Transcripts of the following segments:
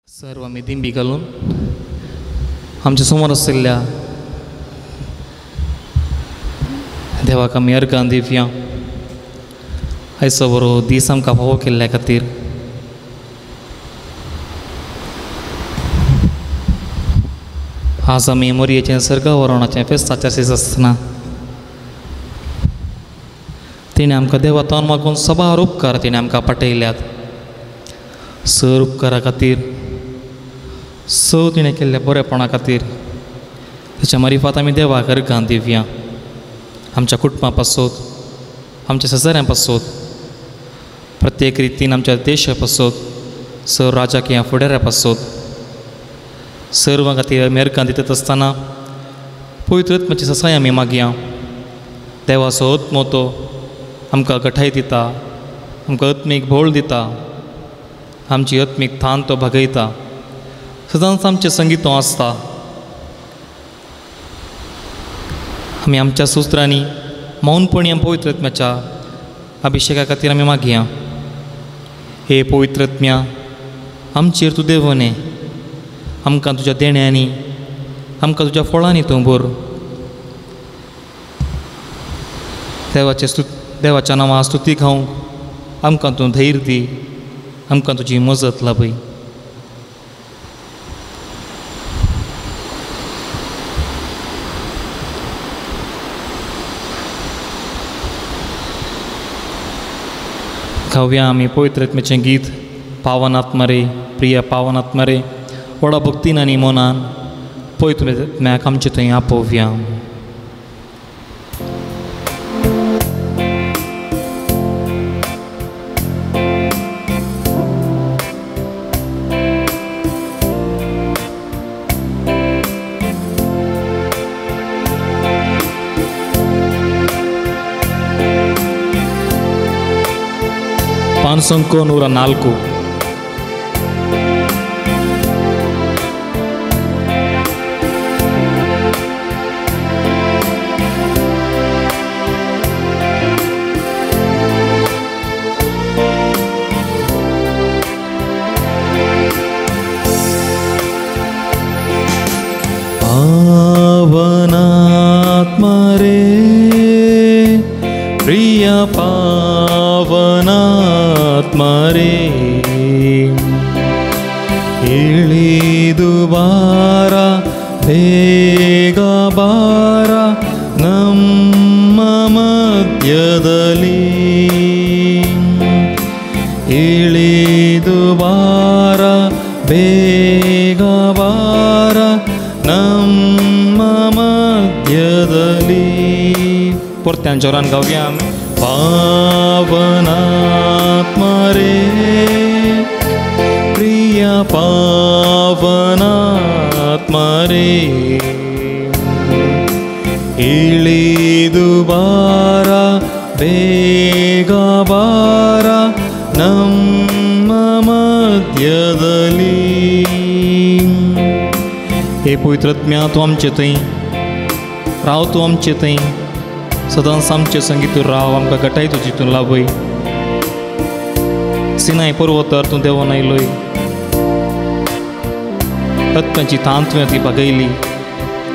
सर्व आमी दिंबी घालून आमच्या समोर आशिल्ल्या देवाक आमी अर्गां दिवया. आयचो बरो दीस आमकां फावो केल्ल्या खातीर. आज आमी मोरयेचें सर्गावरणाचें फेस्ताचें सीस आसतना तिणें आमकां देवा तोंड मागून सबार उपकार तिणें आमकां पाठयल्यात. सर उपकारा खातीर, स तिणें केल्ल्या बरेपणा खातीर ताच्या मारिफात आमी देवाक अर्गां दिवया. आमच्या कुटुंबा पासत, आमच्या शेजाऱ्यां पासत, प्रत्येक रितीन आमच्या देशा पासत, सर राजाकीय फुडाऱ्या पासत, सर्वां खातीर आमी अर्गां दितात आसतना पवित्र आत्म्याची ससाय आमी मागया. देवाचो आत्मो तो आमकां गठाय दिता, आमकां आत्मीक भोळ दिता, आमची आत्मीक थान तो भागयता. सदांच आमचें संगीत तो आसता. आमी आमच्या सुत्रांनी मौनपणी पवित्र आत्म्याच्या अभिशेका खातीर आमी मागया. हे पवित्र आत्म्या, आमचेर तूं देवने, आमकां तुज्या देण्यांनी, आमकां तुज्या फळांनी तूं भर. देवाच्या नांवा स्तुती खावंक आमकां तूं धैर्य दी, आमकां तुजी मजत लाभय. गावया आमी पवित्र आत्म्याचें गीत पावनात्मा रे, प्रिय पावनात्मा रे, व्हडा भक्तीन आनी मनान पवित्र आत्म्याक आमचे थंय आपोवया. पांचशे 104. पावनात्मा रे, प्रिय पावनात्मा रे, इळिದು बार ಬೇಗ ಬಾರ ನಮ್ಮ ಮಧ್ಯದಲ್ಲಿ, ಇಳಿದು ಬಾರ ಬೇಗ ಬಾರ ನಮ್ಮ ಮಧ್ಯದಲ್ಲಿ. ಪೊರ್ತ್ಯಾನ್ जोरान गावया. पावनात्मा रे, प्रिय पावनात्मा रे, इळिದು बार ಬೇಗ ಬಾರ ನಮ್ಮ ಮಧ್ಯದಲ್ಲಿ. हे पवित्र आत्म्या, तूं आमचे थंय राव, तूं आमचे थंय सदांच आमचे संगीत तूं राव, आमकां गटाय तुजी तूं लाभय. सिनाय पर्वतार तूं देंवन आयलोय, आत्म्याची थान तुवें ती भागयली.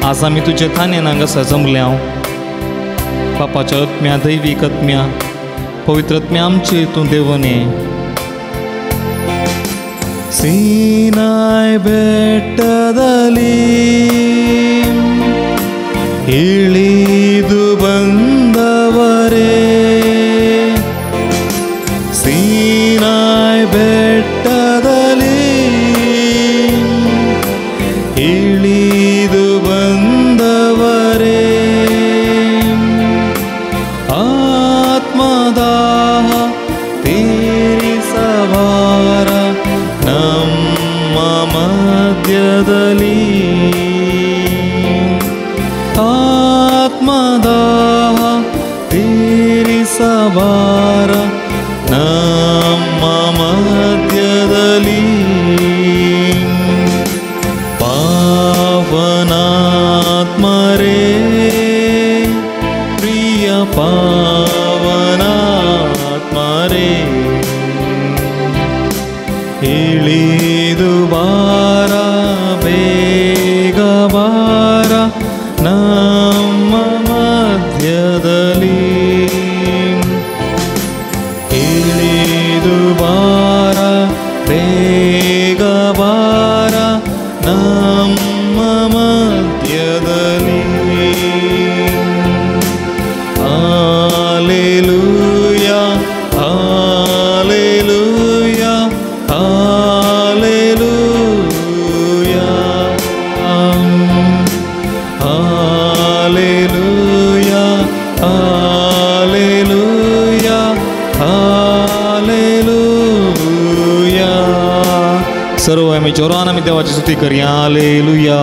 आज आमी तुजे थानेन हांगासर जमल्या हांव. बापाच्या आत्म्या, दैवीक आत्म्या, पवित्र आत्म्या आमचे तूं देंवन ये. ಸಿನಾಯ್ ಬೆಟ್ಟದಲ್ಲಿ ಇಳಿದು ಬಂದವರೇ, ಸಿನಾಯ್ ಬೆಟ್ಟದಲ್ಲಿ ಇಳಿದು ಬಂದವರೇ, ಆತ್ಮದಾಹ ತೀರಿಸಬಾರ ನಮ್ಮ ಮಧ್ಯದಲ್ಲಿ, ಆತ್ಮದಾಹ ತೀರಿಸಬಾರ ನಮ್ಮ ಮಧ್ಯದಲ್ಲಿ. ಪಾವನಾತ್ಮ ರೇ, ಪ್ರಿಯ ಪಾವನಾತ್ಮ ರೇ, ಇಳಿದು ಬಾ ಬಾರ ಬೇಗ ಬಾರ ನಮ್ಮ ಮಧ್ಯದಲ್ಲಿ, ಇಳಿದು ಬಾರ ಬೇಗ ಬಾರ ನಮ್ಮ ಮಧ್ಯದಲ್ಲಿ. Hallelujah hallelujah hallelujah hallelujah hallelujah hallelujah. सर्व आमी जोरान आमी देवाची स्तुती करया. Hallelujah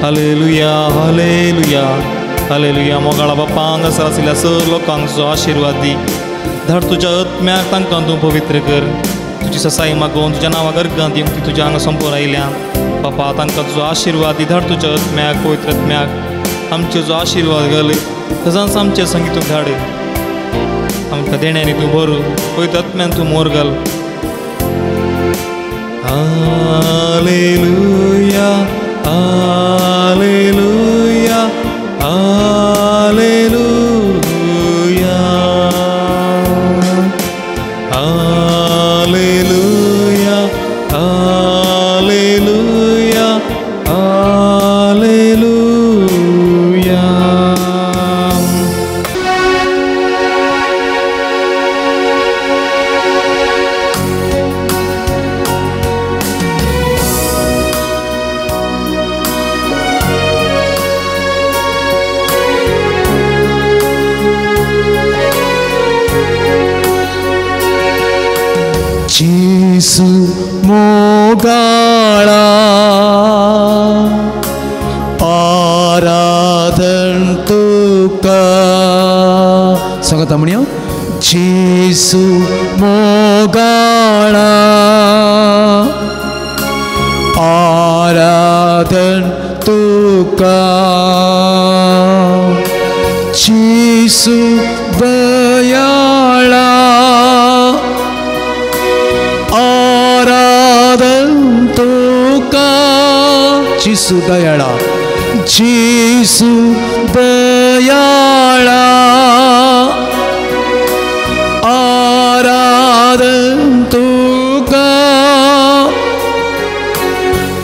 hallelujah hallelujah hallelujah. मोगाळा बापा हांगासर आशिल्ल्या सर लोकांक तुजो आशिर्वाद दी. धाड तुज्या आत्म्याक तांकां तूं पवित्र कर. तुजी ससाई मागोवन तुज्या नांवाक अर्घां दिवंक ती तुज्या हांगा संपूर्ण आयल्या. बापा तांकां तुजो आशिर्वाद दी. धाड तुज्या आत्म्याक पवित्र आत्म्याक आमचे जो आशिर्वाद घाल तसांच आमचे संगीत तूं धाड. आमकां देण्यांनी तूं भर, पवित्र आत्म्यान तूं मोर घाल. Hallelujah hallelujah hallelujah hallelujah hallelujah hallelujah. Jesu मोगाळा आराधन तुका. सांगता म्हणया जेसू मोगाळा आराधन तुका. जेसू दयाळा आराधन तुका. जेसू दयाळा जेसू दयाळा आराधन तुका.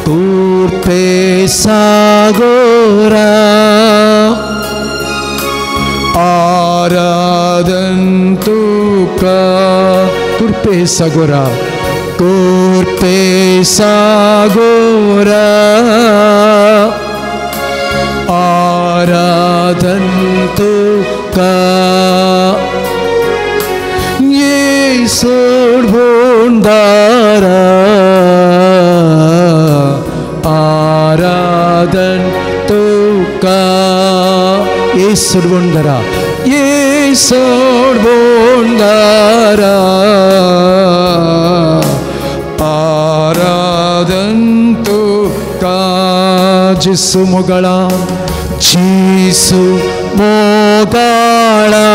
कुर्पे सागोरा आराधन तुका. कुर्पे सागोरा कुर्पे सागोरा आराधन तुका. येसू भोंडारा आराधन तुका. येसू भोंडारा येसू भोंडारा आराधन तुका. जेसू मोगाळा जेसू मोगाळा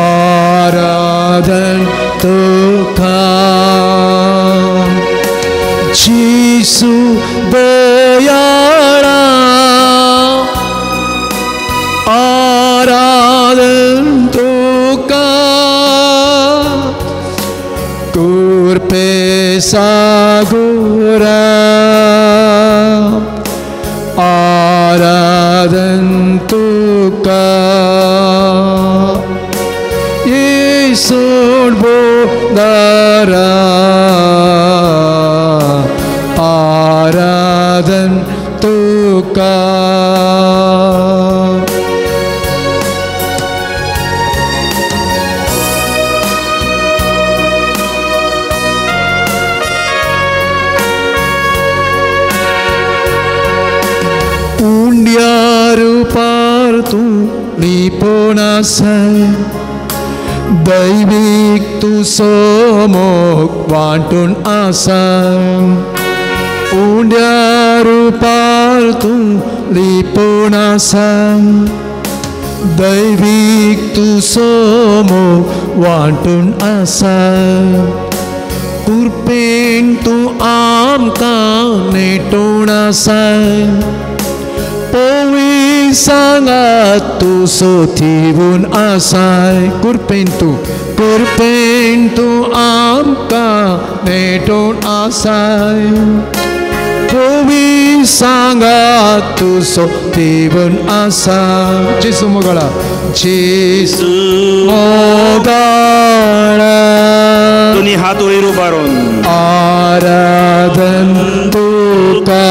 आराधन तुका. जेसू दयाळा आराधन तुका. कुर्पे सागोरा आराधन तुका. येसू बोदारा आराधन तुका. उंड्यार पार तूं लिपोवन आसाय दैवीक तूं सोमोक वांटून आसा. उंड्यार पार तूं लिपोवन आसा दैवीक तूं सोमोक वांटून आसा. कुर्पे कृपेन तूं आमकां नेटून आसाय पोवी सांगात तूं सोथिवून आसाय कृपेन तूं आमकां नेटून आसाय पोवी सांगात तूं सोथिवून आसा जेजू मोगाळा जेजू मोगाळा दोन्ही हात वयर उबारून आराधन तुका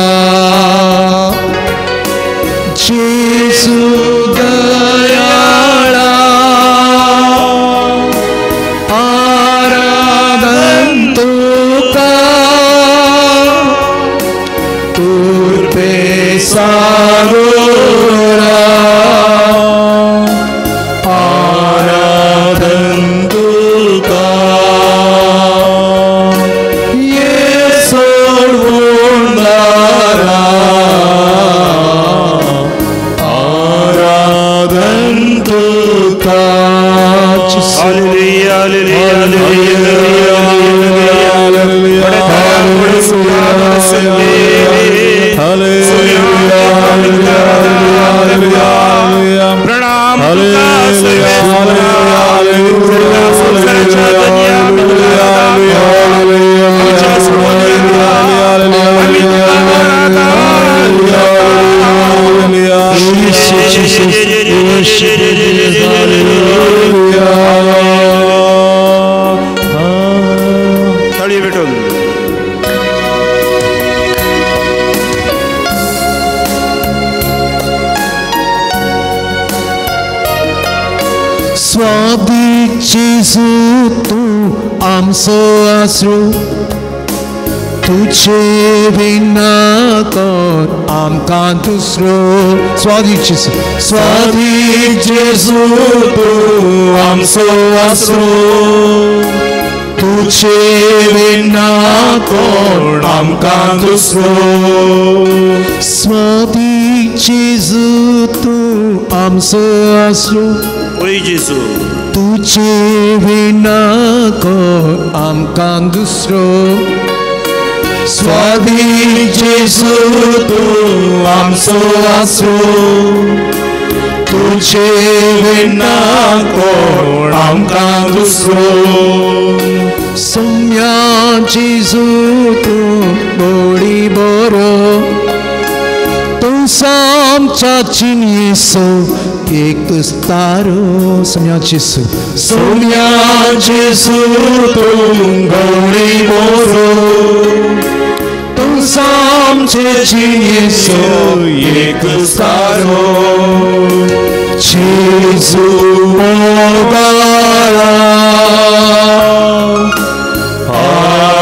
जेजू दयाळा आराधन तुका तुर्पे सागोरा आराधन तुका येसोडवुंदारा आराधन तुका. Hallelujah, hallelujah, hallelujah. प्रणाम तुका तळी भेटून स्वादी जेजू तूं आमचो आसरो तुजे विना कोण आमकां दुसरो. स्वादी जेजू स्वादी जेजू तूं आमचो आसरो तुजे विना कोण आमकां दुसरो. स्वादी जेजू तूं आमचो आसरो ओय जेजू तुजे विना कोण आमकां दुसरो. स्वादी जेजू तूं आमचो आसरो तुजे विना कोण आमकां दुसरो. सोम्या जेजू तूं गोडी बरो तूं आमच्या जिणेचो एक तारो. सोम्या जेजू सोम्या जेजू तूं गोडी बरो तूं आमचे जिणेचो एक तारो. जेजू मोगाळा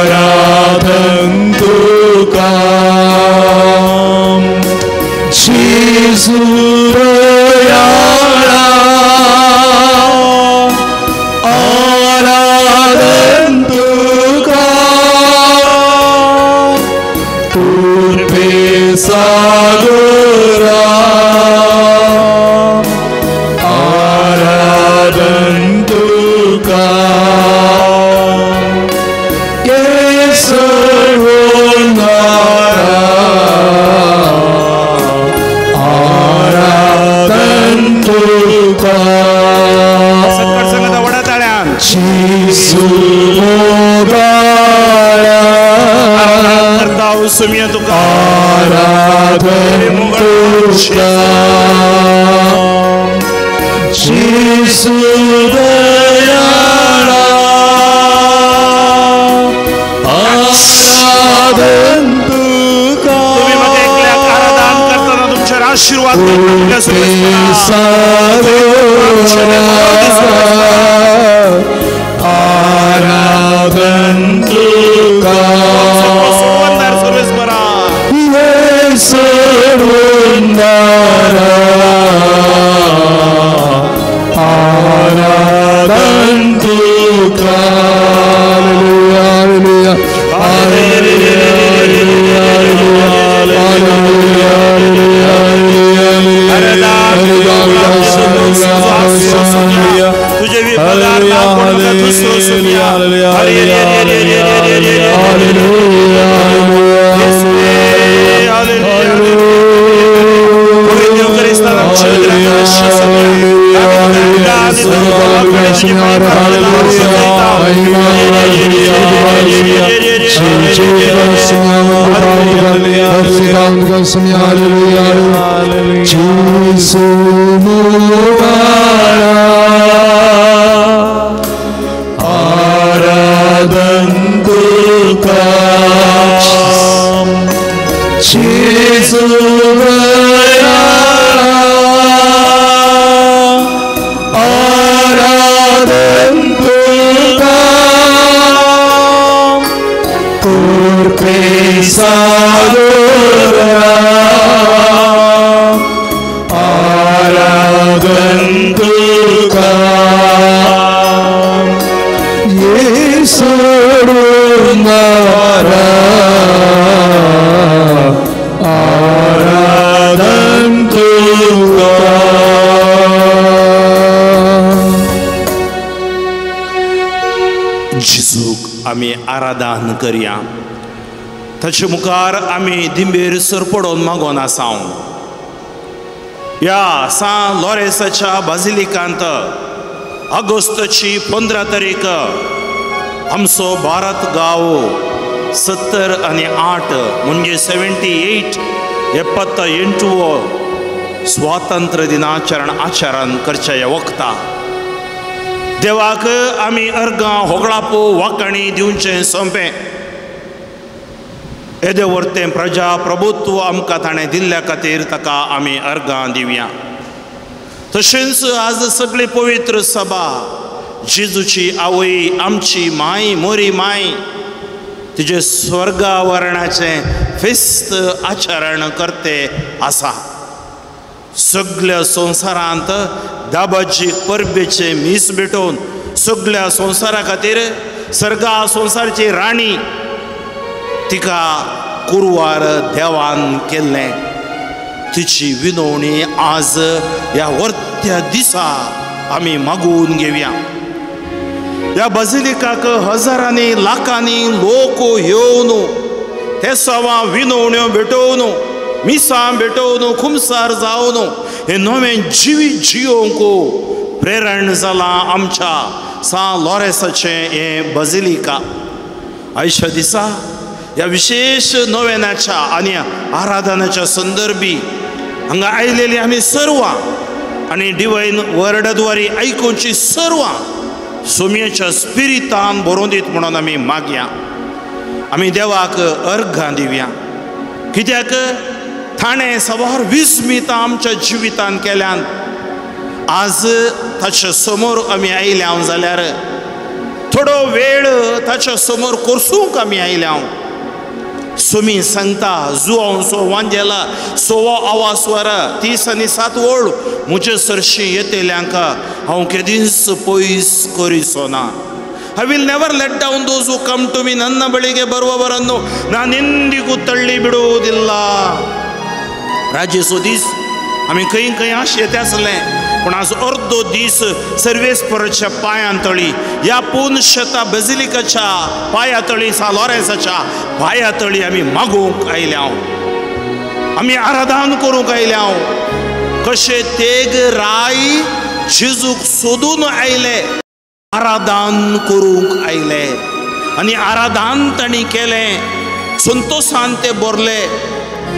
आराधन तुका जेजू दयाळा आराधन तुका तुर्पे सागोरा आराधन तुका येसोडवुंदारा आराधन तुका. सकट संगत वडा ताळ्यान जेजू मोगाळा करता सुमिया तुका आराधन तुका जेजू दयाळा आराधन तुका. तुम्ही म्हाका एकल्याक आराधन करतना तुमचेर आशीर्वाद आराधन तुका सर्वेस्परा येसोडवुंदारा आराधन तुका. Hallelujah, hallelujah, hallelujah, तुझे आमी आराधन करया ताचे मुखार आमी दिंबेर सरपडोन मागोन आसाव. ह्या सान लॉरेन्साच्या बाजिलिकांत ऑगस्टाची 15 तारीख आमचो भारत गांव 78 म्हणजे 78 78 स्वातंत्र्य दिनाचरण आचरण करच्या ह्या वखता देवाक आमी अर्गां होगळापो वाकाणी दिवचें सोंपें. येदे वर्तें प्रजा प्रभुत्व आमकां ताणें दिल्ल्या खातीर ताका आमी अर्गां दिवया. तशेंच आज सगळी पवित्र सभा जेजूची आवय आमची माय मोरी माय तिजें स्वर्गावरणाचें फेस्त आचरण करते आसा. सगळ्या संवसारांत दाबाजी परबेचें मीस भेटोवन सगळ्या संवसारा खातीर सर्गा संवसारची राणी तिका कुरवार देवान केल्लें. तिची विनवणी आज ह्या वर्त्या दिसा आमी मागून घेवया. ह्या बाजिलिकाक हजारांनी लाखांनी लोक येवन ते सवा विनवण्यो भेटोवन मिसां भेटोवन खुमसार जावन हे नवें जिवीत जियोवंक प्रेरण जालां आमच्या सान लॉरेन्साचें हें बाजिलिका. आयच्या दिसा ह्या विशेश नोवेनाच्या आनी आराधनाच्या संदर्भी हांगा आयलेली आमी सर्वां आनी डिवायन वर्डाद्वारे आयकुची सर्वां सोमयेच्या स्पिरितान बरोवन दीत म्हणून आमी मागया. आमी देवाक अर्घां दिवया कित्याक ताणें सवार विस्मितां आमच्या जिवितान केल्यान. आज ताच्या समोर आमी आयल्या जाल्यार थोडो वेळ ताच्या समोर कोर्सूंक आमी आयल्या. सुमी सांगता जुआंव सो वांजेला सोवो आवाज वर 37 ओळ म्हजे सरशी येतेल्यांक हांव केदींच पयस करिसो ना. I will never let down those who come to me. ನನ್ನ ಬಳಿಗೆ ಬರುವವರನ್ನು ನಾನೆಂದಿಗೂ ತಳ್ಳಿ ಬಿಡುವುದಿಲ್ಲ. राजेसो दीस आमी खंय खंय आश येते आसले पूण आज अर्दो दीस सर्वेस्पराच्या पांयां तळी ह्या पुनशता बेजिलिकाच्या पांया तळी सान लॉरेन्साच्या पांया तळी आमी मागूंक आयल्या, आमी आराधन करूंक आयल्या. कशे तेग राय जेजूक सोदून आयले, आराधन करूंक आयले आनी आराधन तांणी केलें, संतोशान ते भरले.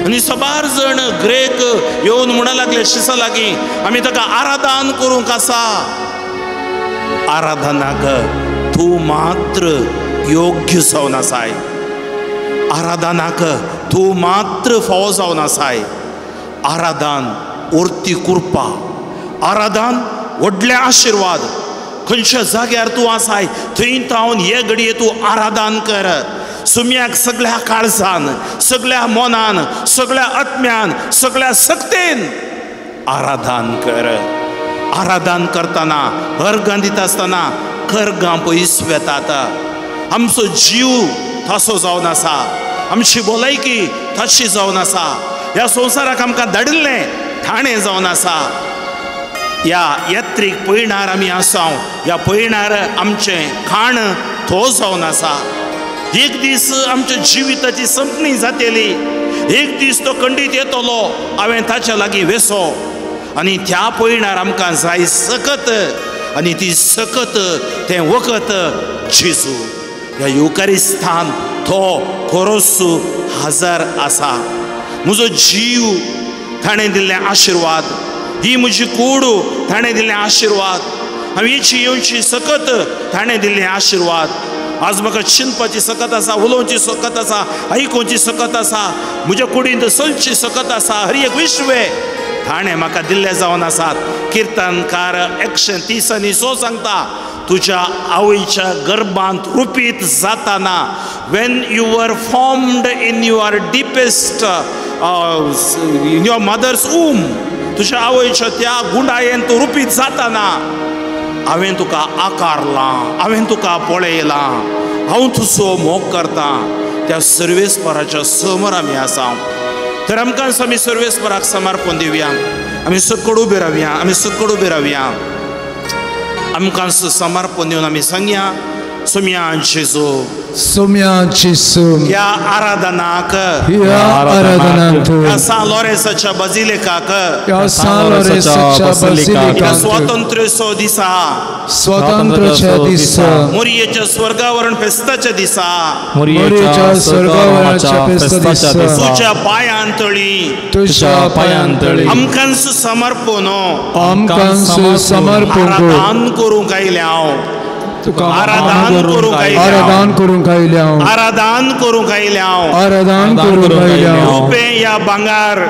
आनी सबार जण ग्रेक येवन म्हणा लागले शिसा लागीं आमी ताका आराधन करूंक आसा. आराधनाक तूं मात्र योग्य जावन आसाय, आराधनाक तूं मात्र फावो जावन आसाय. आराधन ओर्ती कृपा, आराधन व्हडले आशिर्वाद. खंयच्या जाग्यार तूं आसाय थंय तावन हे घडये तूं आराधन कर. सुम्याक सगळ्या काळजान, सगळ्या मनान, सगळ्या आत्म्यान, सगळ्या सक्तेन आराधन कर. आराधन करतना अर्गां दिता आसतना कर्गां पयस वेतात. आमचो जीव तसो जावन आसा, आमची भलायकी तशी जावन आसा. ह्या संवसाराक आमकां धाडिल्लें ठाणें जावन आसा. ह्या यात्रीक पयणार आमी आसा, ह्या पयणार आमचें खाण तो जावन आसा. एक दीस आमच्या जिविताची संपणी जातली, एक दीस तो खंडीत येतलो, हांवें ताच्या लागीं वेसो आनी त्या पयणार आमकां जाय सकत आनी ती सकत तें वखत जेजू. ह्या युकारिस्तान तो खरोच हजर आसा. म्हजो जीव ताणें दिल्ले आशिर्वाद, ही म्हजी कूड ताणें दिल्ले आशिर्वाद, हांव येची येवची सकत ताणें दिल्ले आशिर्वाद. आज म्हाका चिंतपाची सकत आसा, उलोवची सकत आसा, आयकुची सकत आसा, म्हज्या कुडींत चलची सकत आसा. हर एक विश्वे ताणें म्हाका दिल्ले जावन आसात. किर्तनकार 130 सांगता, तुज्या आवयच्या गर्भांत रुपीत जाताना, when you are formed in your deepest in your mother's womb, तुज्या आवयच्या त्या गुंडायेन तूं रुपीत जाताना हांवें तुका आकारलां, हांवें तुका पळयलां, हांव तुजो मोग करतां. त्या सर्वेस्पराच्या समोर आमी आसा. तर आमकां आमी सर्वेस्पराक समर्पण दिवया. आमी सकड उबे रावया, आमी सकड उबे रावया. आमकां समर्पण दिवन आमी सांगया, सोम्या जेजू, सोम्या जेजू, ह्या आराधनाक, ह्या आराधनाक, ह्या सान लॉरेन्साच्या बाजिलिकाक, ह्या सान लॉरेन्साच्या बाजिलिकाक, ह्या स्वातंत्र्याचो दिसा, स्वातंत्र्याच्या दिसा, मोरयेच्या स्वर्गावरण फेस्ताच्या दिसा, मोरयेच्या स्वर्गावरणाच्या फेस्ताच्या दिसा, तुज्या पांयांतळी, तुज्या पांयांतळी आमकां समर्पण, आमकां समर्पण आराधन करूंक आयल्या हांव, आराधन करूंक आयल्या, आराधन करूंक आयल्या, आराधन करूंक आयल्या, आराधन करूंक आयल्या. रुपें या भांगर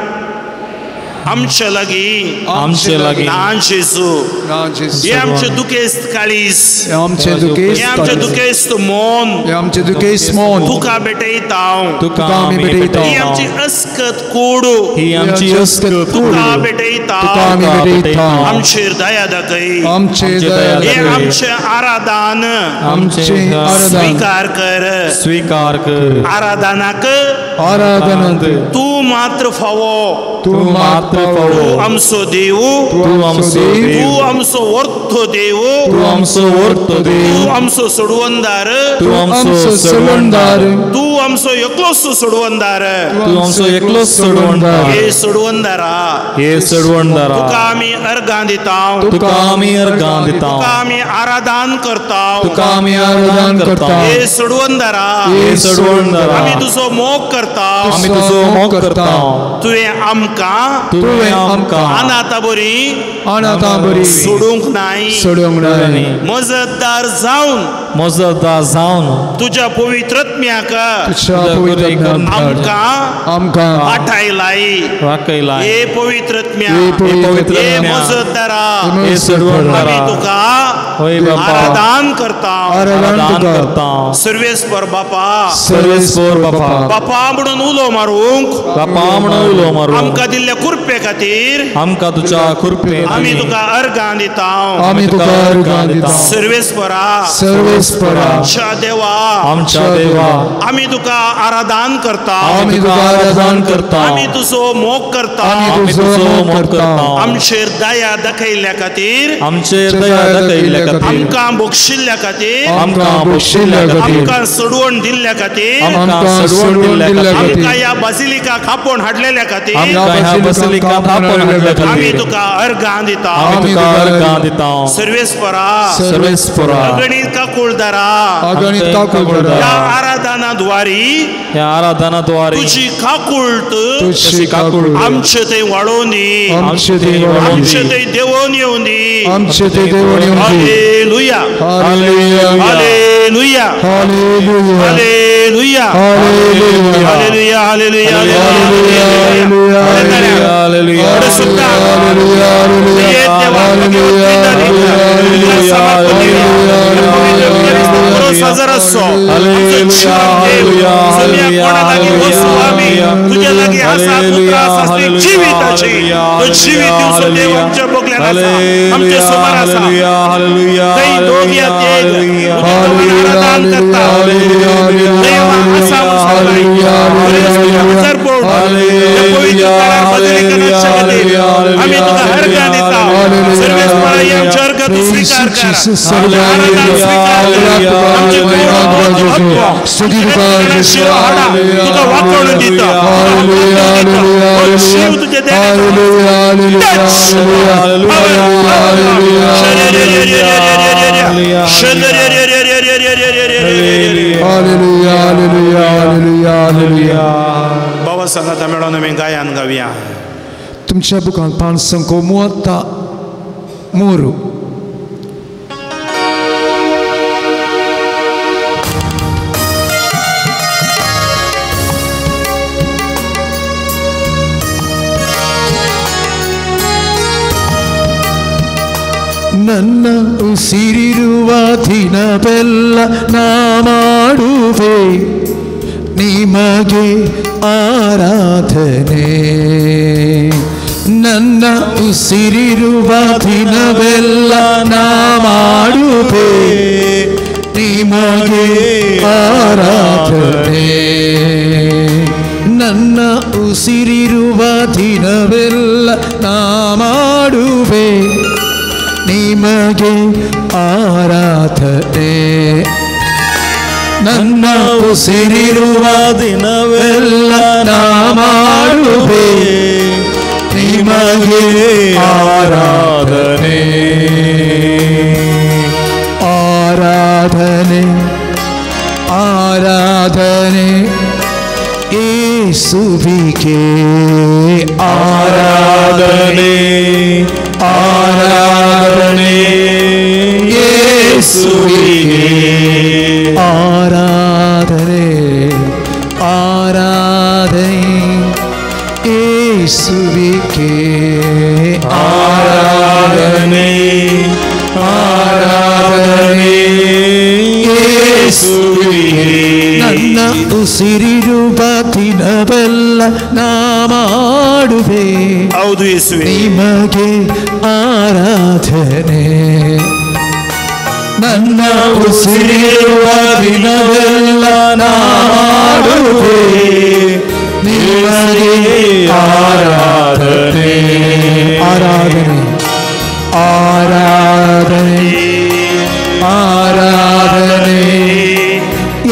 आमचे लागीं, आमचे लागीं ना जेजू, ना जेजू. हे आमचे दुखेस्त काळीज, हे आमचे दुखेस्त, हे आमचे दुखेस्त मन, हे आमचे दुखेस्त मन, तुका भेटयता हांव, तुका आमी भेटयता, ही आमची अस्कत कूड, ही आमची अस्कत तुका भेटयता, तुका आमी भेटयता. आमचेर दया दाखय, आमचेर दया हे दाखय, आमचें आराधन, आमचें आराधन स्वीकार कर, स्वीकार कर. आराधनाक, आराधनाक तूं मात्र फावो, तूं मात्र फावो, तूं आमचो देव, तूं आमचो देव, तूं आमचो वर्तो देव, तूं आमचो वर्तो देव, तूं आमचो सोडवणदार, तूं आमचो सोडवणदार, तूं आमचो एकलोच सोडवणदार, तूं आमचो एकलोच सोडवणदार. हे सोडवणदारा, हे सोडवणदारा, तुका आमी अर्गां दिता, तुका आमी अर्गां दिता, तुका आमी आराधन करता, तुका आमी आराधन करता. हे सोडवणदारा, हे सोडवणदारा, आमी तुजो मोग करता, आमी तुजो मोग करता. तुवें आमकां, तुवें आमकां अनाथा बरी, अनाथा बरी सोडूंक नाय, सोडूंक नाय, मजतदार जावन, मजतदार जावन तुज्या पवित्रत्म्याक, तुज्या पवित्रत्म्याक आमकां, आमकां वाटायलाय, वाकयलाय. हे पवित्रत्म्या, हे हे मजतदारा, हे सोडवणदारा, आमी तुका होय बापा आराधन करता, आराधन करता. सर्वेस्पर बापा, सर्वेस्पर बापा, बापा म्हणून उलो मारूंक, बापा म्हणून उलो मारूंक, आमकां दिल्ल्या कृपे खातीर, आमकां तुज्या कृपे आमी तुका अर्गां दिता, आमी तुका अर्गां दिता. सर्वेस्परा, सर्वेस्परा, आमच्या देवा, आमच्या देवा, आमी तुका आराधन करता, आमी तुका आराधन करता, आमी तुजो मोग करता, आमी तुजो मोग करता. आमचेर दया दाखयल्ल्या खातीर, आमचेर दया दाखयल्ल्या खातीर, आमकां बक्षिल्ल्या खातीर, आमकां बक्षिल्ल्या खातीर, आमकां सोडवण दिल्ल्या खातीर, आमकां सोडवण दिल्ल्या खातीर, आमकां ह्या बाजिलिकाक आपोवन हाडलेल्या खातीर, आमकां ह्या बाजिलिकाक आपोवन हाडलेल्या खातीर, आमी तुका अर्गां दिता, आमी तुका अर्गां दिता. सर्वेस्परा, सर्वेस्परा, अगणित काकुळदारा, अगणित काकुळदारा, ह्या आराधनाद्वारी, ह्या आराधनाद्वारी तुजी काकुळट, तुजी काकुळट आमचे थंय वाडोवन दी, आमचे थंय वाडोवन दी, आमचे थंय देवोन येवन दी, आमचे थंय देवोन येवन दी. Hallelujah, hallelujah, hallelujah, hallelujah, hallelujah, hallelujah, hallelujah, hallelujah, hallelujah, hallelujah, तुझ्या लागीं आसा पुत्र आसा जिविताची, तो जिवीत दिवचो देव आमच्या बगल्यान आसा, आमच्या समोर आसा. थंय दोग या तेग आराधन करता, देव आसा हजार पळोवन पवित्र आमी तुका अर्घ दिता. सर्वेस्परा ही आमची अर्घ तूं स्वीकार कर, आराधन स्वीकार कर, आमची तुका वाकोवन दिता. शिव तुझे बाबा सांगाता मेळोन आमी गायन गावया. तुमच्या बुकान 5 3. ನನ್ನ ಉಸಿರಿರುವ ದಿನವೆಲ್ಲ ನಾ ಮಾಡುವೆ ನಿಮಗೆ ಆರಾಧನೆ. ನನ್ನ ಉಸಿರಿರುವ ದಿನವೆಲ್ಲ ನಾ ಮಾಡುವೆ ನಿಮಗೆ ಆರಾಧನೆ. ನನ್ನ ಉಸಿರಿರುವ ದಿನವೆಲ್ಲ ನಾ ಮಾಡುವೆ ನಿಮಗೆ ಆರಾಧನೆ. ನನ್ನ ಉಸಿರಿರುವ ದಿನವೆಲ್ಲ ನಾ ಮಾಡುವೆ ನಿಮಗೆ ಆರಾಧನೆ. ಆರಾಧನೆ ಆರಾಧನೆ ಯೇಸುವಿಗೆ. ಆರಾಧನೆ ಆರಾಧನೆ ಯೇಸುವಿಗೆ. ಆರಾಧನೆ ಆರಾಧನೆ ಯೇಸುವಿಗೆ. ಆರಾಧನೆ ಆರಾಧನೆ ಯೇಸುವಿಗೆ. ನನ್ನ ಉಸಿರಿರುವ ದಿನವೆಲ್ಲ ನಾ ಮಾಡುವೆ ಹೌದು ಯೇಸುವೆ ನಿಮಗೆ ಆರಾಧನೆ. ನನ್ನ ಉಸಿರಿರುವ ದಿನವೆಲ್ಲ ನಾ ಮಾಡುವೆ ನಿಮಗೆ ಆರಾಧನೆ. ಆರಾಧನೆ ಆರಾಧನೆ ಆರಾಧನೆ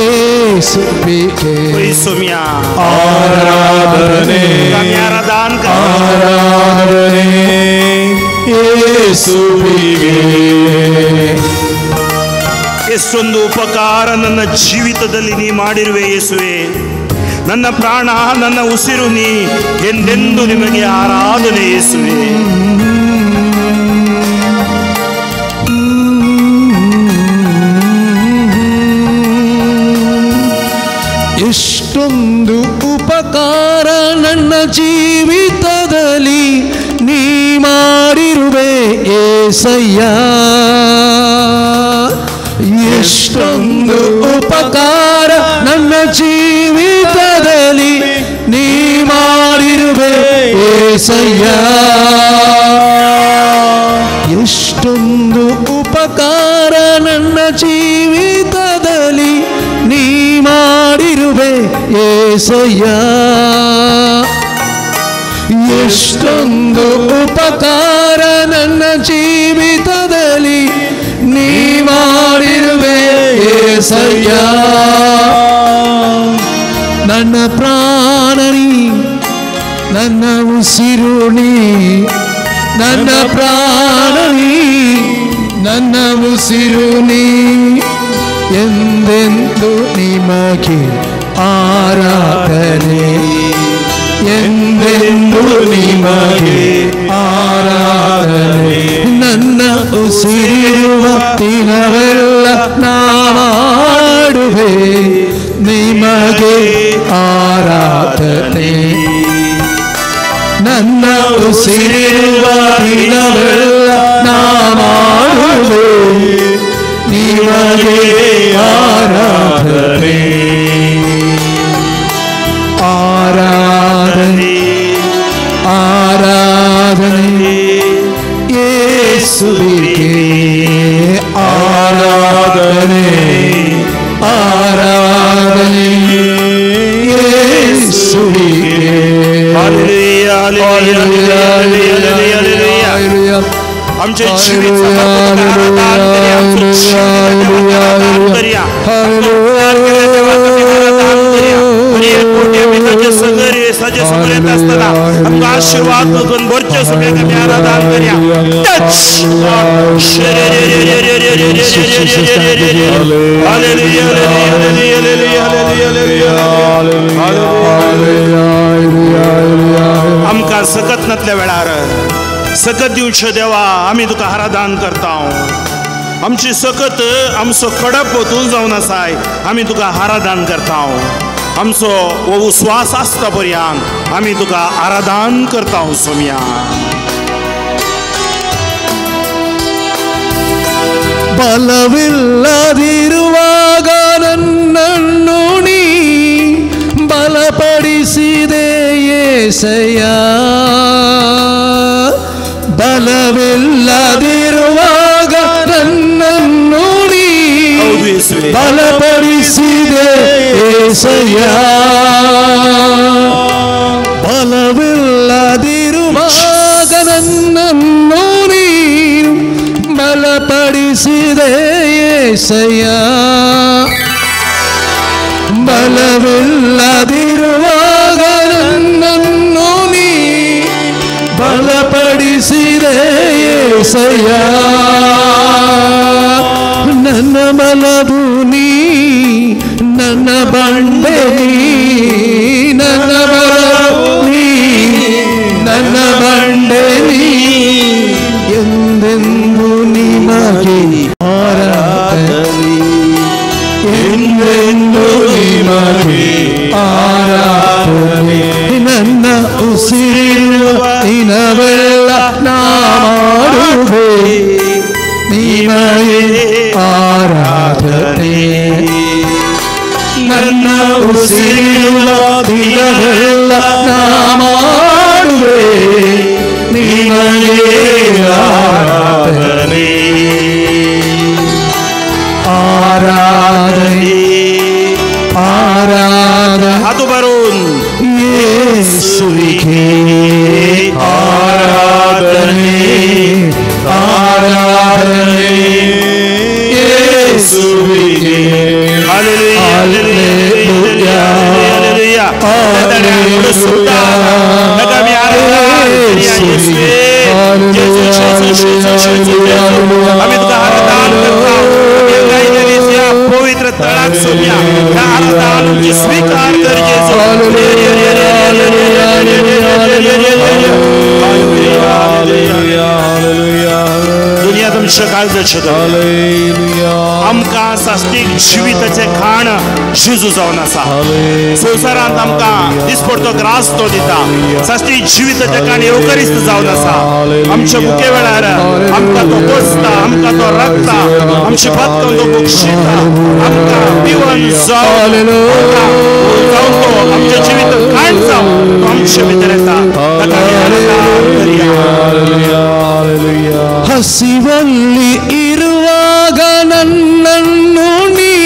ಯೇಸುವಿಗೆ. ಆರಾಧನೆ ಆರಾಧನೆ ಯೇಸುವಿಗೆ. ಎಷ್ಟೊಂದು ಉಪಕಾರ ನನ್ನ ಜೀವಿತದಲ್ಲಿ ನೀ ಮಾಡಿರುವೆ ಯೇಸುವೆ. ನನ್ನ ಪ್ರಾಣ ನನ್ನ ಉಸಿರು ನೀ ಎಂದೆಂದು ನಿಮಗೆ ಆರಾಧನೆ ಯೇಸುವೆ. ಎಷ್ಟೊಂದು ಉಪಕಾರ ನನ್ನ ಜೀವಿತದಲ್ಲಿ ನೀ ಮಾಡಿರುವೆ ಏಸಯ್ಯ. ಎಷ್ಟೊಂದು ಉಪಕಾರ ನನ್ನ ಜೀವಿತದಲ್ಲಿ ನೀ ಮಾಡಿರುವೆ ಏಸಯ್ಯ. ಎಷ್ಟೊಂದು ಉಪಕಾರ ನನ್ನ ಜೀವಿತದಲ್ಲಿ ನೀ ಮಾಡಿರುವೆ ಏಸಯ್ಯ. ಎಷ್ಟೊಂದು ಉಪಕಾರ ನನ್ನ ಜೀವಿತದಲ್ಲಿ ನೀ ಮಾಡಿರುವೆ ಏಸಯ್ಯ. ನನ್ನ ಪ್ರಾಣನಿ ನನ್ನ ಉಸಿರು ನೀ, ನನ್ನ ಪ್ರಾಣನಿ ನನ್ನ ಉಸಿರು ನೀ, ಎಂದೆಂದು ನಿಮಗೆ ಆರಾಧನೆ, ಎಂದೆಂದು ನಿಮಗೆ ಆರಾಧನೆ. ನನ್ನ ಉಸಿರಿರುವ ದಿನವೆಲ್ಲ ನಾ ಮಾಡುವೆ ನಿಮಗೆ ಆರಾಧನೆ. ನನ್ನ ಉಸಿರಿರುವ ದಿನವೆಲ್ಲ ನಾ ಮಾಡುವೆ ನಿಮಗೆ ಆರಾಧನೆ. ಆರಾಧನೆ ಆರಾಧನೆ ಯೇಸುವಿಗೆ. ಆರಾಧನೆ ಆರಾಧನೆ ಯೇಸುವಿಗೆ. आमचे जीवित ताजे समोर येत आसतना आमकां आशीर्वाद करून भरचे सगळ्यांक आमी आराधन करया. Touch आमकां सकत नातल्या वेळार सकत दिवचें देवा आमी तुका आराधन करता. आमची सकत आमचो कडप तूं जावन आसाय आमी तुका आराधन करता. आमचो हो विस्वास आसता पर्यंत आमी तुका आराधन करता सोम्या. ಬಲವಿಲ್ಲದಿರುವಾಗ ನನ್ನನ್ನು ನೀ ಬಲಪಡಿಸಿದೆ ಯೇಸಯ್ಯ. ಬಲವಿಲ್ಲದಿರುವಾಗ ನನ್ನನ್ನು ನೀ ಬಲಪಡಿಸಿದೆ ಯೇಸಯ್ಯ. ಬಲವಿಲ್ಲದಿರುವಾಗ ನನ್ನನ್ನು ನೀನು ಬಲಪಡಿಸಿದೆ ಯೇಸಯ್ಯ. ಬಲವಿಲ್ಲದಿರುವಾಗ ನನ್ನನ್ನು ನೀ ಬಲಪಡಿಸಿದೆ ಯೇಸಯ್ಯ. ನನ್ನ ಬಲವು ನೀ, ನನ್ನ ಬಂಡೆ ನೀ, ನನ್ನ ಬಲವು ನೀ, ನನ್ನ ಬಂಡೆ ನೀ, ಎಂದೆಂದು ನಿಮಗೆ ಆರಾಧನೆ, ಎಂದೆಂದು ನಿಮಗೆ ಆರಾಧನೆ. ನನ್ನ ಉಸಿರಿರುವ ದಿನವೆಲ್ಲ ನಾ ಮಾಡುವೆ ನಿಮಗೆ ಆರಾಧನೆ. ನನ್ನ ಉಸಿರಿರುವ ದಿನವೆಲ್ಲ ನಾ ಮಾಡುವೆ ನಿಮಗೆ ಆರಾಧನೆ. ಆರಾಧನೆ ಆರಾಧನೆ ಅದು ಬರೋನ್ ಯೇಸುವಿಗೆ ಆರಾಧನೆ ಆರಾಧನೆ ಯೇಸುವಿಗೆ. Hallelujah hallelujah hallelujah. आमी तुका आराधन करता. पवित्र तळाक सोम्या ह्या आराधन आमची स्वीकार कर जेजू. दुनिया तुमच्या काळजाचें आमकां सास्तीक जिविताचें खाण जेजू जावन आसा. संवसारांत आमकां दिसपडतो ग्रास तो दिता. सास्तीक जिविताचें खाण येवकरिस्त जावन आसा. आमच्या मुखे वेळार आमकां तो पोसता, आमकां तो राखता, आमचे पातकां तो बक्षिता, आमकां पिवन जावन जावन तो आमच्या जिवीत खाण जावन तो आमचे भितर येता. ताका आमी आराधन करया. ಹಸಿವಲ್ಲಿ ಇರುವಾಗ ನನ್ನನ್ನು ನೀ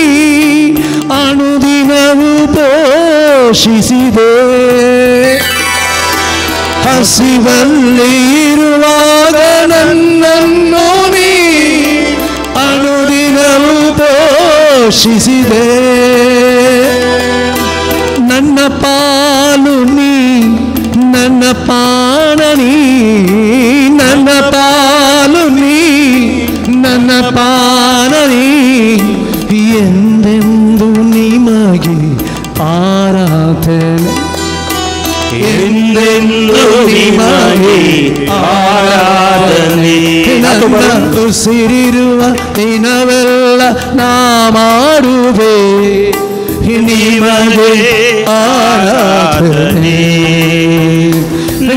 ಅನುದಿನವೂ ಪೋಷಿಸಿದೆ. ಹಸಿವಲ್ಲಿ ಇರುವಾಗ ನನ್ನನ್ನು ನೀ ಅನುದಿನವೂ ಪೋಷಿಸಿದೆ. ನನ್ನ ಪಾಲು ನೀ, ನನ್ನ ಪಾನ ನೀ, ನನ್ನ ಪಾಲು ನೀ, ನನ್ನ ಪಾನ ನೀ, ಎಂದೆಂದು ನಿಮಗೆ ಆರಾಧನೆ, ಎಂದೆಂದು ನಿಮಗೆ ಆರಾಧನೆ. ನನ್ನ ಉಸಿರಿರುವ ದಿನವೆಲ್ಲ ನಾ ಮಾಡುವೆ ನಿಮಗೆ ಆರಾಧನೆ.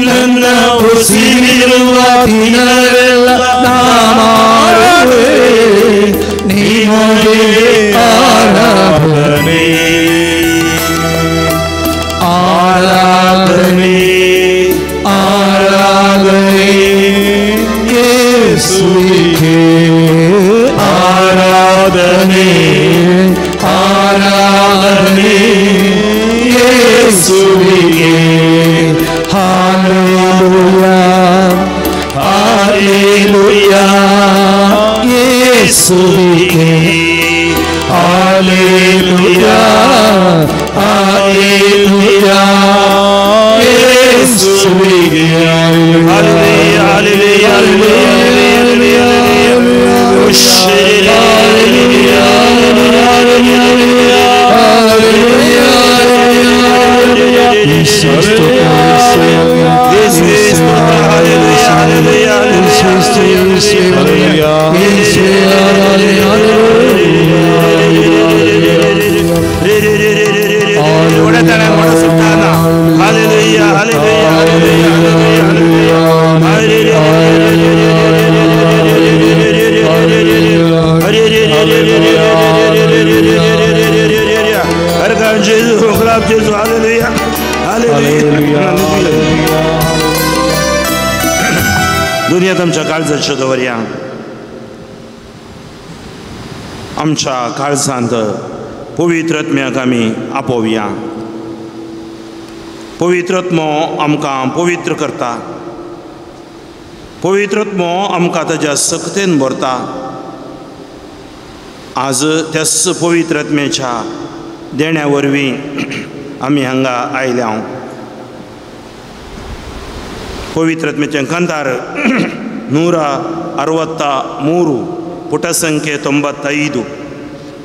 ನನ್ನ ಉಸಿರಿರುವ ದಿನವೆಲ್ಲ ನಾ ಮಾಡುವೆ ನಿಮಗೆ ಆರಾಧನೆ. ಆರಾಧನೆ ಆರಾಧನೆ ಯೇಸುವಿಗೆ ಆರಾಧನೆ ಆರಾಧನೆ ಯೇಸುವಿಗೆ. ಹಾಲೆಲೂಯಾ ಹಾಲೆಲೂಯಾ ಯೇಸುವಿಗೆ. ಹಾಲೆಲೂಯಾ ಹಾಲೆಲೂಯಾ दुनियेत आमच्या काळजाच्यो दवरया, आमच्या काळजांत पवित्र आत्म्याक आमी आपोवया. पवित्र आत्मो आमकां पवित्र करता, पवित्र आत्मो आमकां ताज्या सक्तेन भरता. आज त्याच पवित्र आत्म्याच्या देण्या वरवीं आमी हांगा आयल्या. पवित्र आत्म्याचें कांतार 163 ಪುಟ ಸಂಖ್ಯೆ 95,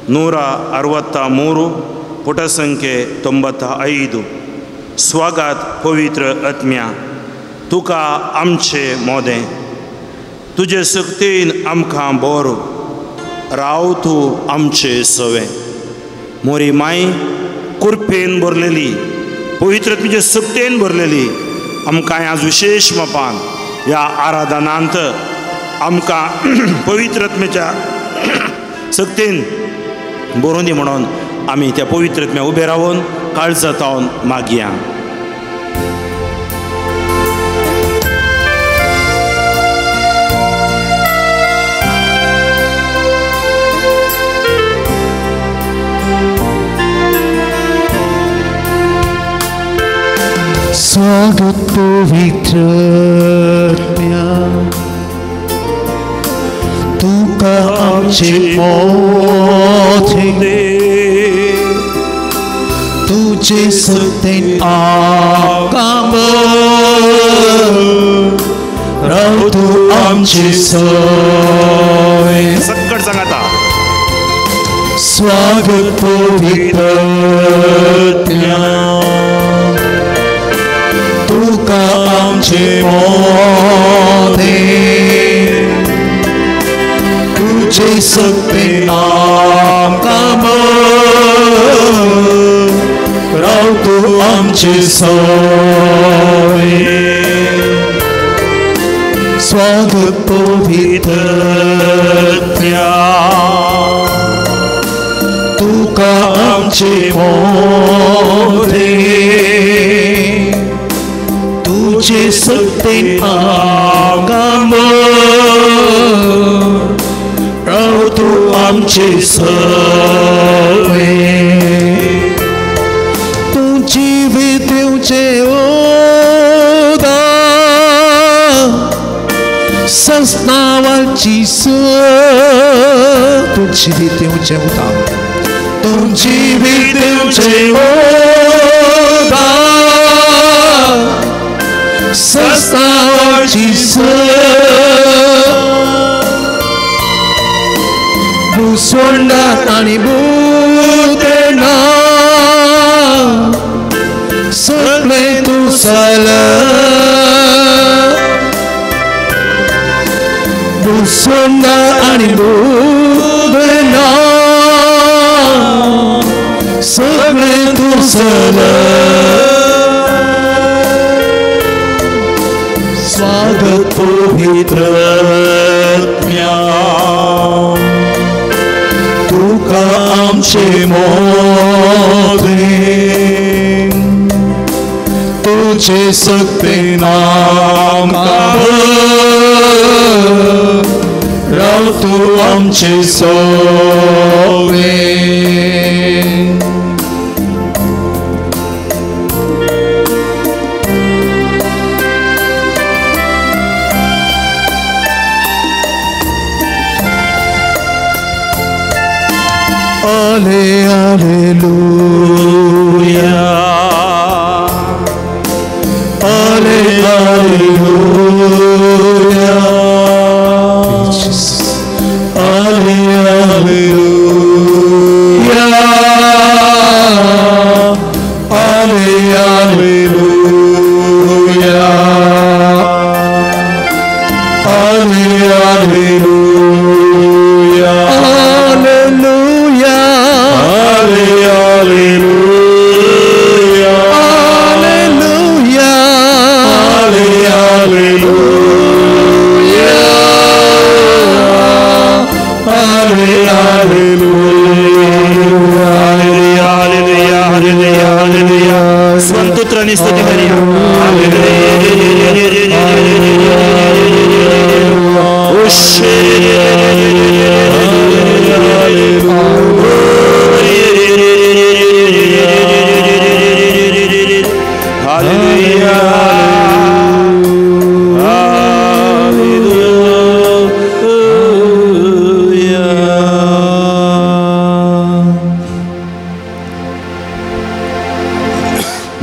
163 ಪುಟ ಸಂಖ್ಯೆ 95. स्वागत पवित्र आत्म्या, तुका आमचे मोदें, तुजे सक्तीन आमकां बोर, राव तूं आमचे सवें. मोरी माय कुरपेन भरलेली, पवित्र आत्म्याचे सक्तेन भरलेली, आमकां आज विशेश मापान ह्या आराधनांत आमकां पवित्र आत्म्याच्या सक्तेन भरून दी म्हणून आमी त्या पवित्र आत्म्या उबे रावन काळजांत मागया. स्वागत पवित्र आत्म्या, तुका आमचे मोदें, तुजे सक्तेन आमकां राव तूं आमचे सवें. सक्कड सांगाता. स्वागत पवित्र आत्म्या, तुका आमचे मोदें, तुजे सक्तेन आमकां राव तूं आमचे सवें. स्वागत पवित्र आत्म्या, तुका आमचे मोदें, तुजे सक्तेन आमकां राव तूं आमचे सवें. तूं जिवीत दिवचें उदक, सस्नावाची तूं जिवीत दिवचें उदक, तूं जिवीत दिवचें उदक, सस्नावाची भुसवंडा आनी भूतेना सगळें तूं साल, भुसवंडा आनी भूतेना सगळें तूं साल. स्वागत पवित्र आत्म्या, तुका आमचे मोदें, तुजे सक्तेन आमकां राव तूं आमचे सवें. आले आलेलुया, आले आलेलुया, आले आलेलुया, आले आलेलुया. देवान तुत्रांनी स्तुती करया.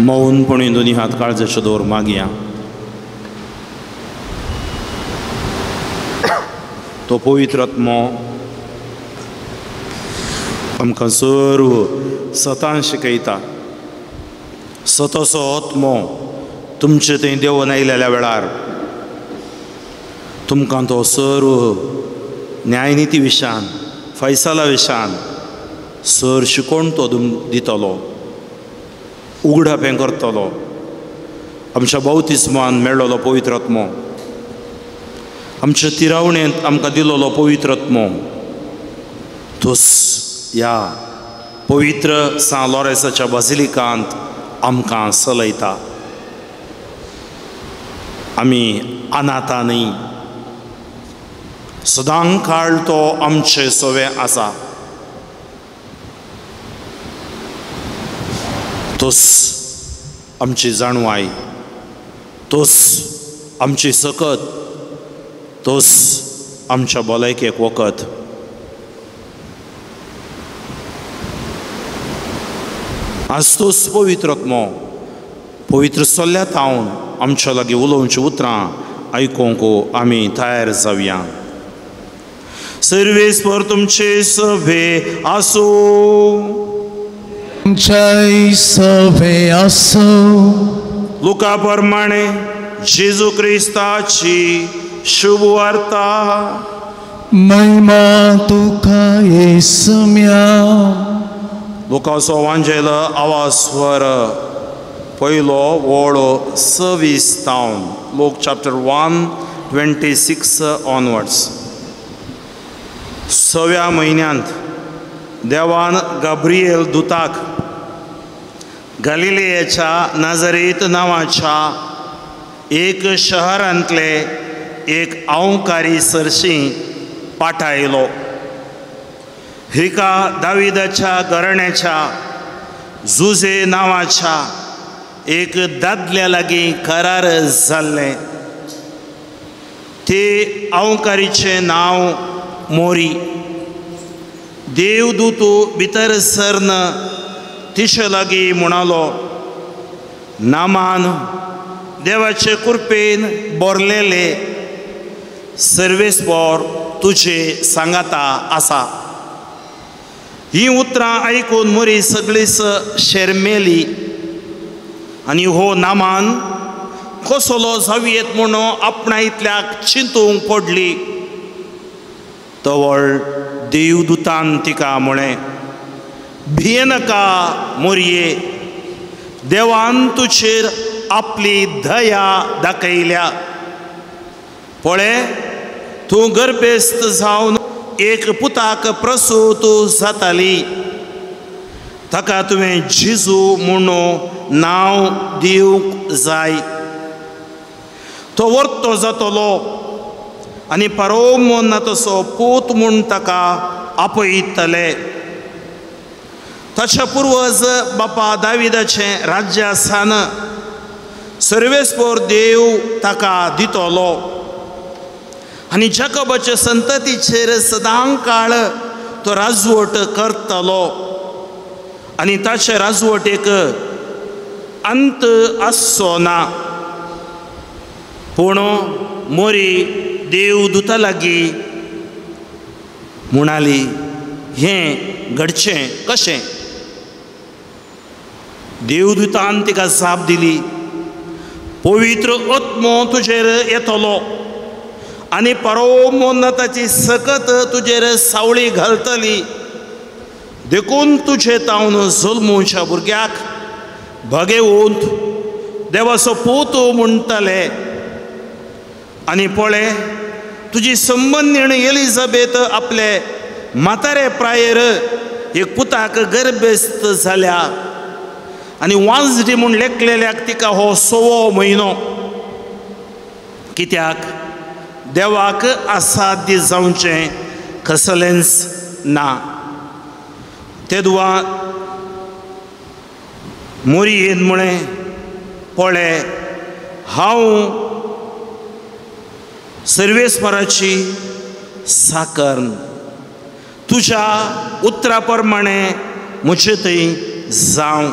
मौनपणे दोन्ही हात काळजाचो दवर मागया. तो पवित्र आत्मो आमकां सर्व सतान शिकयता. सतसो आत्मो तुमचे थंय देवून आयलेल्या वेळार तुमकां तो सर्व न्यायनिती विशान फैसला विशान सर शिकोवन तो दितलो, उगडापें करतलो. आमच्या बावतिस्मान मेळ्ळलो पवित्र आत्मो, आमच्या तिरावणेंत आमकां दिलोलो पवित्र आत्मो तोच ह्या पवित्र सांत लॉरेन्साच्या बाजिलिकांत आमकां चलयता. आमी अनाथा न्ही, सदां काळ तो आमचे सवे आसा. तोच आमची जाणवाय, तोच आमची सकत, तोच आमच्या भलायकेक वखद. आज तोच पवित्र आत्मो पवित्र सल्ल्या तावन आमच्या लागीं उलोवचीं उतरां आयकूंक आमी तयार जावया. सर्वेस्पर तुमचे सभे आसूं. तुमच्याय सभे आसूं. लुका प्रमाणे जेजू क्रिस्ताची शुभ वार्ता. महिमा तुका येसम्या. लुकाचो वांजेल आवाज स्वर पयलो वोळो 26 तावन लोक चॅप्टर 1 26 ऑनवर्ड्स. 6व्या म्हयन्यांत देवान गाब्रिएल दुताक गालिलेयाच्या नाजरेत नांवाच्या एक शहरांतले एक अवकारी सरशी पाठायलो. हिका दाविदाच्या घराण्याच्या जुजे नांवाच्या एक दादल्या लागीं करार जाल्लें. ते अवकारीचें नांव मोरी. देवदूत भितर सरन तिचे लागीं म्हणालो, नामान देवाचे कृपेन बोरलेले सर्वेस्पर तुजे सांगाता आसा. ही उतरां आयकून मोरी सगळीच शेरमेली आनी हो नामान कसलो जावयेत म्हणून आपणा इतल्याक चिंतूंक पडली. तवळ देवदूतान तिका म्हळें, भियेनाका मोरये, देवान तुजेर आपली दया दाखयल्या. पळय, तूं गर्भेस्त जावन एक पुताक प्रसूत जाताली. ताका तुवें जेजू म्हणून नांव दिवंक जाय. तो वर्तो जातलो आनी परोमोन तसो पूत म्हूण ताका आपयतले. ताच्या पुर्वज बापा दाविदाचें राज्य आसान सर्वेस्पर देव ताका दितलो आनी जाकोबाच्या संततीचेर सदां काळ तो राजवट करतलो आनी ताचे राजवटेक अंत आसचो ना. पूण मोरी देवदूता लागीं म्हणाली, हें घडचें कशें? देवदूतान तिका जाप दिली, पवित्र आत्मो तुजेर येतलो आनी परोमोन्नताची सकत तुजेर सावळी घालतली. देखून तुजे तावन जल्मूच्या भुरग्याक भगेवंत देवाचो पूत म्हणटले. आनी पळय, तुजी संबंदीण एलिझाबेथ आपले म्हातारे प्रायेर एक पुताक गर्भेस्त जाल्या. आनी वांजडी म्हूण लेखलेल्याक तिका हो 6वो म्हयनो. कित्याक देवाक असाध्य जावचें कसलेंच ना. तेदवा मोरयेन म्हळें, पळय हांव सर्वेस्पराची साकर्न, तुज्या उतरा प्रमाणे म्हजे थंय जावं.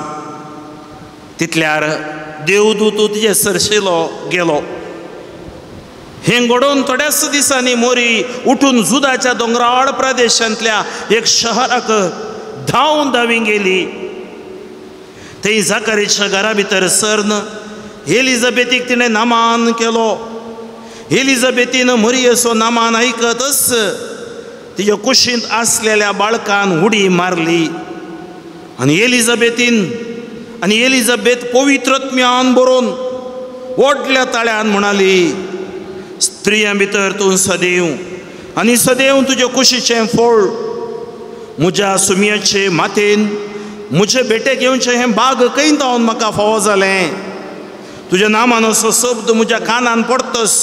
तितल्यार देवदूत तिजे सरशिलो गेलो. हें घडोवन थोड्याच दिसांनी मोरी उठून जुदाच्या दोंगराळ प्रदेशांतल्या एक शहराक धांवन धांवी गेली. थंय जाकारीच्या घरा भितर सरन एलिझाबेथीक तिणें नामान केलो. एलिझाबेथीन मोरयेचो नामान आयकतच तिच्या कुशींत आसलेल्या बाळकान उडी मारली आनी एलिझाबेथ पवित्रत्म्यान बरोवन व्हडल्या ताळ्यान म्हणाली, स्त्रियां भितर तूं सदैव आनी सदैव तुजे कुशीचें फळ, म्हज्या सुमयाचे मातेन म्हजे भेटेक येवचें हें बाग खंय जावन म्हाका फावो जालें. तुज्या नामान असो शब्द म्हज्या कानान पडतस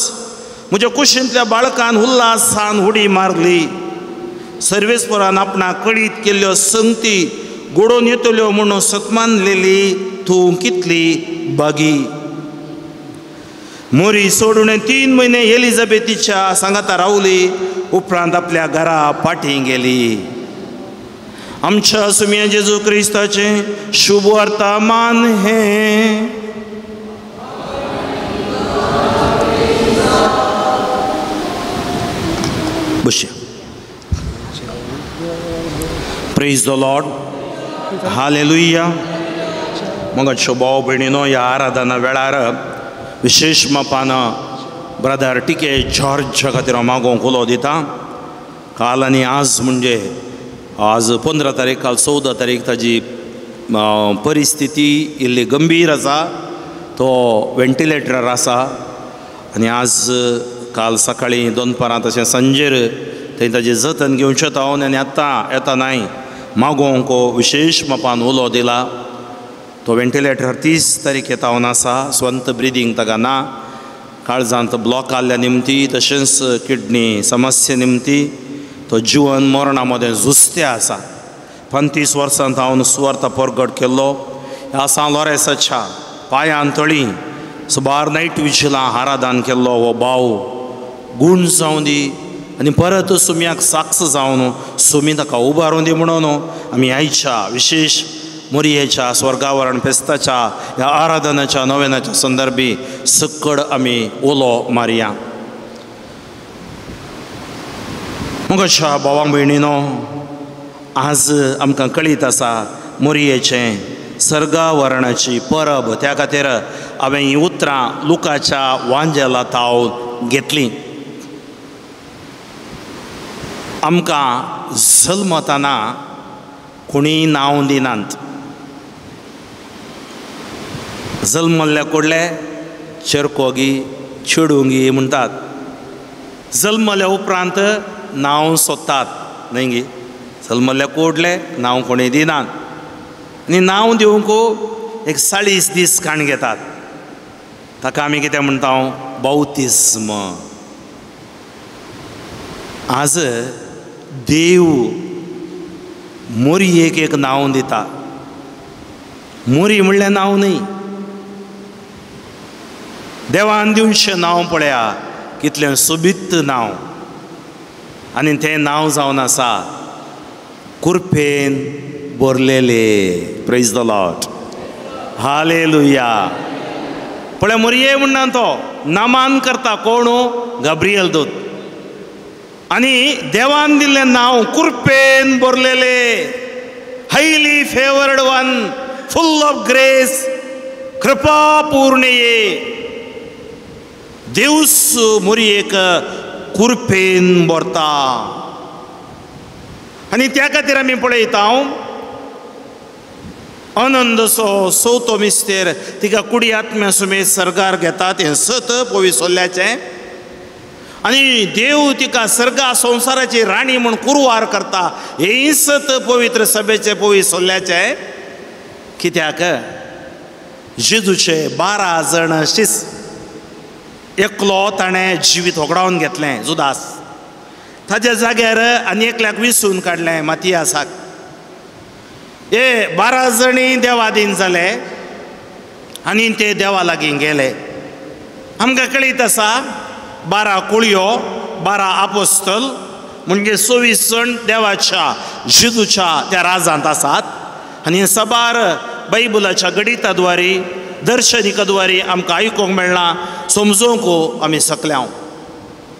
म्हज्या कुशींतल्या बाळकान उल्हासान उडी मारली. सर्वेस्परान आपणाक कळीत केल्ल्यो संगती घडोवन येतल्यो म्हणून सतमानलेली तूं कितली बागी. मोरी सोडून 3 म्हयने एलिझाबेथीच्या सांगाता रावली. उपरांत आपल्या घरा फाटीं गेली. आमच्या सुम्या जेजू क्रिस्ताचें शुभ वर्तमान हें. बशया. Praise the Lord. Hallelujah. मगाचो भाव भयणीनो, ह्या आराधना वेळार विशेश मापान ब्रदर टिके जॉर्ज खातीर हांव मागोवंक उलो दिता. काल आनी आज म्हणजे आज 15 तारीख, काल 14 तारीख ताजी परिस्थिती इल्ली गंभीर आसा. तो वेंटिलेटरार आसा आनी आज काल सकाळीं दनपारां तशें सांजेर थंय ताजें जतन घेवचें तावन आनी आतां येता नाय मागोवंक विशेश मापान उलो दिला. तो वेंटिलेटर 30 तारीख येतावन आसा. स्वंत ब्रिदींग ताका ना, काळजांत ब्लॉक आल्ल्या निमती तशेंच किडनी समस्या निमती तो जिवन मरणा मदें झुजते आसा. 35 वर्सां हांव सुवार्थ परगट केल्लो. ह्या सांत लॉरेसाच्या पांयान तळी सुबार नायट विजिलां आराधन केल्लो हो भाव गूण जावं दी आनी परत सुम्याक साक्ष जावन सुमी ताका उबारून दी म्हणून आमी आयच्या विशेश मोरयेच्या स्वर्गावरण फेस्ताच्या ह्या आराधनाच्या नवेनाच्या संदर्भी सकड आमी उलो मारया. मगच्या भावां भयणीनो, आज आमकां कळीत आसा मोरयेचें सर्गावरणाची परब. त्या खातीर हांवें हीं उतरां लुकाच्या वांजेला तावन घेतलीं. आमकां जल्मतना कोणीय नांव दिनात. जल्मल्ल्या कोडले चेरकोगी चेडूंगी म्हणटात. जल्मल्या उपरांत नांव सोदतात न्हय गी. जल्मल्ल्या कोडले नांव कोणी दिनात आनी नांव दिवंक एक 40 दीस काण घेतात. ताका आमी कितें म्हणटा? बाउतिज्म. आज देव मोरयेक एक नांव दिता. मोरी म्हणल्यार नांव न्हय, देवान दिवचें नांव पळया कितलें सोबीत नांव. आनी तें नांव जावन आसा कुर्पेन भरलेले. Praise the Lord. Hallelujah. पळय मोरये म्हणना तो नामान करता कोण? गाब्रियल दूत. आनी देवान दिल्लें नांव कुर्पेन भरलेले, highly favoured one, full of grace, कृपा पूर्णये. देवस मोरयेक कुर्पेन भरता. आनी त्या खातीर आमी पळयता आनंदसो चवथो मिस्तेर तिका कुडी आत्म्या सुमेत सर्गार घेता. तें सत पविसोल्ल्याचें. आनी देव तिका सर्गा संवसाराची राणी म्हूण कुरवार करता. हेंय सत पवित्र सभेचें पविसोल्ल्याचें. कित्याक जेजूचे 12 जण शिस, एकलो ताणें जिवीत होगडावन घेतलें जुदास, ताज्या जाग्यार आनी एकल्याक विसून काडलें मातियासाक. हे 12 जणी देवादीन जाले आनी ते देवा लागीं गेले. आमकां कळीत आसा 12 कुळयो, 12 आपोस्तल म्हणजे 24 जण देवाच्या जेजूच्या त्या राजांत आसात. आनी सबार बायबलाच्या गणिताद्वारी दर्शनिकाद्वारी आमकां आयकूंक मेळ्ळां, समजूंक आमी सकल्या.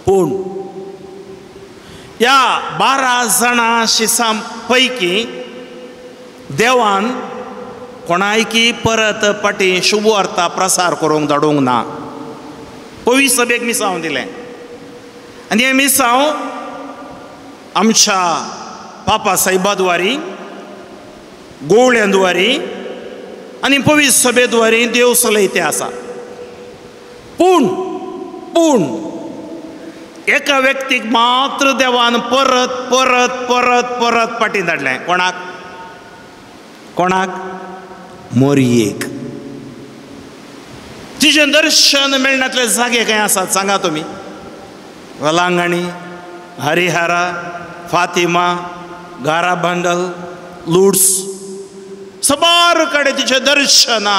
पूण ह्या 12 जाणां शिसां पैकी देवान कोणायकी परत पाटी शुभवार्ता प्रसार करूंक धाडूंक ना. पवित्र सभेक मिसांव दिलें आनी हें मिसांव आमच्या पापा साहेबाद्वारी, गोवळ्यांद्वारी आनी पवित्र सभेद्वारी देव चलयते आसा. पूण पूण एका व्यक्तीक मात्र देवान परत परत परत परत पाटी धाडलें. कोणाक? कोणाक? मोरयेक. तिजें दर्शन मेळनातले जागे खंय आसात सांगा तुमी? वेलांगणी, हरिहरा, फातिमा, गाराबंडल, लुड्स, सबार कडेन तिचें दर्शना,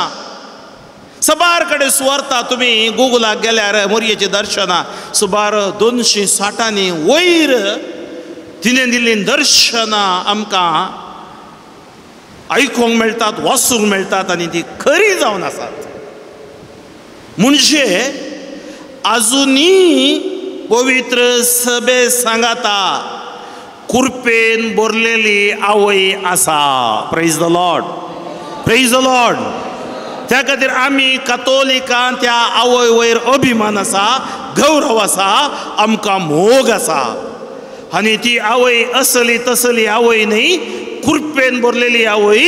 सबार कडेन सुवार्ता. तुमी गुगलाक गेल्यार मोरयेचें दर्शना सुमार 260 वयर तिणें दिल्लीं दर्शनां आमकां आयकूंक मेळटात, वाचूंक मेळटात आनी ती खरी जावन आसात. म्हणजे आजुनी पवित्र सभे सांगाता कुरपेन भरलेली आवय आसा. Praise the Lord, praise the Lord. त्या खातीर आमी कातोलिकां त्या आवय वयर अभिमान आसा, गौरव आसा, आमकां मोग आसा. आनी ती आवय असली तसली आवय न्ही, कुरपेन भरलेली आवय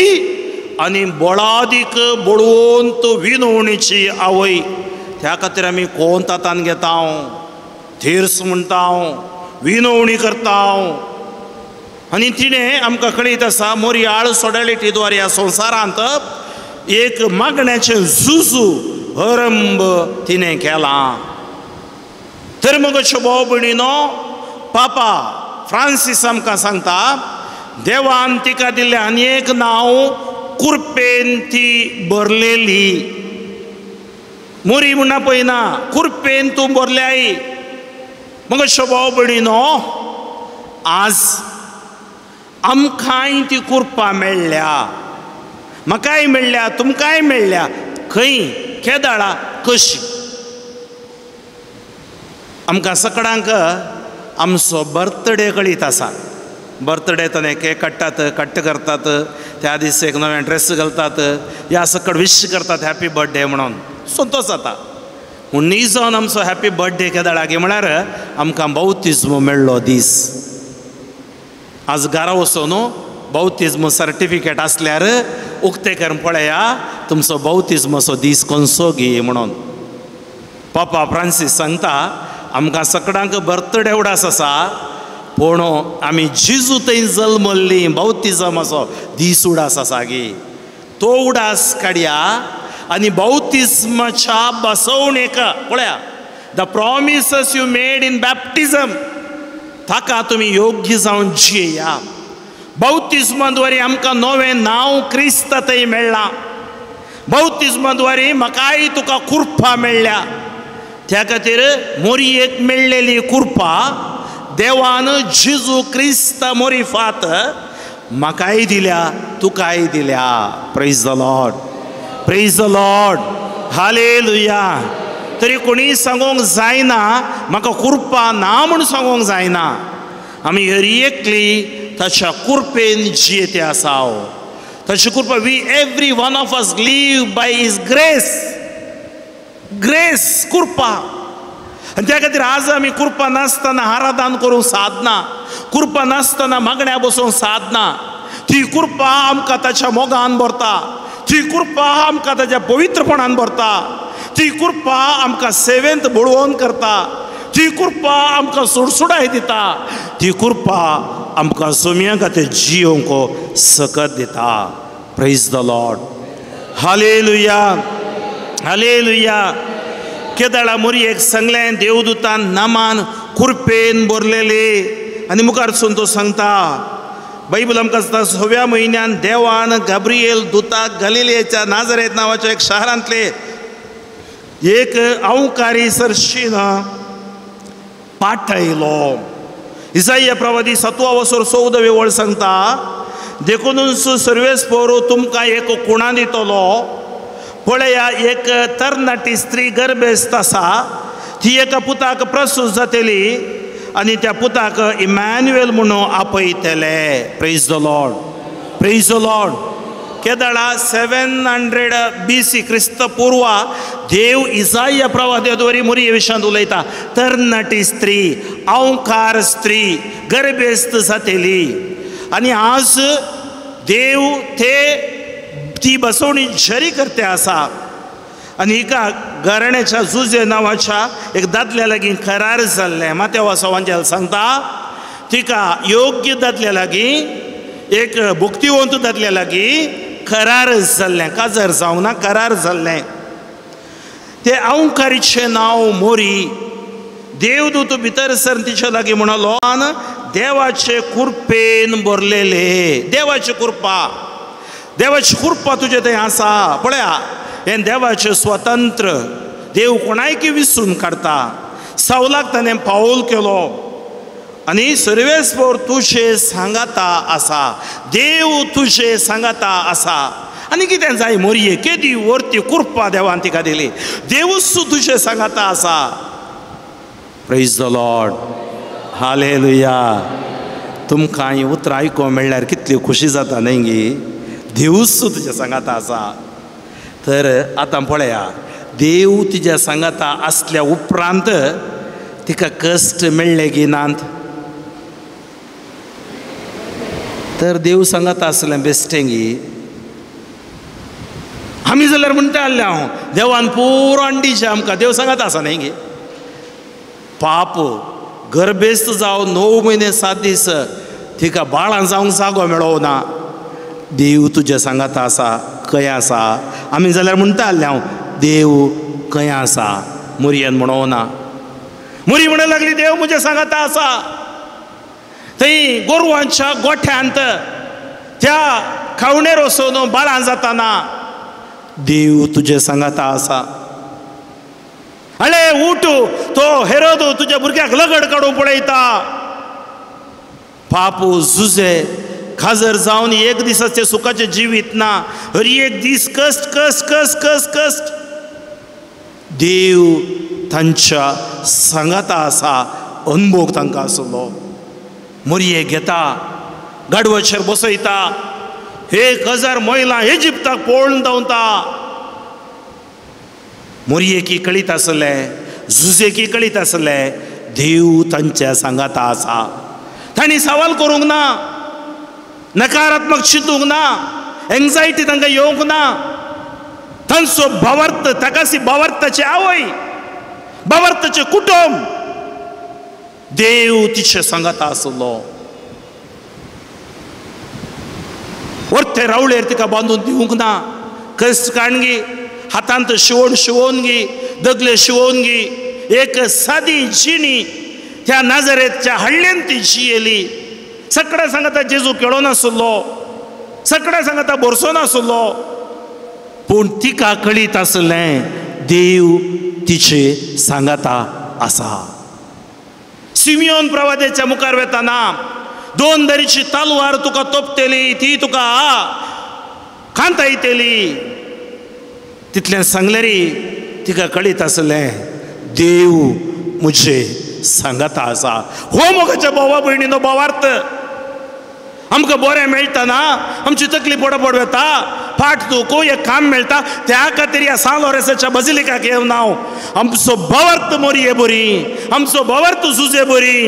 आनी बळादीक बळवंत विनवणीची आवय. त्या खातीर आमी कोण तातान घेता, थेर्स म्हणटा, विनवणी करता. आनी तिणें आमकां कळीत आसा मोरयाळ सोडॅलिटी द्वारे ह्या संवसारांत एक मागण्याचें झुजू अरंभ तिणें केलां. तर मग भाव भयणीनो, पापा फ्रांसीस आमकां सांगता देवान तिका दिल्लें आनी एक नांव कुरपेन ती भरलेली. मोरी म्हणा पळयना, कुरपेन तूं भरल्याय. मग भाव भयणीनो, आज आमकांय ती कुरपा मेळ्ळ्या, म्हाकाय मेळ्ळ्या, तुमकांय मेळ्ळ्या. खंय, केदाळा, कशी? आमकां सगळ्यांक आमचो बर्थडे कळीत आसा. बर्थडे ताणें केक काडटात, कट्ट करतात, त्या दीस एक नवें ड्रेस घालतात, ह्या सकड विश करतात हॅपी बर्थडे म्हणून संतोश जाता. पूण न्ही जावन आमचो हॅपी बर्थडे केदाळा गे म्हळ्यार आमकां बाउतिज्म मेळ्ळो दीस. आज घरा वचून बाउतिज्म सर्टिफिकेट आसल्यार उक्ते करून पळया तुमचो बाउतिज्माचो दीस कोणसो गे म्हणून. पापा फ्रांसीस सांगता आमकां सगळ्यांक बर्थडे उडास आसा, पूण आमी जेजू थंय जल्मल्ली बाउतिज्माचो दीस उडास आसा गे. तो उडास काडया आनी बाउतिज्माच्या बसवणेक पळया, the promises you made in baptism, ताका तुमी योग्य जावन जिया. बाउतिज्माद्वारे आमकां नवें नांव क्रिस्त थंय मेळ्ळां. बाउतिज्माद्वारे म्हाकाय तुका कुरपा मेळ्ळ्या. त्या खातीर मोरयेक मेळ्ळेली कुरपा देवान जेजू क्रिस्त मोरीफात म्हाकाय दिल्या, तुकाय दिल्या. Praise the Lord, praise the Lord, hallelujah. तरी कोणी सांगूंक जायना म्हाका कुरपा ना म्हूण सांगूंक जायना. आमी हरी एकली ताच्या कुरपेन जियेते आसा. ताची कृपा, we every one of us live by his grace. Grace, कृपा. आनी त्या खातीर आज आमी कृपा नासतना आराधन करूंक सादना, कृपा नासतना मागण्या बसूंक सादना. ती कृपा आमकां ताच्या मोगान भरता, ती कृपा आमकां ताच्या पवित्रपणान भरता, ती कृपा आमकां सेवेंत बळवंत करता, ती कृपा आमकां सुडसुडाय दिता, ती कृपा आमकां सोम्या खातीर जियोंक सकत दिता. Praise the Lord, hallelujah. Hallelujah. केदाळा मोरयेक सांगलें देवदूतान नामान कुरपेन भरलेले. आनी मुखार सून तो सांगता बायबल आमकां सांगता 6व्या म्हयन्यान देवान गाब्रिएल दुताक गलिलेच्या नाजरेत नांवाच्या एक शारांतले एक अवकारी सरशीन पाठयलो. इसाया प्रवादी 7वो वसोर 14वे वळ सांगता देखूनच सर्वेस्पोरू तुमकां एक कुणा दितलो. पळया एक तरणाटी स्त्री गर्भेस्त आसा, ती एका पुताक प्रसूत जातली आनी त्या पुताक इमॅन्युएल म्हणून आपयतले. Praise the Lord, praise the Lord. केदळा 700 BC क्रिस्त पूर्व देव इसाया प्रवाद्याद्वारे मोरये विशयांत उलयता. तरणाटी स्त्री, अवकार स्त्री गर्भेस्त जातली आनी आज देव ते ती बसवणी जरी करते आसा. आनी हिका घराण्याच्या जुजे नांवाच्या एक दादल्या लागीं करार जाल्लें. मातेवा सवांजेल सांगता तिका योग्य दादल्या लागीं, एक भुक्तिवंत दादल्या लागीं करार जाल्लें, काजर जावंक ना, करार जाल्लें. ते अवकारीचें नांव मोरी. देवदूत भितर सर तिच्या लागीं म्हणलो देवाचे कुरपेन भरलेले. देवाची कृपा, देवाची कृपा तुजे थंय आसा. पळया हें देवाचें स्वतंत्र, देव कोणायकी विसरून काडटा. सावलाक ताणें पावल केलो आनी सर्वेस्पोर तुजे सांगाता आसा, देव तुजे सांगाता आसा. आनी कितें जाय मोरये, केदी वरती कृपा देवान तिका दिली, देवूच तुजे सांगाता आसा. Praise the Lord, hallelujah. तुमकां हीं उतरां आयकूंक मेळ्ळ्यार कितली खोशी जाता न्हय गी. देवूच तुज्या सांगाता आसा. तर आतां पळया देव तुज्या सांगाता आसल्या उपरांत तिका कश्ट मेळ्ळे गी नात. तर देव सांगाता आसलें बेश्टें गी. आमी जाल्यार म्हणटा आसलें हांव देवान पुरो अंडीचें आमकां, देव सांगाता आसा न्हय गी. पाप गर्भेस्त जावन 9 म्हयने 7 दीस तिका बाळां जावंक जागो मेळोना ना. देव तुज्या सांगाता आसा, खंय आसा. आमी जाल्यार म्हणटा आसलें हांव देव खंय आसा, मोरयेन म्हणोना. मोरी म्हणूंक लागली देव म्हज्या सांगाता आसा. थंय गोरवांच्या गोठ्यांत त्या खावणेर वचून बाळां जाताना देव तुजे सांगाता आसा. अळे उठ, तो हेरोद तुज्या भुरग्याक लगड काडून पळयता. पापू जुजे खाजर जावन एक दिसाचें सुखाचें जिवीत ना, हर एक दीस कश्ट कश्ट कश्ट कश्ट कश्ट. देव तांच्या सांगाता आसा, अनभोग तांकां आसलो. मोरये घेता, गाडवाचेर बसयता, 1000 मैलां इजिप्ताक पळोवन धांवता. मोरयेकी कळीत आसलें, जुजेकी कळीत आसलें देव तांच्या सांगाता आसा. तांणी सवाल करूंक ना, नकारात्मक चिंतूंक ना, एंग्जायटी तांकां येवंक ना. तांचो भावार्थ, ताकासी भावार्थाची आवय, भावार्थाचें कुटुंब, देव तिचे सांगाता आसलो. वर्ते रावळेर तिका बांदून दिवंक ना. कश्ट काणगी, हातांत शिवण शिवोवन गी, दगले शिवोवन गी, एक सादी जिणी त्या नाजरेतच्या हळ्ळेन ती जियेली. सगळ्या सांगाता जेजू खेळो नासलो, सगळ्या सांगाता भरसो नासलो, पूण तिका कळीत आसलें देव तिचे सांगाता आसा. सिमियोन प्रवाद्याच्या मुखार वेताना 2 दरीची तलवार तुका तोपतली, ती तुका खांतायतली. तितलें सांगलें री तिका कळीत आसलें देव म्हजे सांगाता आसा. हो मोगाच्या भावा भयणीनो भावार्थ आमकां बरें मेळटा ना, आमची तकली पडपड वेता, फाट दुखो एक काम मेळटा, त्या खातीर ह्या सान लोरेसाच्या बजिलिकाक येवन हांव आमचो भावार्थ मोरये बरी, आमचो भावार्थ जुजे बरी.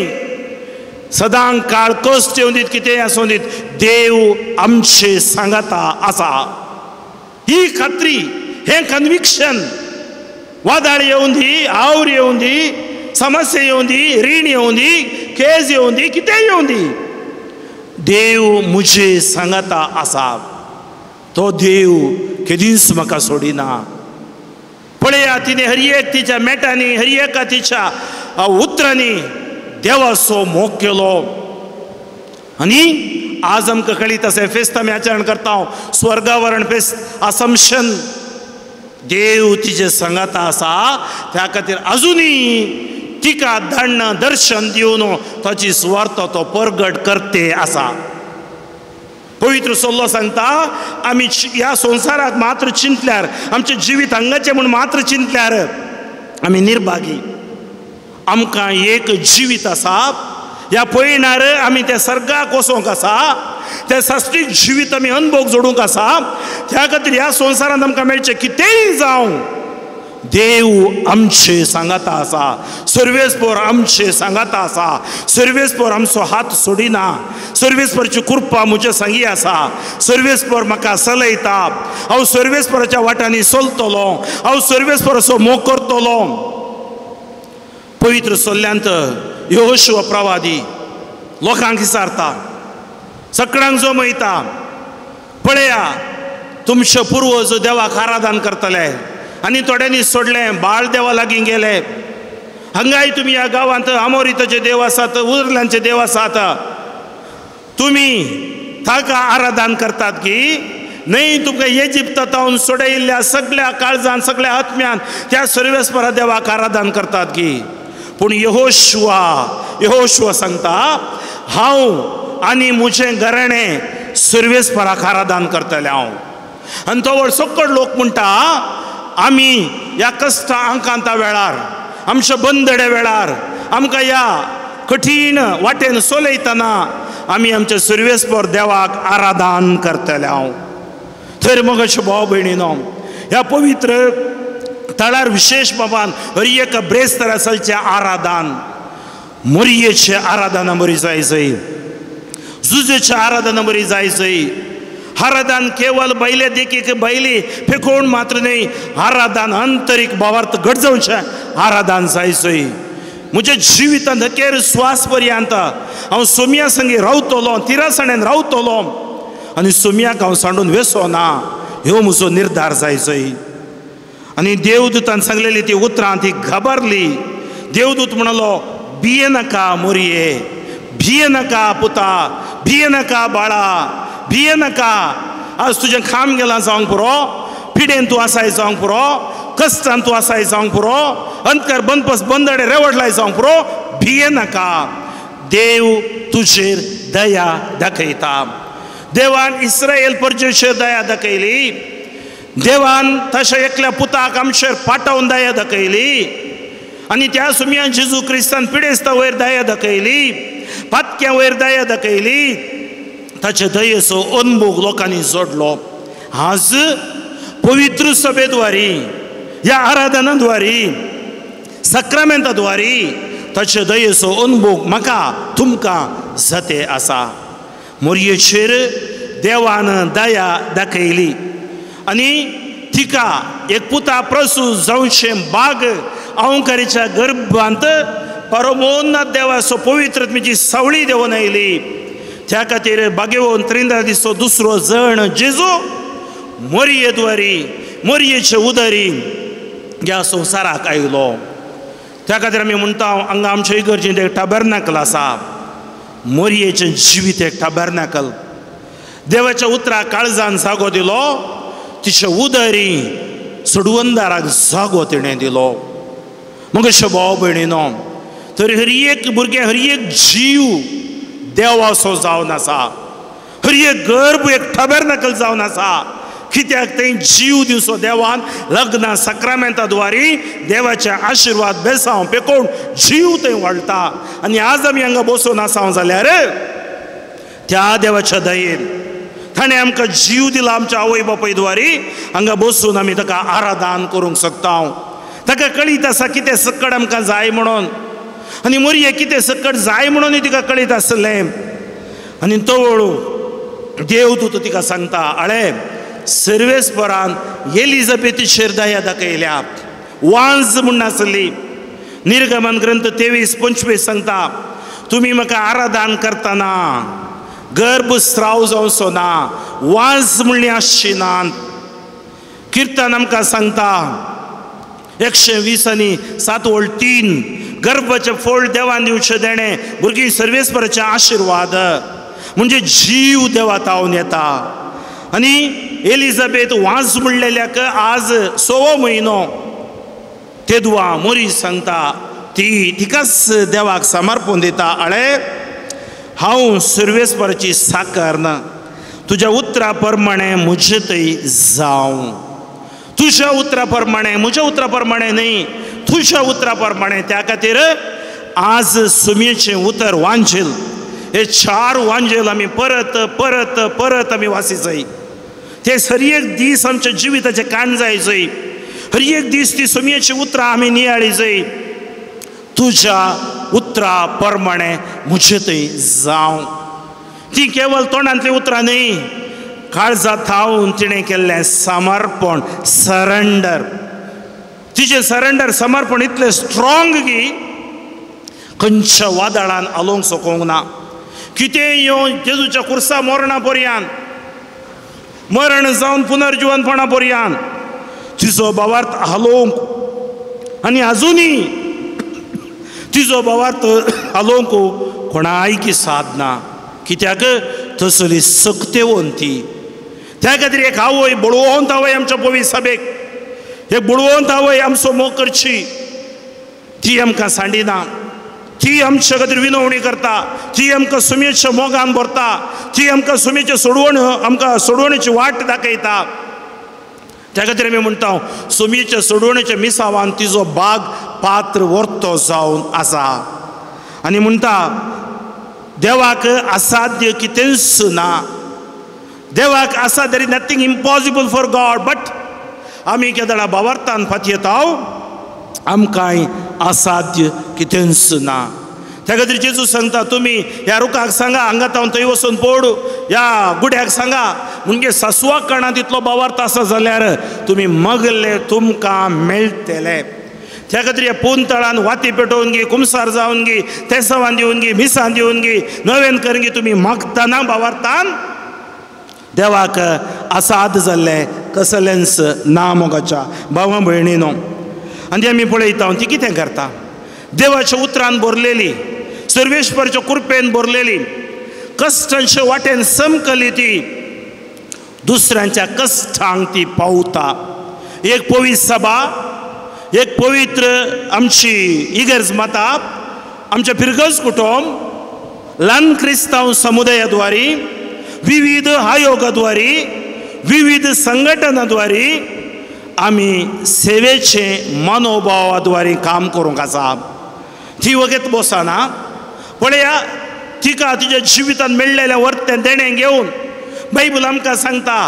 सदां काळ कश्ट येवन दीत, कितेंय आसूं दीत, देव आमचे सांगाता आसा. ही खात्री, हें कन्विक्शन. वादळ येवन दी, आवर येवन दी, समस्या येवन दी, रीण येवन दी, केज येवन दी, कितेंय येवन दी, देव म्हजे सांगाता आसा. तो देव केदींच म्हाका सोडिना. पळया तिणें हर एक तिच्या मेटांनी हर एका तिच्या उतरांनी देवाचो मोग केलो. आनी आज आमकां कळीत आसा फेस्त आमी आचरण करता स्वर्गावरण फेस्त असम्शन देव तिचे सांगाता आसा त्या खातीर अजुनूय तिका धाडण दर्शन दिवन ताची सुवार्थ तो परगट करते आसा. पवित्र सल्लो सांगता आमी ह्या संवसाराक मात्र चिंतल्यार आमचें जिवीत हांगाचें म्हूण मात्र चिंतल्यार आमी निर्भागी. आमकां एक जिवीत आसा ह्या पयणार आमी त्या सर्गाक वचोंक आसा त्या साश्टीक जिवीत आमी अनुभव जोडूंक आसा. त्या खातीर ह्या संवसारांत आमकां मेळचें कितेंय जावं देव आमचे सांगाता आसा सर्वेस्पोर आमचे सांगाता आसा सर्वेस्पोर आमचो हात सोडिना सर्वेस्पोरची कृपा म्हज्या सांगी आसा सर्वेस्पोर म्हाका चलयता हांव सर्वेस्पोराच्या वाटांनी चलतलो हांव सर्वेस्पोराचो मोग करतलो. पवित्र सल्ल्यांत यहोशुआ प्रवादी लोकांक विचारता सगळ्यांक जमयता पळया तुमचे पुर्वज देवाक आराधन करतले आनी थोड्यांनी सोडलें बाळ देवा लागीं गेले. हांगाय तुमी ह्या गांवांत आमोरिताचे देव आसात उर्लांचे देव आसात तुमी ताका आराधन करतात की न्हय तुमकां इजिप्तांत सोडयिल्ल्या सगळ्या काळजान सगळ्या आत्म्यान त्या सर्वेस्परा देवाक आराधन करतात की. पूण यहोशुआ यहोशुआ सांगता हांव आनी म्हजें घराणें सर्वेस्पराक आराधन करतलें हांव. आनी तो सकट लोक म्हणटा आमी ह्या कश्टा आंकांता वेळार आमच्या बंदड्या वेळार आमकां ह्या कठीण वाटेन चलयतना आमी आमच्या सर्वेस्पर देवाक आराधन करतले हांव. तर मग अशें भाव भयणीनो ह्या पवित्र थळार विशेश बाबान हर एक ब्रेस्तारा चलचें आराधन मोरयेचें आराधना बरी जाय जय जुजेचें आराधना बरी जाय जय. आराधन केवल बैले देखीक बैली फेकोवन मात्र न्हय आराधन आंतरीक भावार्थ घट जावचें आराधन जाय जय. म्हज्या जिवितांत अखेर स्वास पर्यंत हांव सोम्या संगी रावतलो तिरासणेन रावतलो आनी सोम्याक हांव सांडून वेसो ना ह्यो म्हजो निर्धार जाय जय. आनी देवदूतान सांगलेली ती उतरां ती घाबरली. देवदूत म्हणलो भिये नाका मोरये भिये नाका पुता भिये नाका बाळा भिये नाका. आज तुजें खाम गेलां जावंक पुरो पिडेन तूं आसाय जावंक पुरो कश्टान तूं आसाय जावंक पुरो अंतकार बंदपस बंदडे रेवडलाय जावंक पुरो भिये नाका. देव तुजेर दया दाखयता. देवान इस्रायल परजेचेर दया दाखयली देवान तशें एकल्या पुताक आमचेर पाठोवन दया दाखयली आनी त्या सुमयान जेजू क्रिस्तान पिडेस्ता वयर दया दाखयली पातक्या वयर दया दाखयली. ताचे दयेचो अनभोग लोकांनी जोडलो. आज पवित्र सभेद्वारी ह्या आराधनाद्वारी सक्रामेंताद्वारी ताचे दयेचो अनभोग म्हाका तुमकां जाते आसा. मोरयेचेर देवान दया दाखयली आनी तिका एक पुता प्रसूत जावचें बाग अहंकारीच्या गर्भांत परमोन्नत देवाचो पवित्रत्मेची सावळी देवून आयली. त्या खातीर बागेवन त्रिंदा दिसो दुसरो जण जेजू मोरयेद्वारी मोरयेचे उदरी ह्या संवसाराक आयलो. त्या खातीर आमी म्हणटा हांगा आमच्या इगर्जेंत एक टाबर्नाकल आसा मोरयेचें जिवीत एक टाबर्नाकल. देवाच्या उतराक काळजान जागो दिलो तिचे उदरी सोडवंदाराक जागो तिणें दिलो. मग अशें भाव भयणीनो तर हर एक भुरगें हर एक जीव देवाचो जावन आसा हर एक गर्भ एक टबर्नाकल जावन आसा. कित्याक थंय जीव दिवचो देवान लग्न सक्रामेंताद्वारी देवाचे आशिर्वाद बेसांव पेकोवन जीव थंय वाडटा. आनी आज आमी हांगा बसून आसा जाल्यार त्या देवाच्या दयेन ताणें आमकां जीव दिला आमच्या आवय बापायद्वारी हांगा बसून आमी ताका आराधन करूंक शकता. ताका कळीत आसा कितें सकट आमकां जाय म्हणून आनी मोरये कितें सकट जाय म्हणून तिका कळीत आसलें. आनी तवळू देवदूत तिका सांगता आळे सर्वेस्परान एलिझाबेथीचेर दया दाखयल्या वांज म्हूण नासली. निर्गमन ग्रंथ 23:25 सांगता तुमी म्हाका आराधन करतना गर्भस्राव जावचो ना वांज म्हणली आसची ना. किर्तन आमकां सांगता 120 आनी 7 ओळ 3 गर्भाचें फळ देवान दिवचें देणें भुरगीं सर्वेस्पराचे आशिर्वाद म्हणजे जीव देवा तावन येता. आनी एलिझाबेथ वाज म्हणलेल्याक आज 6वो म्हयनो तेदवा मोरी सांगता ती तिकाच देवाक समर्पण दिता. अळे हांव सर्वेस्पराची साकर ना तुज्या उतरा प्रमाणे म्हजे थंय जावं. तुज्या उतरा प्रमाणे म्हज्या उतरा प्रमाणे न्हय तुज्या उतरा प्रमाणे. त्या खातीर आज सुमयेचें उतर वांजेल हे 4 वांजेल आमी परत परत परत आमी वाची जाय. ते हर एक दीस आमच्या जिविताचें कान जाय जाय. हर एक दीस ती सुमयेची उतरां आमी नियाळी जाय. तुज्या उतरा प्रमाणे म्हजे थंय जावं. ती केवळ तोंडांतली उतरां न्हय काळजा थावन तिणें केल्लें समर्पण सरेंडर. तिचें सरेंडर समर्पण इतलें स्ट्रोंग की खंयच्या वादळान हालोवंक शकूंक ना. कितें येवन जेजूच्या खुर्सा मरणा पर्यंत मरण जावन पुनर्जिवनपणा पर्यंत तिचो भावार्थ हालोवंक आनी आजुनूय तिचो भावार्थ हालोवंक कोणायकी सादना. कित्याक तसली सक्तेवन ती. त्या खातीर एक आवय बळवंत आवय आमच्या पवित्र सभेक एक बळवंत आवय आमचो मोग करची ती आमकां सांडिना. ती आमच्या खातीर विनवणी करता. ती आमकां सुमेच्या मोगान भरता. ती आमकां सुमेचे सोडवण आमकां सोडवणेची वाट दाखयता. त्या खातीर आमी म्हणटा सुमेच्या सोडवणेच्या मिसावान तिजो बाग पात्र वर्तो जावन आसा. आनी म्हणटा देवाक असाध्य कितेंच ना. देवाक आसा there is nothing impossible for God. But आमी केदळा भावार्थान फातयेता आमकांय असाध्य कितेंच ना. त्या खातीर जेजू सांगता तुमी ह्या रुखाक सांगा हांगा तावन थंय वचून पड ह्या गुड्याक सांगा म्हणजे सासवा कणांत इतलो भावार्थ आसा जाल्यार तुमी मगले तुमकां मेळटले. त्या खातीर ह्या पुनतळान वाती पेटोवन गी कुमसार जावन गी तेसावान दिवन गी मिसान दिवन गी नवेन करून गी तुमी मागतना भावार्थान देवाक असाद जाल्लें कसलेंच ना मोगाच्या भावा भयणीनो. आनी आमी पळयता ती कितें करता देवाच्या उतरान भरलेली सर्वेश्वरच्या कृपेन भरलेली कश्टांच्या वाटेन समकली ती दुसऱ्यांच्या कश्टांक ती पावता. एक पवित्र सभा एक पवित्र आमची इगर्ज माता आमच्या फिरगज कुटुंब ल्हान क्रिस्तांव समुदायाद्वारी विविध आयोगाद्वारी विविध संघटनाद्वारी आमी सेवेचे मनोभावाद्वारे काम करूंक आसा. ती वगत बसना पळया तिका तिच्या जिवितांत मेळ्ळेलें वर्तें देणें घेवन बायबल आमकां सांगता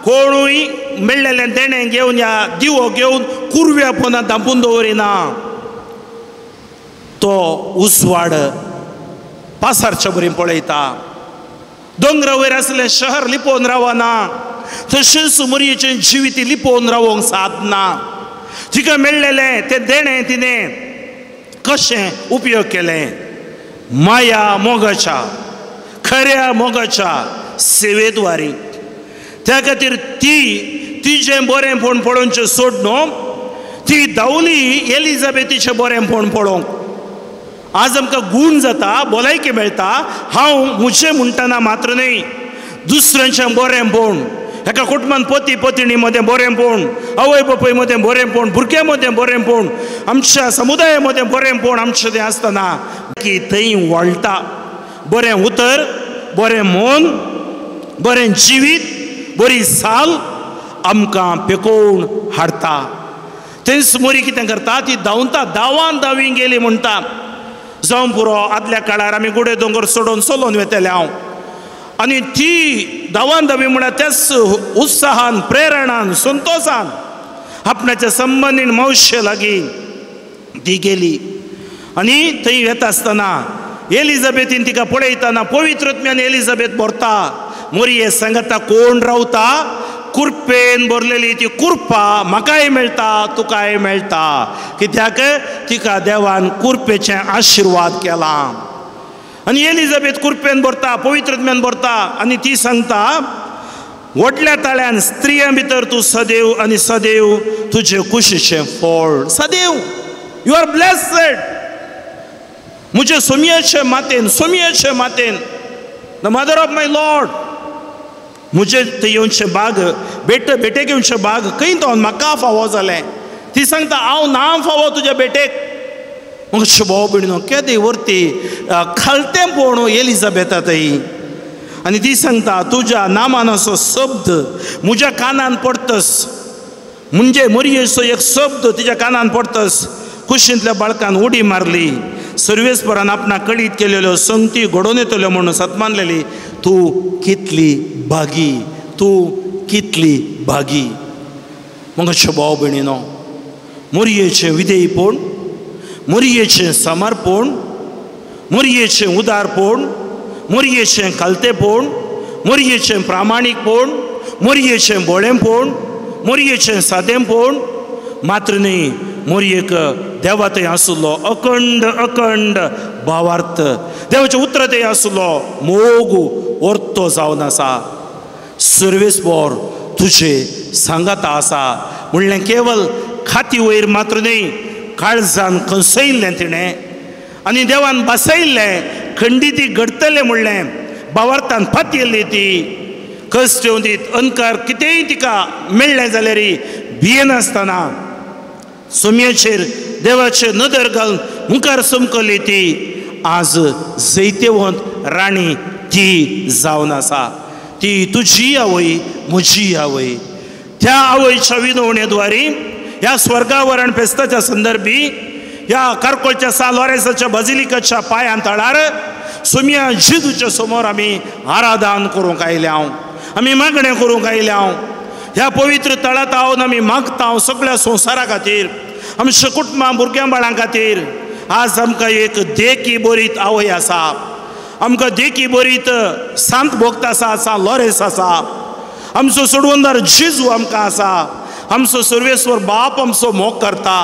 कोणूय मेळ्ळेलें देणें घेवन ह्या दिवो घेवन कुरव्या पोना धांपून दवरिना तो उजवाड पासारच्या बरी पळयता. दोंगरा वयर आसलें शहर लिपोवन रावना तशेंच मोरयेचें जिवीत लिपोवन रावोंक सादना. तिका मेळ्ळेलें तें देणें तिणें कशें उपयोग केलें माया मोगाच्या खऱ्या मोगाच्या सेवेद्वारी. त्या खातीर ती तिजें बरेंपण पळोवचें सोड न्हू ती धांवली एलिझाबेथीचें बरेंपण पळोवंक. आज आमकां गूण जाता भलायकी मेळटा. हांव म्हजें म्हणटना मात्र न्हय दुसऱ्यांचें बरेंपण एका कुटुंबान पती पतिणी मदें बरेंपण आवय बापूय मदें बरेंपण भुरग्यां मदें बरेंपण आमच्या समुदाया मदें बरेंपण आमचें तें आसतना की थंय वळटा बरें उतर बरें मन बरें जिवीत बरी साल आमकां पेकोवन हाडटा. तेंच मोरी कितें करता ती धांवता धांवान धांवी गेली म्हणटा. जावं पुरो आदल्या काळार आमी गुडे दोंगर सोडून चलोवन वेतले हांव आनी ती धांवान धांवी म्हळ्यार त्याच उत्साहान प्रेरणान संतोशान आपणाच्या संबंदीन मावशे लागीं ती गेली. आनी थंय वेता आसतना एलिझाबेथीन तिका पळयतना पवित्रत्म्यान एलिझाबेथ भरता. मोरये सांगता कोण रावता कुरपेन भरलेली ती कुरपा म्हाकाय मेळटा तुकाय मेळटा. कित्याक तिका देवान कुरपेचे आशिर्वाद केला. आनी एलिझाबेथ कुरपेन भरता पवित्रत्म्यान भरता आनी ती सांगता व्हडल्या ताळ्यान स्त्रियां भितर तूं सदैव आनी सदैव तुजे कुशीचें फळ सदैव. You are blessed. म्हजे सोमयेचे मातेन, सोमयेचे मातेन, the mother of my lord, म्हजे थंय येवचें बाग भेट भेटेक येवचें बाग खंय तो म्हाका फावो जालें. ती सांगता हांव ना फावो तुज्या भेटेक. मग भाव भयणीनो केदे वरती खालतें पळोवन एलिझाबेथा थंय आनी ती सांगता तुज्या नामान असो शब्द म्हज्या कानान पडतस, म्हणजे मोरयेचो एक शब्द तिच्या कानान पडतस कुशींतल्या बाळकान उडी मारली. सर्वेस्परान आपणा कळीत केलेल्यो संगती घडोवन येतल्यो म्हणून सतमानलेली. तूं कितली भागी, तूं कितली भागी. मग अशें भाव भयणीनो मोरयेचें विधेयपण, मोरयेचें समर्पण, मोरयेचें उदारपण, मोरयेचें खालतेपण, मोरयेचें प्रामाणीकपण, मोरयेचें भोळेपण, मोरयेचें सादेंपण मात्र न्ही, मोरयेक देवा थंय आसलो अखंड अखंड भावार्थ, देवाचें उतर थंय आसलो मोग orto जावन आसा. सर्वेस्पर तुजे सांगाता आसा म्हणलें केवल खाती वयर मात्र न्ही, काळजान कंसयिल्लें तिणें आनी देवान बसयिल्लें खंडिती घडटलें म्हणलें भावार्थान पातयेल्ली ती. कश्ट येवन दीत अनकार कितेंय तिका मेळ्ळें जाल्यार भियेनासतना सोमयेचेर देवाचेर नदर घालून मुखार समकली ती. आज जैतेवंत राणी ती जावन आसा. ती तुजी आवय, म्हजी आवय. त्या आवयच्या विनवणेद्वारी ह्या स्वर्गावरण फेस्ताच्या संदर्भी ह्या कारकोलच्या सान लॉरेन्साच्या बाजिलिकाच्या पांयां तळार सोमया जेजूच्या समोर आमी आराधन करूंक आयल्या, आमी मागणें करूंक आयल्या. ह्या पवित्र तळांत हांव आमी मागता सगळ्या संवसारा खातीर, आमच्या कुटुंबां भुरग्यां बाळां खातीर. आज आमकां एक देखी बरीत आवय आसा, आमकां देखी बरीत सांत भक्त आसा, सान लॉरेन्स आसा, आमचो सोडवणदार जेजू आमकां आसा, आमचो सर्वेस्वर बाप आमचो मोग करता.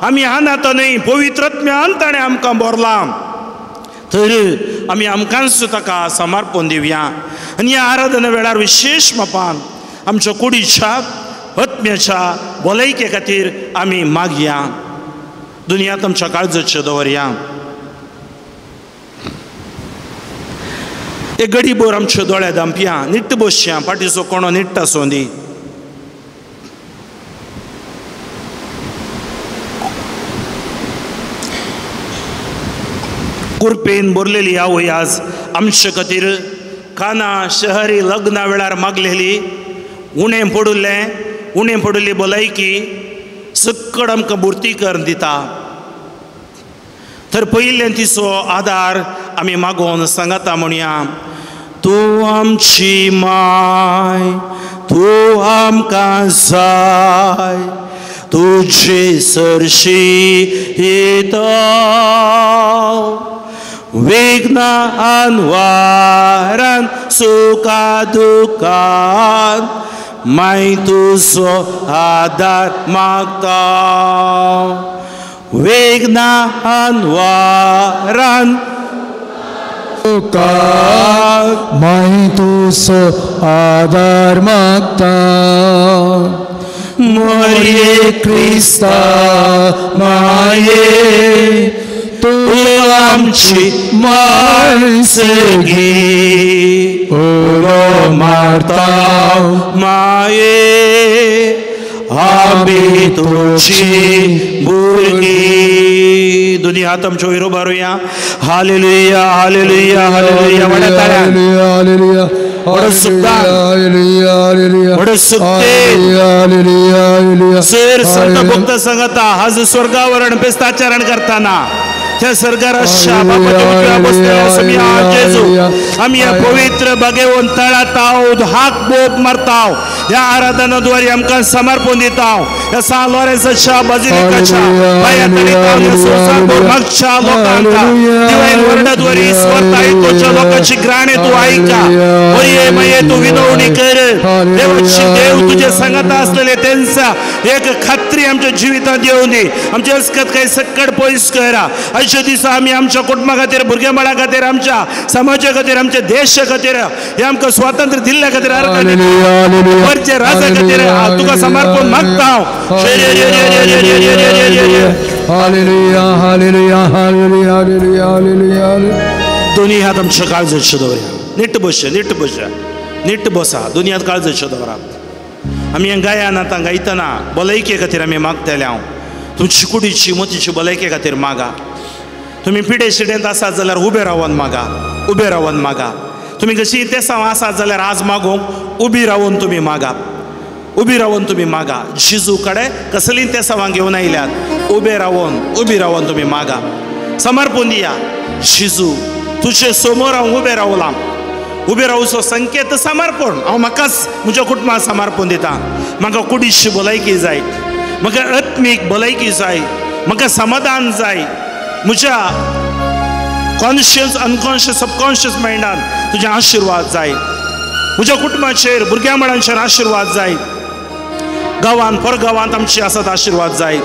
आमी आनात न्हय, पवित्र आत्म्यान ताणें आमकां भरलां. तर आमी आमकांच ताका समर्पण दिवया आनी ह्या आराधना वेळार विशेश मापान आमच्या कुडीच्या आत्म्याच्या भलायके खातीर आमी मागया. दुनियांत आमच्या काळजाचेर दवरया. एक गडीभर आमच्या दोळे धांपया, निट्ट बसया, फाटीचो कोणो निट्ट आसूं दी. कुरपेन भरलेली आवय आज आमचे खातीर काना शहरी लग्ना वेळार मागलेली उणें पडुल्लें, उणें पडुल्ली भलायकी सक्कड आमकां भरती करून दिता. तर पयलें तिचो आदार आमी मागोवन सांगता म्हणया, तूं आमची माय, तूं आमकां जाय, तुजे सरशी येता विघ्नान वारान सुखा दुखान माय तुजो आदार मागता. विघ्नान वारान माय तुजो आदार मागता. मोरये क्रिस्ता माये, तूं आमची माय सगी, उलो मारता माये, आमी तुजी भुरगीं. दोनी हात आमच्यो वयर उबारुया. Hallelujah, hallelujah, hallelujah. व्हडा ताळ्यान, व्हडा सुखदान, व्हडा सुखदेन सर संत भक्त सांगता. आज स्वर्गावरण फेस्ताचरण करताना त्या सरकाराच्या बापाच्या उजव्या बसलेल्या सोमया जेजू आमी ह्या पवित्र बागेवन तळात आहोत, हाक बोब मारताव. ह्या आराधनाद्वारे आमकां समर्पण दिताव. ह्या सान लॉरेन्साच्या बाजिलिकाच्या पांयां तडीताव. ह्या संवसारभर मागच्या लोकांक दिवायन वर्डाद्वारे स्वर्त आयकोच्या लोकांची ग्राणे तूं आयका. मरिये माये तूं विनवणी कर. देवाची देव तुजे सांगाता आसलेले तेंचा एक खात्री आमच्या जिवितांत येवं दी. आमच्या अस्कत काय सक्कड पयस करा. आयच्या दिसा आमी आमच्या कुटुंबा खातीर, भुरग्यां बाळां खातीर, आमच्या समाजा खातीर, आमच्या देशा खातीर, हे आमकां स्वातंत्र्य दिल्ल्या खातीर, वरचे राजा खातीर तुका समर्पण मागता हांव. दोन्ही हात आमच्या काळजाचेर दवरया. नीट बसया, नीट बसया, नीट बसा. दोन्ही हात काळजाचेर दवरा. आमी हें गायन आतां गायतना भलायके खातीर आमी मागतले. हांव तुमची कुडीची मतीची भलायके खातीर मागा. तुमी पिडे शिडेंत आसात जाल्यार उबे रावन मागा, उबे रावन मागा. तुमी कशी तेसांव आसात जाल्यार आज मागूंक उबी रावन तुमी मागा, उबी रावन तुमी मागा. जेजू कडेन कसलीं तेसांवां घेवन आयल्यात, उबे रावन, उबी रावन तुमी मागा. समर्पण दिया. जेजू तुजे समोर हांव उबे रावलां. उबे रावचो संकेत समर्पण. हांव म्हाकाच म्हज्या कुटुंबाक समर्पण दिता. म्हाका कुडीची भलायकी जाय, म्हाका आत्मीक भलायकी जाय, म्हाका समाधान जाय. म्हज्या कॉन्शियस, अनकॉन्शियस, सबकॉन्शियस मायंडान तुजे आशिर्वाद जाय. म्हज्या कुटुंबाचेर, भुरग्यां बाळांचेर आशिर्वाद जाय. गांवांत परगांवांत आमचे आसात आशिर्वाद जाय.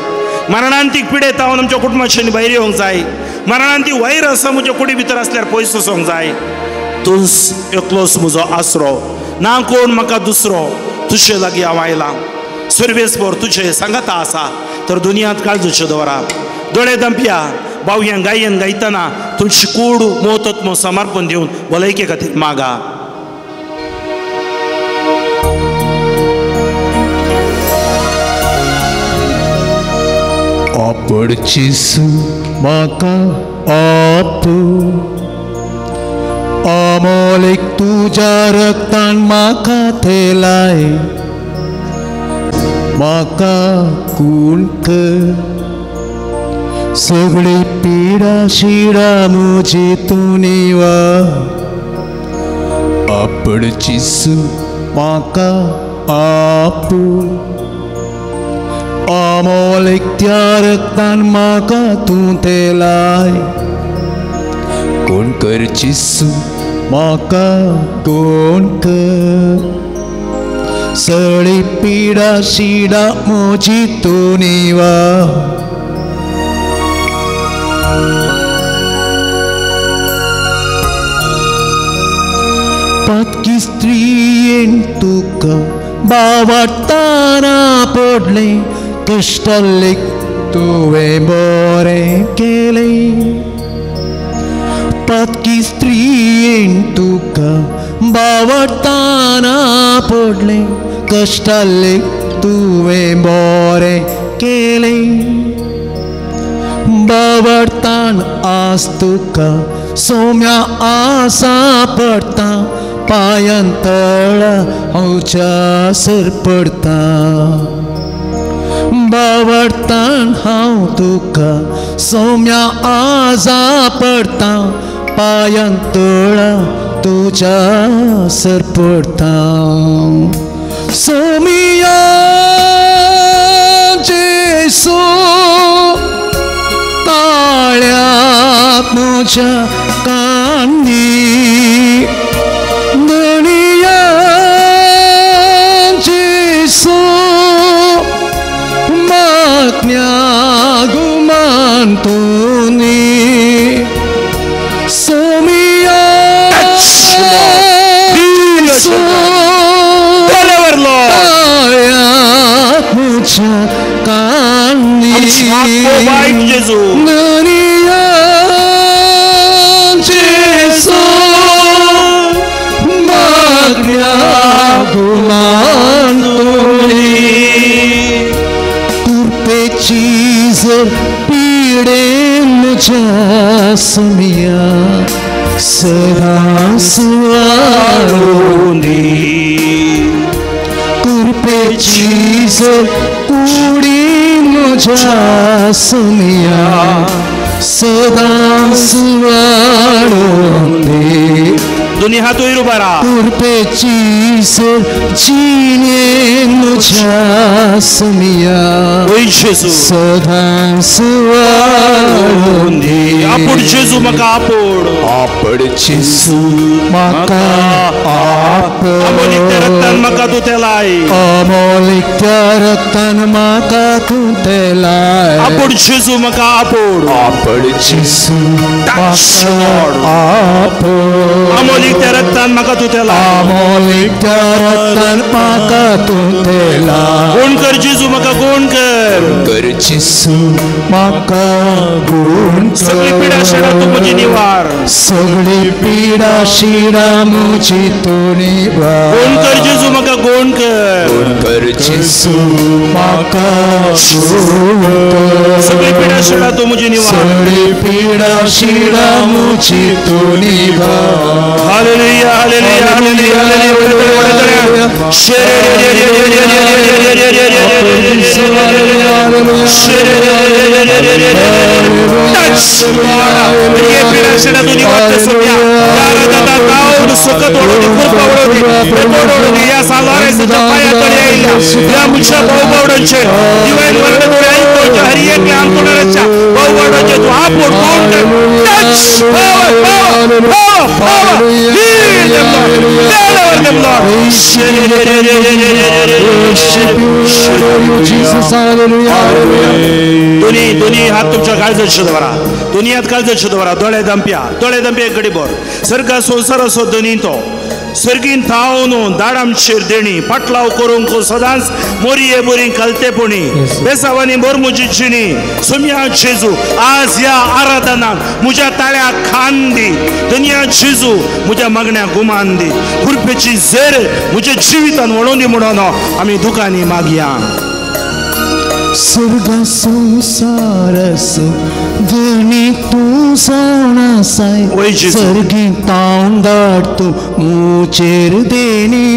मरणांतीक पिडेत हांव आमच्या कुटुंबाचेर भायर येवंक जाय. मरणांती व्हायरस म्हज्या कुडी भितर आसल्यार पयस वचोंक जाय. तूंच एकलोच म्हजो आसरो, ना कोण म्हाका दुसरो. तुजे लागीं हांव आयलां. सर्वेस्पर तुजे सांगाता आसा. तर दुनियांत काळजाच्यो दवरा. दोळे दंपया. बावयां गायन गायतना तुमची कूड मोतत्म समर्पण दिवन भलायके खातीर मागा. आपडचीस म्हाका आप अमोलीक तुज्या रक्तान म्हाका थेलाय. म्हाका कोण कर सगळी पिडा शिडा म्हजी तूं निवा. आपडचीस म्हाका आप अमोलीक त्या रक्तान म्हाका तूं थेलाय. कोण करचीस म्हाका कोण कर सगळी पिडा शिडा म्हजी तूं निवा. पातकी स्त्रियेन तुका बावडटाना पडलें, कश्टलेक तुवें बरें केलें. पातकी स्त्रियेन तुका बावडटाना पडलें, कश्टलेक तुवें बरें केलें. बावडटान आज तुका सोम्या आसा पडटा, पांयान तळा हांवच्या सर पडटा. बावडटान हांव तुका सोम्या आजा पडटा, पांयान तळा तुज्या सर पडटा. सोमिया जेसू ताळ्यात म्हज्या कांदी, धनिया जेसू मागण्या गुमान तुनी. सोमिया जेसू ताळ्यात म्हज्या कांदी, धनिया जेसू मागण्या गुमान तुनी. कृपेची जर पिडेन म्हज्या सोमिया सदां सुवाळूंदी. कृपेची जर कुडीन म्हज्या सोमिया सदां सुवाळूंदी. दोन्ही हात वयर उबारा. कृपेची सर जिणे म्हज्या समिया वय जेजू सदांच वाडोवंदी. आपोड जेजू म्हाका आपोड. आपोड जेजू म्हाका आपोड. अमोलिकत्या रक्तान म्हाका तूं तेलाय. अमोलिकत्या रक्तान म्हाका तूं तेलाय. आपोड जेजू म्हाका आपोड. आपोड जेजू म्हाका आपोड. अमोलिकत्या रक्तान म्हाका तूं तेलाय. अमोलिकत्या रक्तान म्हाका तूं तेलाय. गुण कर जेजू म्हाका गुण कर. कर जेजू म्हाका गुण कर. सगळी पिडा शिडा तूं म्हजी निवार. सगळी पिडा शिडा म्हजी तूं निवार. गुण कर जेजू म्हाका गुण कर. गुण कर जेजू म्हाका गुण कर. सगळी पिडा शिडा तूं म्हजी निवार. सगळी पिडा शिडा म्हजी तूं निवार. Hallelujah hallelujah hallelujah hallelujah. दोन्ही दोन्ही हात तुमच्या काळजात दवरा. दोन्ही हात काळजात दवरा. दोळे दंप्या दोळे दंप्या कडे बर. सर्गा संवसाराचो धनी तो सर्गीन थावन दाडामचेर देणी पाटलाव करूंक सदांच मोरये बोरी कलतेपणी बेसावानी बोर म्हजी जिणी सोम्या जेजू आज ह्या आराधनाक म्हज्या ताळ्या खान दी. दुनिया जेजू म्हज्या मागण्या गुमान दी. कृपेची झेर म्हज्या जिवितान वळोवन दी म्हणून आमी दुकानी मागया. स्वर्ग संवसाराचो धनी तूं जावन आसाय. सर्गी तावन धाड तूं म्हजेर देणी.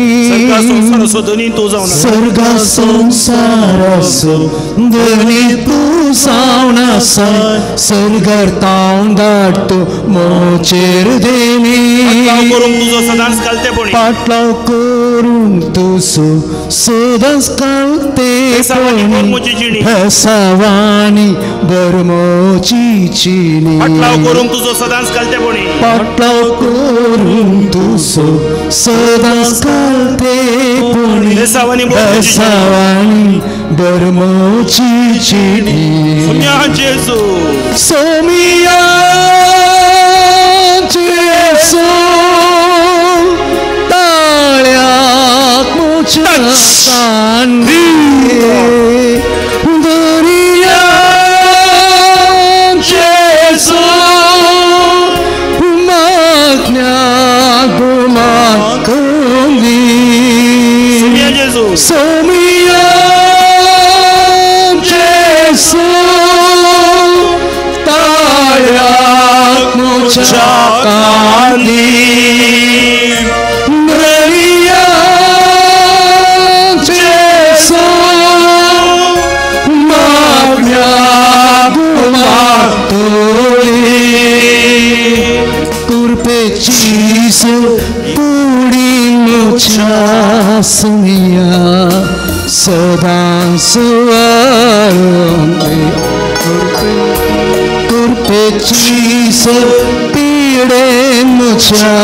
स्वर्ग संवसाराचो धनी तूं जावन आसाय. सर्गार तावन धाड तूं म्हजेर देणी. पाटलाव करूंक तुजो सदांच कालतेपणी. भेसावानी बरमोची चिनी. पाटलाव करूंक तुजो सदांच कालतेपणी. पाटलाव करूंक तुजो सदांच कालतेपणी. भेसावानी बरमोची चिनी. सोम्या जेजू सोमिया जेजू ताळ्याक म्हज्या कान दी. दर्या जेजू मागण्या गुमाक दी. सोमिया जेजू ताळ्याक म्हज्या कान दी. दर्या जेजू मागण्या गुमाक दी. कृपेची पुडी म्हज्या सुमिया सदांच वाडोवंदी. कृपेची पिडे म्हज्या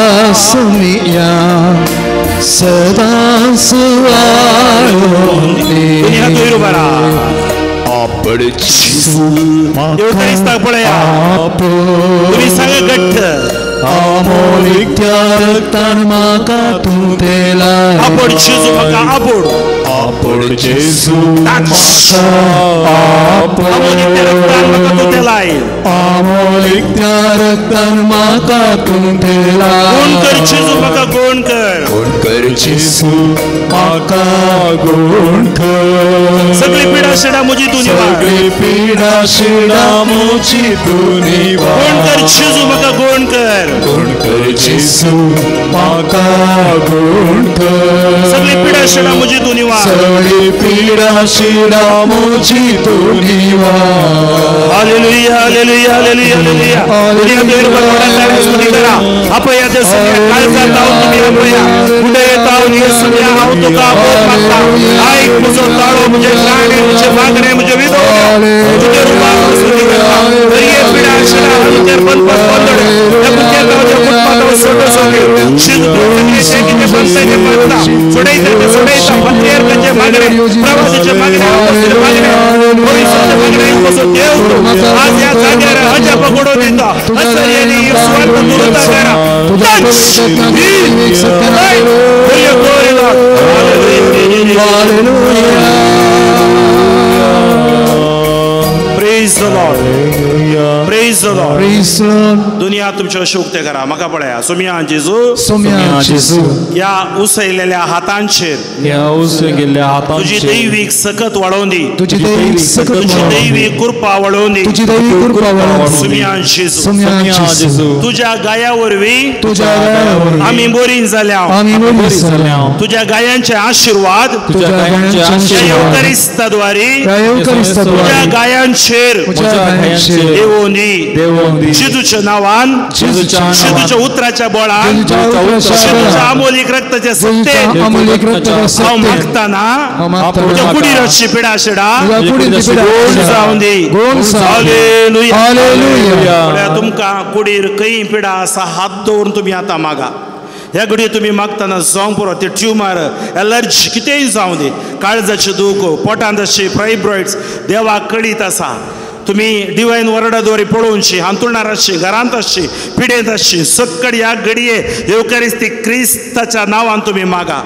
सुमिया सदांच वाडोवंदी. आपोड जेजू पळया तुमी सांगा घट्ट. अमोलिकत्या रक्तान म्हाका तूं तेलाय. आपोड जेजू म्हाका आपोड. आपोड जेजू म्हाका आपोड. अमोलिकत्या रक्तान म्हाका तूं तेलाय. अमोलिकत्या रक्तान म्हाका तूं तेलाय. गुण कर जेजू म्हाका गुण कर. गुण कर जेजू म्हाका गुण कर. सगळी पिडा शिडा म्हजी तूं निवार. सगळी पिडा शिडा म्हजी तूं निवार. गुण कर जेजू म्हाका गुण कर. गुण कर जेजू म्हाका गुण कर. सगळी पिडा शिडा म्हजी तूं निवार. सगळी पिडा शिडा म्हजी तूं निवार. Hallelujah Hallelujah, hallelujah, hallelujah. आपया आपया फुडें येता हांव तुका बोध मागता. आयक म्हजो ताळो, म्हजें गाणें, म्हजें मागणें, म्हजें विनवण्यो तुज्या रुपाक स्तुती करता. दर्ये पिडा आशिल्ल्या हांवें बनपास बंदड ह्या भुरग्याक हांव कुटुंबात हांव सोडो सोडयो कितें बनता तें बनता, सोडयता तें सोडयता. पत्रियार्काचें मागणें, प्रवासाचें मागणें, मागणें, भविश्याचें मागणें कसो देव तूं आज ह्या जाग्यार अजाप घडोवन दिता. असर्यानी स्वार्थ दुरुता करा. Touch, heal, light for your glory, Lord. Hallelujah. Praise the Lord. Praise the Lord. Praise the Lord. दुनिया तुमच्यो अशें उक्तें करा. म्हाका पळया. सोम्या जेजू, सोम्या जेजू, ह्या उसयलेल्या हातांचेर, ह्या उसयलेल्या हातांचेर तुजी दैवीक सकत वाडोवन दी, तुजी दैवीक सकत, तुजी दैवीक कृपा वाडोवन दी, तुजी दैवीक कृपा वाडोवन दी. सोम्या जेजू, सोम्या जेजू, तुज्या गाया वरवीं, तुज्या गाया वरवीं आमी बरीं जाल्या, आमी बरीं जाल्या. तुज्या गायांचे आशीर्वाद, तुज्या गायांचे आशीर्वाद येवकारिस्ताद्वारे, येवकारिस्ताद्वारे तुज्या गायांचेर देवोन दी. जेजूच्या नांवान, जेजूच्या उतराच्या बळान, जेजूच्या अमोलीक रक्ताच्या सत्तेन हांव मागताना तुज्या कुडीर अशी पिडा शिडा गोड जावन दी. हालेलुया. तुमकां कुडीर खंय पिडा आसा हात दवरून तुमी आतां मागा. ह्या घडये तुमी मागतना जावंक पुरो ते ट्युमर, एलर्जी कितेंय जावं दी, काळजाचें दूख, पोटांत अशी फायब्रॉइड्स, देवाक कळीत आसा. तुमी डिवायन वर्डाद्वारे पळोवची, हांतुळणार आसची, घरांत आसची, पिडेंत आसची, सक्कड ह्या घडये येवकारिस्ती क्रिस्ताच्या नांवान तुमी मागा.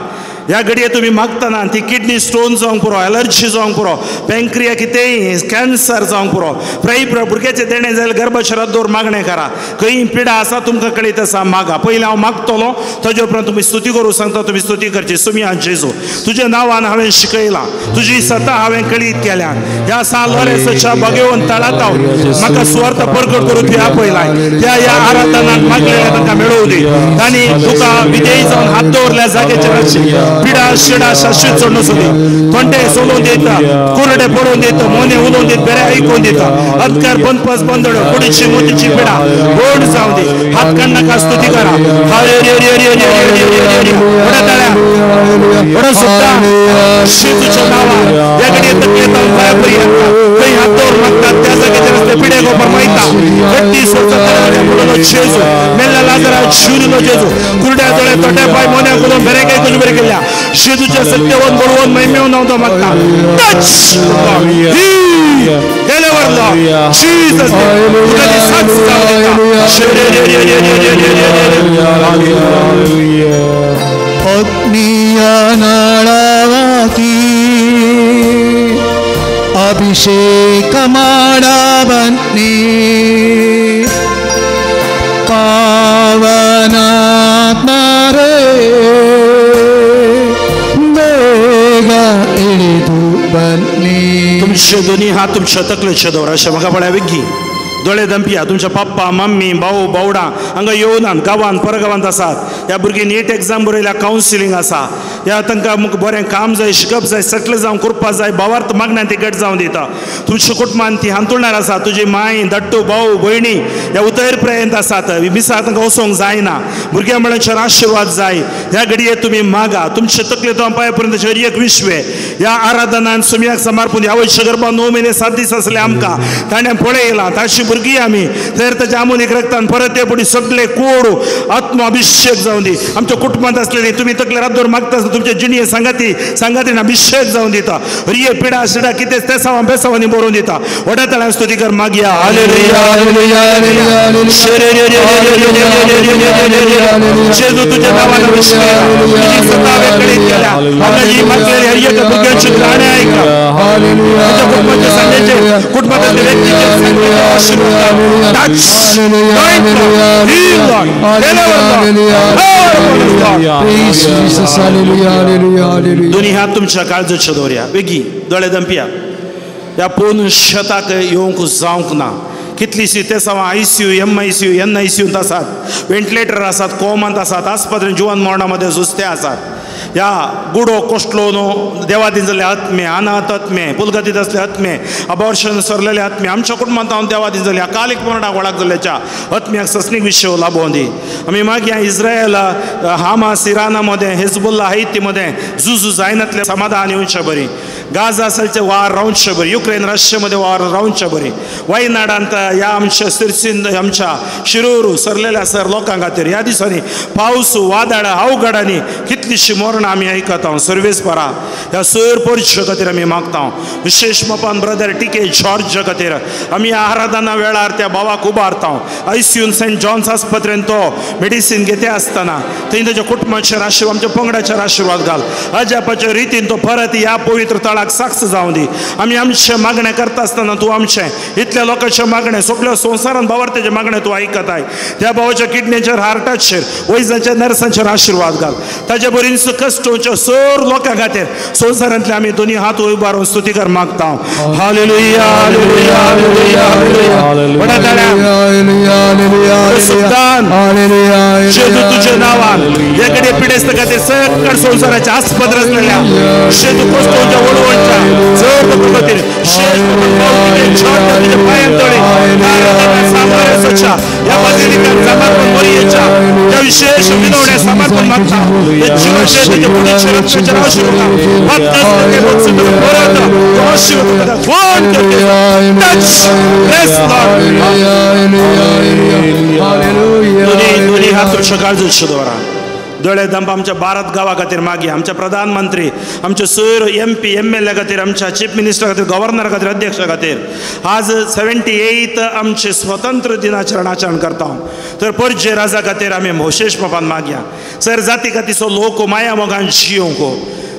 ह्या घडये तुमी मागतना ती किडनी स्टोन जावंक पुरो, एलर्जी जावंक पुरो, पँक्रिया कितेंय कॅन्सर जावंक पुरो, फ्रायब्रॉइड भुरग्याचें देणें जाल्यार गर्भाशरात दवर मागणें करा. खंय पिडा आसा तुमकां कळीत आसा मागा. पयलीं हांव मागतलो, ताजे उपरांत तुमी स्तुती करूं सांगता, तुमी स्तुती करची. सुमिया जेजू, तुज्या नांवान हांवें शिकयलां, तुजी सता हांवें कळीत केल्या. ह्या सान लोरेंसाच्या बागेवन तळांत म्हाका सुवार्थ परगट करून तुवें आपयलाय. त्या ह्या आराधनान मागलेलें तांकां मेळोवं दी आनी तुका विधेयी जावन हात दवरल्या जाग्याचेर आसची पिडा शिडा शाश्वत चडणूस दी. तोंडे सोलोवन दिता, कुरडे पडोवन दिता, मोने उलोवन दिता, बेरे आयकून दिता. अदकार बंदपास बंदड कुडीची मोतीची पिडा गोड जावं दी. हात काडनाका स्तुती करा. व्हडा सुद्दां जेजूच्या नांवान ह्या घडये तकलेंत पांया पर्यंत खंय हात दवर मागतात त्या जाग्याचेर आसले पिडे गोपर मायता गट्टी सोडचा जेजू मेल्ल्या लाजरा शिवलो जेजू कुरड्या दोळे तोट्या पाय मोन्या उलोवन बेरे काय करून बरें केल्या. जेजूच्या सत्यवन बळवून महिमेवन हांव तो मागता. Touch, heal, deliver, Lord. Jesus name. तुका ती साक्ष जावं दिता. अग्निया नाळावाती अभिषेक माडावन्नी पावनात्मा रे ಬೇಗ ಇಳಿದು ಬನ್ನಿ. तुमचे दोन्ही हात तुमच्या तकलेचे दवर अशें म्हाका पळया वेगीं दोळे दंपिया. तुमच्या पप्पा मम्मी भाऊ भावडां हांगा येवनात, गांवांत परगांवांत आसात. ह्या भुरगीं नीट एग्जाम बरयल्या, कावन्सिलींग आसा, ह्या तांकां बरें काम जाय, शिकप जाय, सेटल जावंक कृपा जाय, भावार्थ मागण्यान ती घट जावन दिता. तुमच्या कुटुंबान ती हांतुळणार आसा. तुजी माय धाडटू भाऊ भयणी ह्या उतर पर्यंत आसात. मिसाक तांकां वचोंक जायना. भुरग्यां म्हळ्यार आशिर्वाद जाय. ह्या घडये तुमी मागा. तुमचे तकले तो पांया पर्यंत एक विश्वे ह्या आराधनान सुमयाक समर्पून ह्या वयच्या गर्भान 9 महिने 7 दीस आसले आमकां ताणें पळयलां. ताची भुरगीं आमी तर ताच्या आमोनीक रक्तान परत ते फुडें सगळे कोड आत्माभिषेक जावन दी. आमच्या कुटुंबांत आसलेली तुमी तकले रातभर मागता आसतना तुमचे जिणये सांगाती सांगातीन अभिषेक जावन दिता. रिये पिडा शिडा कितें तेसावां बेसावांनी बरोवन दिता. व्हडा ताळ्यान स्तुती कर मागया. हालेलुया. जेजू तुज्या नांवान अभिषेक तुजी सता हांवें कळीत केल्या. हांगा जी मागलेली हर एका भुरग्यांची गाणें आयका. तुज्या कुटुंबाच्या सांगेचे कुटुंबांतल्या व्यक्तीचे सांगेचे आशीर्वाद. Touch, anoint, Lord, heal, Lord, deliver, Lord, power upon us, Lord. Praise Jesus. Hallelujah, hallelujah, hallelujah. दोन्ही हात तुमच्या काळजाचे दवरया. वेगीं दोळे दंपिया. ह्या पोन शेताक येवंक जावंक ना. कितलीशी तेसावां ICU, MICU, NICयूंत आसात, व्हेंटिलेटर आसात, कोमांत आसात, आस्पत्रेन जिवन मरणा मदें झुजते आसात. ह्या गुडो कोश्टलो न्हू देवादीन जाल्ले आत्मे, अनाथ आत्मे, पुलगतीत असले आत्मे, अबॉर्शन सरलेले आत्मे, आमच्या कुटुंबांत हांव देवादीन जाल्ले अकालीक मरणाक वळख जाल्ल्याच्या आत्म्याक सस्नीक विशय लाबोवन दी. आमी मागीर इस्रायल हामास इराना मदें, हिजबुल्ला हायती मदें झुजू जायनातलें समाधान येवचें बरी, गाझा सालचे वार रावचे बरी, युक्रेन रशिया मध्ये वार रावचे बरी, वायनाडांत ह्या आमच्या सिरसीन आमच्या शिरूर सरलेल्या सर लोकां खातीर ह्या दिसांनी पावस वादळां अवघडांनी कितलीशी मरणां आमी आयकता. सर्वेस परा ह्या सर परिचय खातीर आमी मागता. विशेश मपान ब्रदर टी के जॉर्ज खातीर आमी आराधना वेळार त्या भावाक उबारता. आयसीयून सेंट जॉन्स आस्पत्रेन तो मेडिसीन घेते आसतना थंय ताच्या कुटुंबाचेर आशिर्वाद, आमच्या पंगडाचेर आशिर्वाद घाल. अजापाच्या रितीन तो परत ह्या पवित्र तळाक साक्ष जावं दी. आमी आमचें मागणें करता आसतना तूं आमचें इतल्या लोकांचें मागणें सगळ्या संवसारान भावार्थेचें मागणें तूं आयकताय. त्या भावाच्या किडनीचेर, हार्टाचेर, वैजांच्या, नर्सांचेर आशिर्वाद घाल. ताजे बरीच कश्टोच्या सर लोकां खातीर संवसारांतले आमी दोनी हात उबारून स्तुतीकर मागता. Hallelujah, hallelujah, hallelujah, hallelujah. जेजू तुझ्या नावान हे कडे पिडेस्त खातीर सगळ्या संवसाराच्या आस्पद रचलेल्या जेजू कोस्तोच्या वळवळच्या जर लोकां खातीर तुझ्या पांयां तळी ह्या बाजिलिकान समर्पण मरियेच्या त्या विशेष विनवण्या समर्पण मागता. जिवाचे तुझ्या पुढे रक्ताचेर आशिर्वाद परत आशिर्वाद टच ब्लेस लॉर्ड. दोन्ही हात तुमच्या काळजाचेर दवरा. दोळे दंप आमच्या भारत गांवा खातीर मागया. आमच्या प्रधानमंत्री, आमचे sir M P M L A खातीर, आमच्या चीफ मिनिस्टर खातीर, गव्हर्नर खातीर, अध्यक्षा खातीर आज 78 आमचे स्वतंत्र दिनाचरण आचरण करता. तर परजे राजा खातीर आमी विशेश बापान मागया. सर जाती खातीचो लोक माया मोगान जियोंक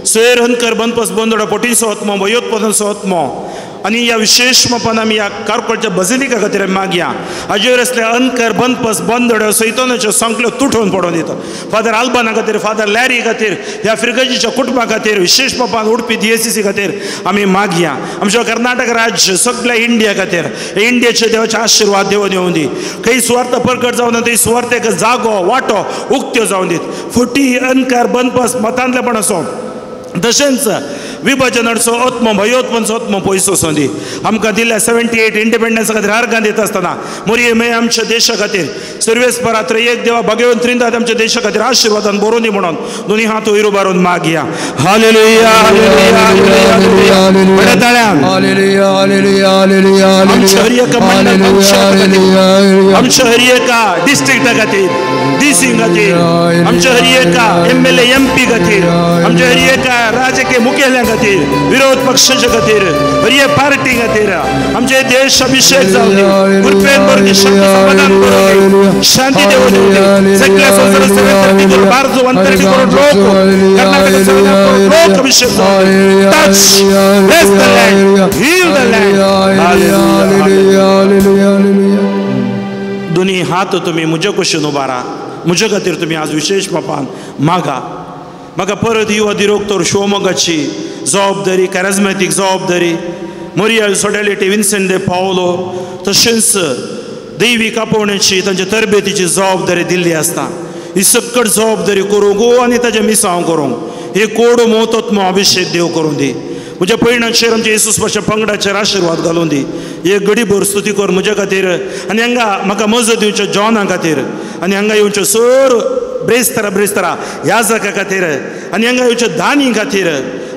सर हनकर बनपस बंदोडो पोटींचो आत्मो भयोत्पादनचो आत्मो आनी ह्या विशेश मपान आमी ह्या कारकोळच्या बजिलिका खातीर मागया. हाजेर आसले अनकर बनपस बंदोड्यो सैतनाच्यो संकल्यो तुटोवन पडोवन दिता. फादर आल्बाना खातीर, फादर लॅरी खातीर, ह्या फिरगजीच्या कुटुंबा खातीर विशेश मपान उडपी DSCC खातीर आमी मागया. आमच्या कर्नाटक राज्य सगळ्या इंडिया खातीर इंडियेचे देवाचे आशिर्वाद देवन येवन दी. खंय सुवार्थ परगट जावन थंय सुवार्थेक जागो वांटो उक्त्यो जावन दीत. फुटी अनकर बनपस मतांतलेपण असो तशेंच विभाजनाचो आत्मो भयोत्पनचो आत्मो पयस वचोन दी. आमकां दिल्ल्या 78 इंडिपेंडन्सा खातीर अर्गां दिता आसतना मोरये मे आमच्या देशा खातीर सर्वेस परात्र एक देवा भगवंत त्रिंदात आमच्या देशा खातीर आशिर्वादान बरोवन दी म्हणून दोन्ही हात वयर उबारून मागया. Hallelujah, hallelujah, hallelujah. व्हडल्या ताळ्यान आमच्या हर एका मंडळ, आमच्या हर एका डिस्ट्रिक्टा खातीर, डीसी खातीर, आमच्या हर एका MLA MP खातीर, आमच्या हर एका राजकीय मुखेल्यां खातीर, विरोध पक्षाच्या खातीर, हर एक पार्टी खातीर आमचे देश अभिषेक जावं दी. कृपेन बरोवन शांती समाधान बरोवन दी, शांती देवून दी. सगळ्या संवसारात 730 करोड भारत 130 करोड लोक, कर्नाटक 7 करोड लोक अभिषेक जावं दी. Touch, bless the land, heal the land. Hallelujah, hallelujah. दोन्ही हात तुमी म्हज्या कुशीन उबारा. म्हज्या खातीर तुमी आज विशेश बापान मागा. म्हाका परत युवा दिरोक्तोर शिवमोगाची जबाबदारी, कॅरिज्मॅटीक जबाबदारी, मोरियल सोडेलिटी विन्सेंट दे पावलो तशेंच दैवीक आपोवण्याची तांच्या तरबेतीची जबाबदारी दिल्ली आसता. ही सकट जबाबदारी करूंक आनी ताजें मिसांव करूंक हे कोडो मोतत्म अभिषेक देव करूं दी. म्हज्या पयणाचेर आमच्या येसूस पाशा पंगडाचेर आशिर्वाद घालून दी. एक गडीभर स्तुती कर म्हज्या खातीर आनी हांगा म्हाका मजत दिवच्यो जॉना खातीर आनी हांगा येवच्यो सर ब्रेस्तरा ब्रेस्तरा ह्या जाग्या खातीर आनी हांगा येवच्यो दानी खातीर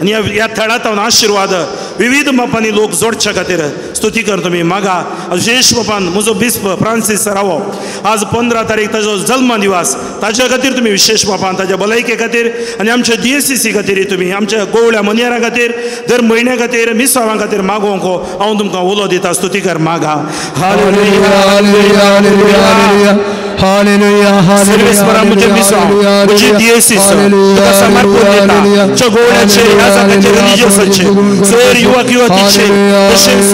आनी ह्या थळांत आशिर्वाद विविध मापांनी लोक जोडच्या खातीर स्तुती कर तुमी मागा. विशेश मापान म्हजो बिस्प फ्रांसीस सरावो आज 15 तारीख ताजो जल्म दिवस, ताज्या खातीर तुमी विशेश मापान ताज्या भलायके खातीर आनी आमच्या DSCC खातीर तुमी आमच्या गोवळ्या मनयरा खातीर दर म्हयन्या खातीर मिसावां खातीर मागोवंक हांव तुमकां उलो दिता. स्तुती कर मागा. Hallelujah, hallelujah, hallelujah. सर्वेस्परा म्हजें मिसांव म्हजी DSCC तुका समर्पण दिता. आमच्या गोवळ्याचे ह्या जाग्याचे रिलिजियसाचे सर युवक युवतीचे तशेंच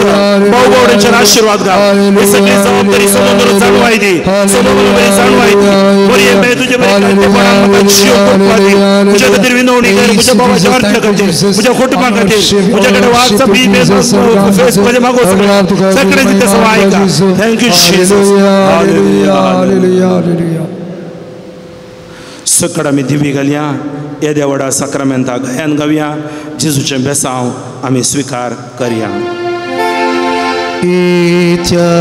भाव-भोवण्याचेर आशिर्वाद घाल. ही सगळी जबाबदारी समोर जाणवाय दी, समोर जाणवाय दी. बरी मेळ तुजे बरी कांतेपणान म्हाका जीव करपा दी. म्हज्या खातीर विनवणी कर, म्हज्या बाबाच्या अर्थ खातीर, म्हज्या कुटुंबा खातीर, म्हज्या कडेन व्हॉट्सअप ईमेल फेसबुकाचेर मागो सगळें दिता सगळें आयका. Thank you Jesus. Hallelujah, hallelujah. सकड आमी दिवी घालया. येद्या व्हडा साक्रामेंता गायन गावया, जेजूचें बेसांव आमी स्विकार करया. येद्या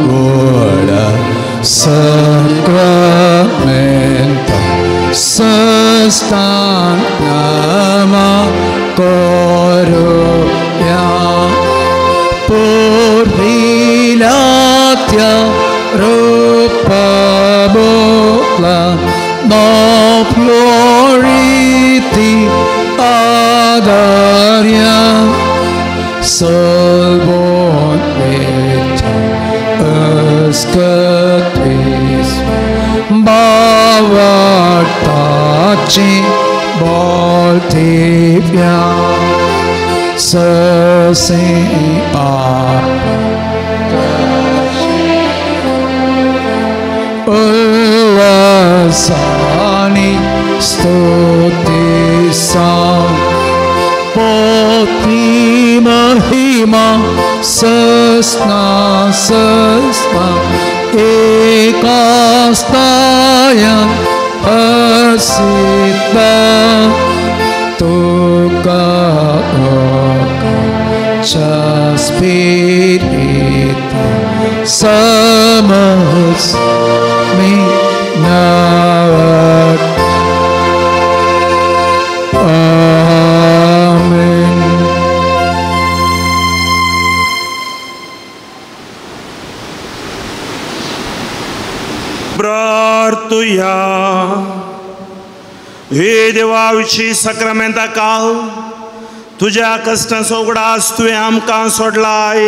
व्हडा साक्रामेंता सस्तान नामा करुया पुर्विल्या त्या रुपाबोला नोप्लोरिती आदार्या सल्बोन वेच्या अस्कतीस बावाटाची बोलथिव्या ससे उल्लासानी स्तुतिसा पोती महिमा सस्ना सस्ना एकास्ताय हसिता तुका स्पिरिता समज मी नावात. आमेन. प्रार्थुया. हे देवा विशी साक्रामेंता काल तुज्या कश्टांचो उगडास तुवें आमकां सोडलाय.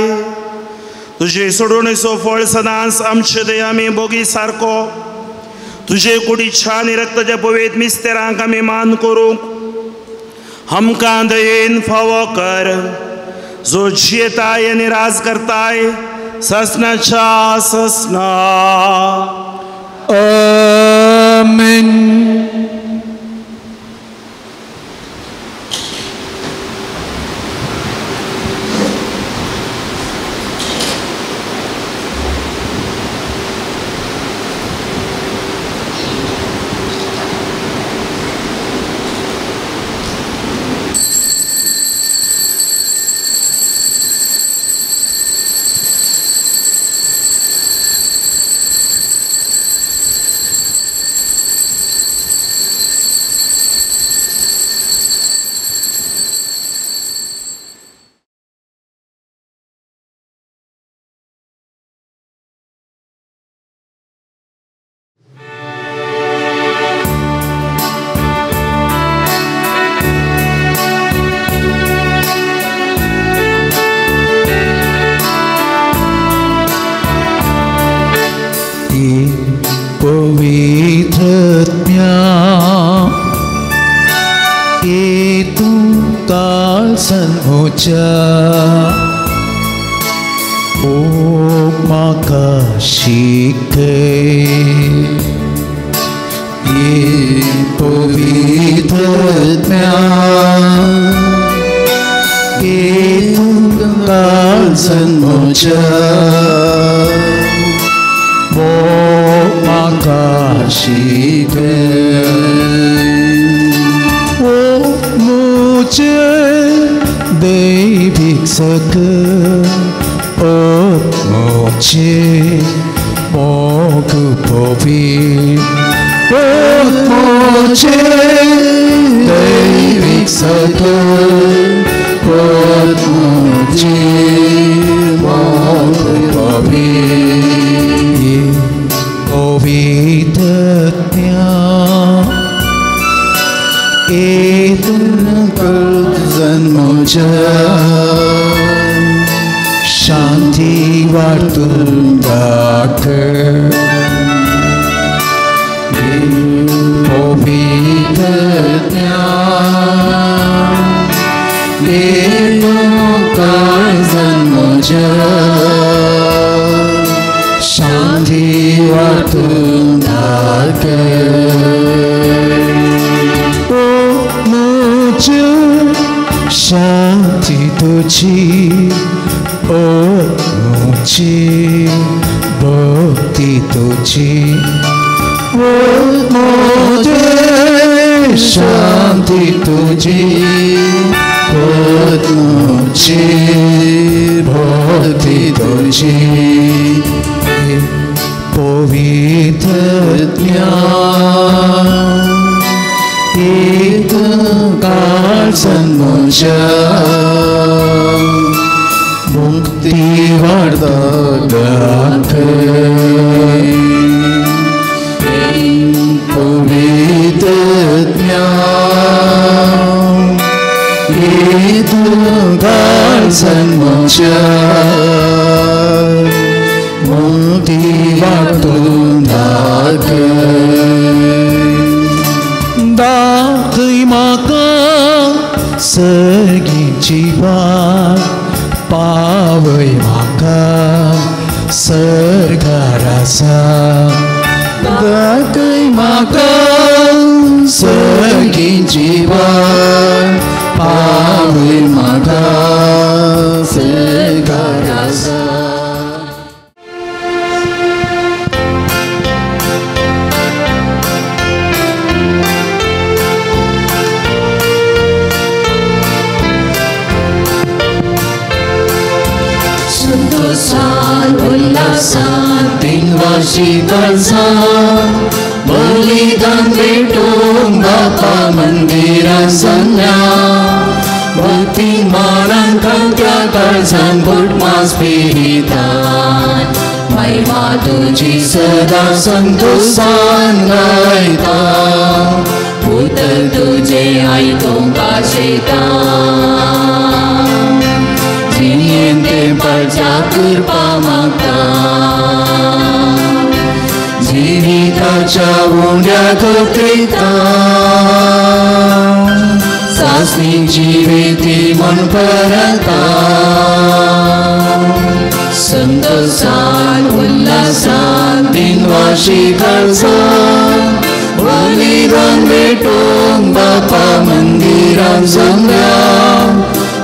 तुजे सोडोवणेचो फळ सदांच आमचे दया आमी भोगी सारको तुजे कुडीच्या आनी रक्ताच्या पवित्र मिस्तेरांक आमी मान करूंक आमकां दयेन फावो कर, जो जियेताय आनी राज करताय ससनाच्या ससना. आमेन. शांती तुजी पत्नुची भक्ती तुजी पवित्र ज्ञान एक काळजान म्हज्या मुक्ती वाडता दाखय पवित्र ज्ञान एक काळजान म्हज्या मुक्ती वाडून दाखय दाखय म्हाका सर्गीची वाट पावय म्हाका सर्गार आसा दाखय म्हाका सर्गीची वाट पावय म्हाका सर्गार आसा. शिकलसान बलिदान भेटूंक बापा मंदिरान सन्या भक्ती मानान खंत्या काळजान भुटमास पिहितान महिमा तुजी सदा संतोषान गायता उतर तुजे आयकूंक आशेता जियेन ते परजा कृपा मागता जिविताच्या उंड्या कत्रिता सासणी जिवेती म्हण परता संतोषान उल्हासान दिनवाशी काळजान बलिदान भेटूंक बापा मंदिरान जमल्या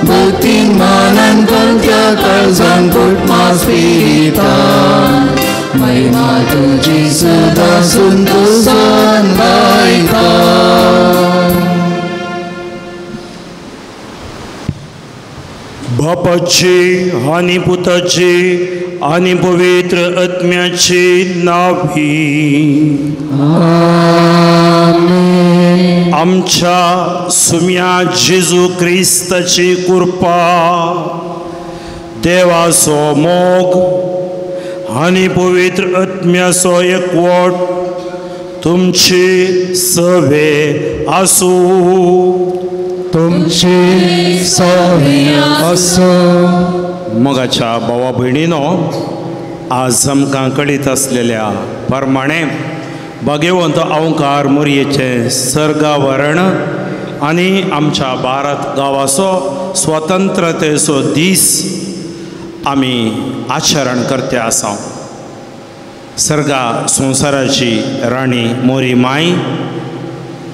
भक्तीन मानान खंत्या काळजान भुटमास पिता महिमा तुजी सदा संतोषान गायता. बापाची आनी पुताची आनी पवित्र आत्म्याची नावी आमेन. आमच्या सुम्या जेजू क्रिस्ताची कृपा देवाचो मोग आनी पवित्र आत्म्याचो एकवट तुमची सवे आसूं. तुमची सवे आसूं. मोगाच्या भावा भयणीनो, आज आमकां कळीत आसलेल्या प्रमाणे भाग्यवंत अवंकार मोरयेचें सर्गावरण आनी आमच्या भारत गांवाचो स्वतंत्रतेचो दीस आमी आचरण करते आसा. सर्गा संवसाराची राणी मोरी माय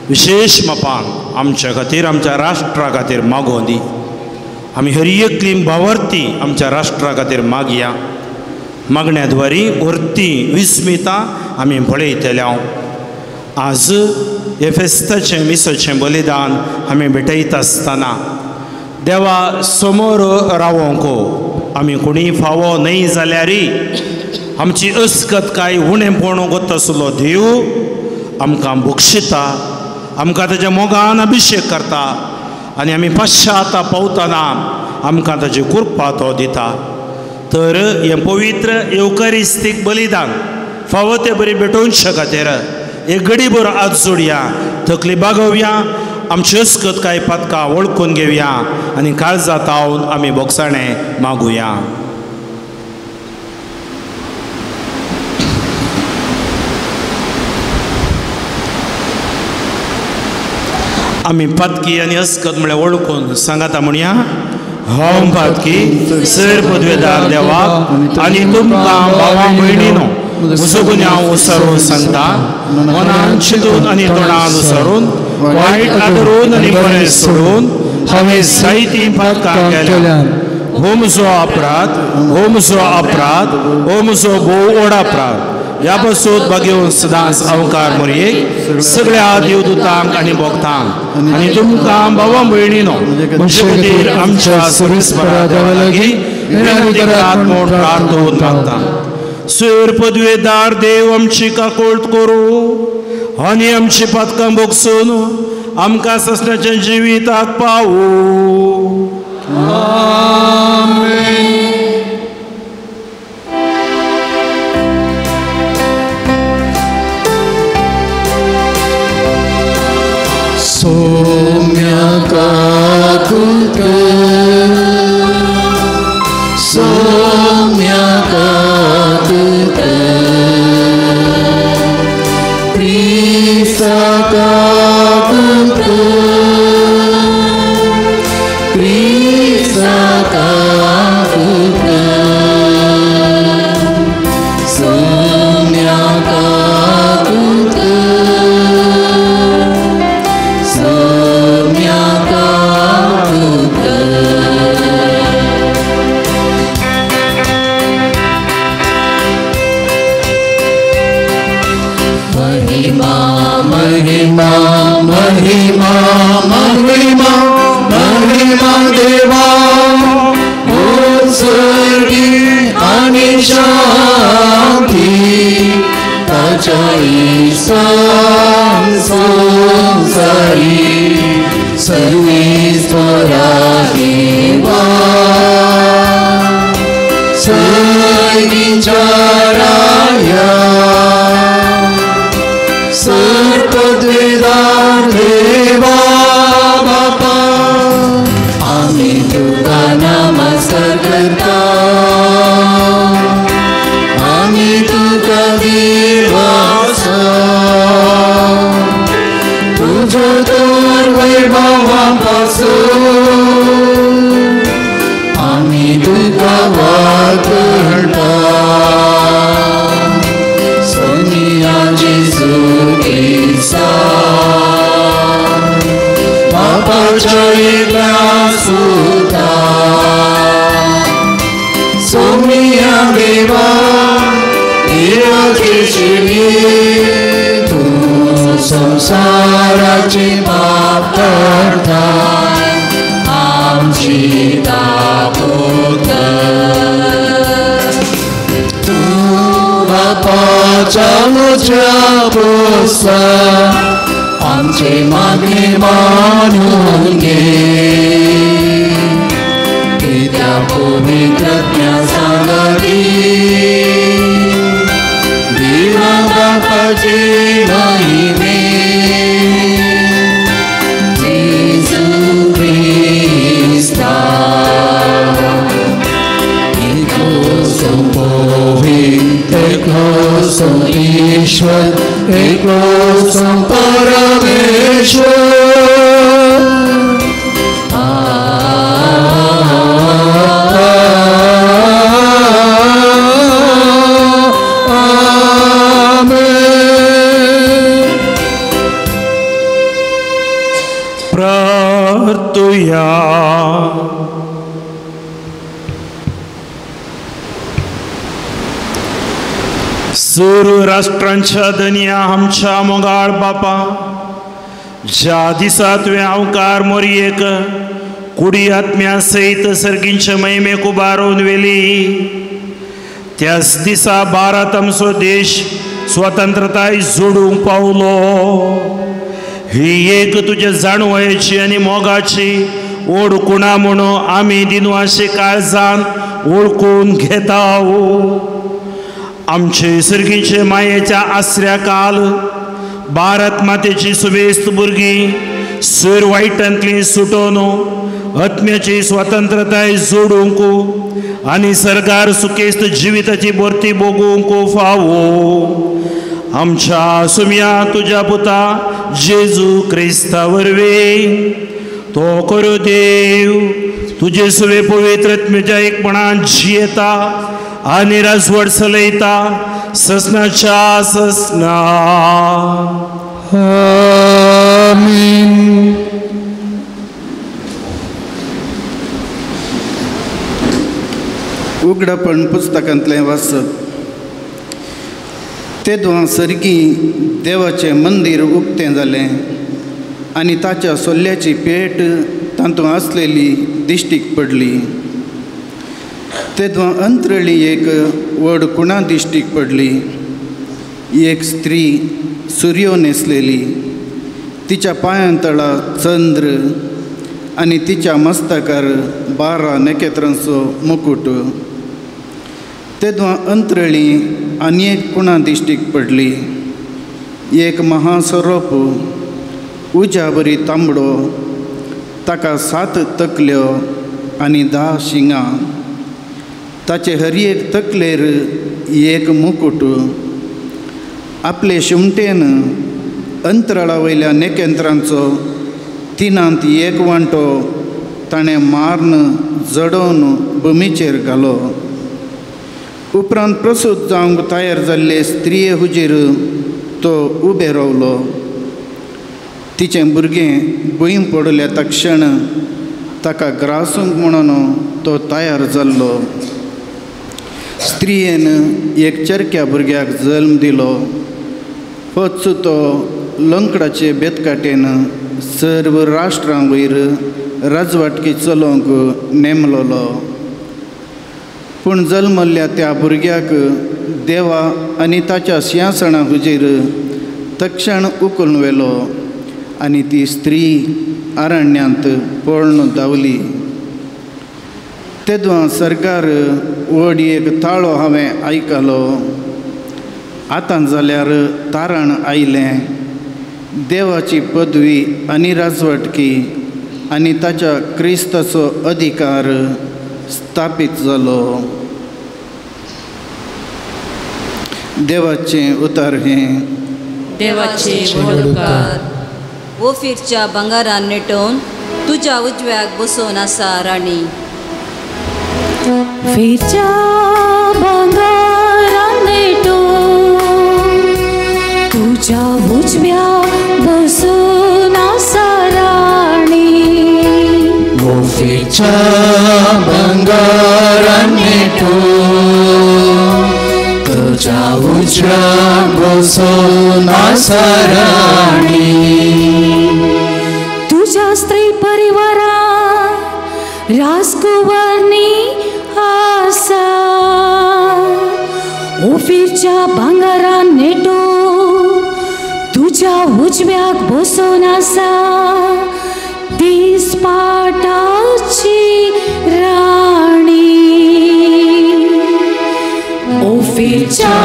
विशेश मापान आमच्या खातीर आमच्या राष्ट्रा खातीर मागोवन दी. आमी हर एकली भावार्थी आमच्या राष्ट्रा खातीर मागया. मागण्या द्वारी व्हरती विस्मिता आमी पळयतले. आज हे फेस्ताचें मिसाचें बलिदान आमी भेटयता आसतना देवा समोर रावोंक आमी कोणी फावो न्हय जाल्यारय आमची अस्कत काय उणेपण गोत आसलो देव आमकां बक्षिता, आमकां ताच्या मोगान अभिशेक करता आनी आमी पश्चाताप पावतना आमकां ताची कृपा तो दिता. तर हें पवित्र येवकारिस्तीक बलिदान फावो ते बरी भेटोवचे खातीर एक घडीभर हात जोडया, तकली बागोवया, आमची अस्कत काय पातकां वळखून घेवया आनी काळजा तावन आमी बोगसाणें मागुया. आमी पातकी आनी अस्कत म्हळ्यार वळखून सांगाता म्हणया, हांव पातकी सर पदवेदार देवाक आनी तुमकां भावा भयणीनो म्हजो गुन्यांव उसरून सांगता, मनान चिंतून आनी तोंडान उसरून वायट आदरून आनी बरें सोडून हांवें जायतीं पातकां केल्यात. हो म्हजो अपराध, हो म्हजो अपराध, हो म्हजो भोव व्हड अपराध. ह्या पासून बागेवन सदांच अवकार मोरयेक सगळ्या देवदूतांक आनी भक्तांक आनी तुमकां भावा भयणीनो म्हजे खातीर आमच्या सर्वेस्परा देवा लागीं विनंती करात म्हूण प्रार्थोवन मागता. सुर पदवेदार देव आमची काकोळत करूं आनी आमची पातकां भोगसून आमकां ससण्याच्या जिविताक पावूं. आमेन. सौम्य काकुत सौम्य काकुत क्रिस्ता काकुत क्रिस्ता काकुत सौम्य काकुत सौम्य काकुत. महिमा महिमा महिमा महिमा महिमा देवा उत्सर्गी आणि शांती ताच्या संसारी सर्वेश्वरा देवा सर्गीच्या राया सर्पद्वेदार देवा बापा आम्ही तुका नमस्कार करता आम्ही तुका देवासा तुझ्या तर वैभवापासून आम्ही तुका वाकडता. सोनिया जेजू क्रिस्ता बापाच्या एकल्या सुता सोनिया देवा देवाचे शिवी तूं संसाराचे पाप करता आमची ताकद तूं बापाच्या उज्या पोसा आमचे मागणे मानून घे कित्या पवित्र सांगाती देवा बापाचे महिमे जेजू क्रिस्ता एकलो संपवित्र एकलो ईश्वर एकलो परमेश्वर. आमेन. प्रार्थुया. सुरू राष्ट्रांच्या धनया आमच्या मोगाळ बापा ज्या दिसा तुवें अवकार मोरयेक कुडी आत्म्या सयत सर्गींच्या महिमेक उबारून व्हेली त्याच दिसा भारत आमचो देश स्वतंत्रताय जोडूंक पावलो. ही एक तुज्या जाणवयेची आनी मोगाची ओड कुणा म्हणून आमी दिनवाशी काळजान ओळखून घेता. आमचे सर्गीचे मायेच्या आसऱ्या काल भारत मातेची सुबेस्त भुरगीं सर वायटांतली सुटोवन आत्म्याची स्वतंत्रताय जोडूंक आनी सरकार सुकेस्त जिविताची भरती भोगूंक फावो. आमच्या सुम्या तुज्या पुता जेजू क्रिस्ता वरवीं तो करो देव तुजे सुवे पवित्र आत्म्याच्या एकपणान जियेता आनी राजवट चलयता ससनाच्या ससना. आमेन. उगडपण पुस्तकांतलें वाचप. तेदवां सर्गी देवाचें मंदीर उक्तें जालें आनी ताच्या सोल्ल्याची पेट तातूंत आसलेली दिश्टीक पडली. तेदवां अंत्रळी एक व्हड कुणा दिश्टीक पडली. एक स्त्री सुर्यो न्हेसलेली, तिच्या पांयां तळा चंद्र आनी तिच्या मस्तकार 12 नखेत्रांचो मुकूट. तेदवां अंत्रळी आनी एक कुणा दिश्टीक पडली. एक महासरोप उज्या बरी तांबडो, ताका 7 तकल्यो आनी 10 शिंगां. ताचे हर एक तकलेर एक मुकूट. आपले शिमटेन अंतराळा वयल्या नखेत्रांचो 1/3 वांटो ताणें मारून जडोवन भुमीचेर घालो. उपरांत प्रसूत जावंक तयार जाल्ले स्त्रिये हुजीर तो उबे रावलो. तिचें भुरगें भूंय पडल्या तक्षण ताका ग्रासूंक म्हणून तो तयार जाल्लो. स्त्रियेन एक चरक्या भुरग्याक जल्म दिलो. होच तो लंकडाचे बेतकाटेन सर्व राष्ट्रां वयर राजवाटकी चलोवंक नेमलोलो. पूण जल्मल्ल्या त्या भुरग्याक देवा आनी ताच्या सिंहासना हुजीर तक्षण उखलून व्हेलो आनी ती स्त्री अरण्यांत पळून धांवली. तेदवां सरकार व्हड एक ताळो हांवें आयकलो. आतां जाल्यार तारण आयलें. देवाची पदवी आनी राजवटकी आनी ताच्या क्रिस्ताचो अधिकार स्थापीत जालो. देवाचें उतर हें. देवाचें व्हड उपकार. ओफिरच्या भांगरान नेटोवन तुज्या उजव्याक बसोवन आसा राणी. फिरच्या भांगरान नेटोवन तुज्या उजव्याक बसून आसा राणी. ओफिरच्या भांगरान नेटोवन तुज्या उजव्याक बसून आसा राणी. तुज्या स्त्री परिवारा राजकुंवरनी आसा. ओफिरच्या भांगरान नेटोवन तुज्या उजव्याक बसून आसा ती स्पाटाची राणी. ओफिरच्या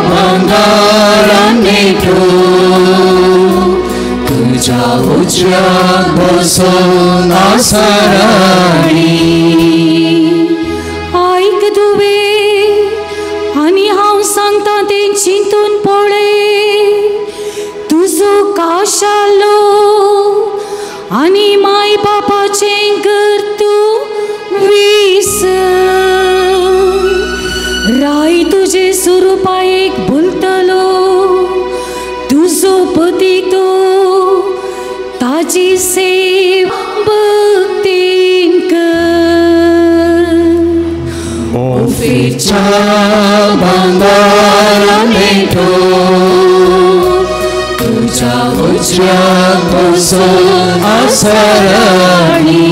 भांगरान नेटोवन तुज्या उजव्याक बसून आसा राणी. आयक दुवे आनी हांव सांगता तें चिंतून पळय. तुजो काशालो आनी माय बापाचें घर तूं विसर. राय तुजे सुरुपायेक भुलतलो. तुजो पती तो ताजी सेव भक्तीन कर. ओफिरच्या भांगरान नेटोवन तुज्या उजव्याक बसून आसा राणी.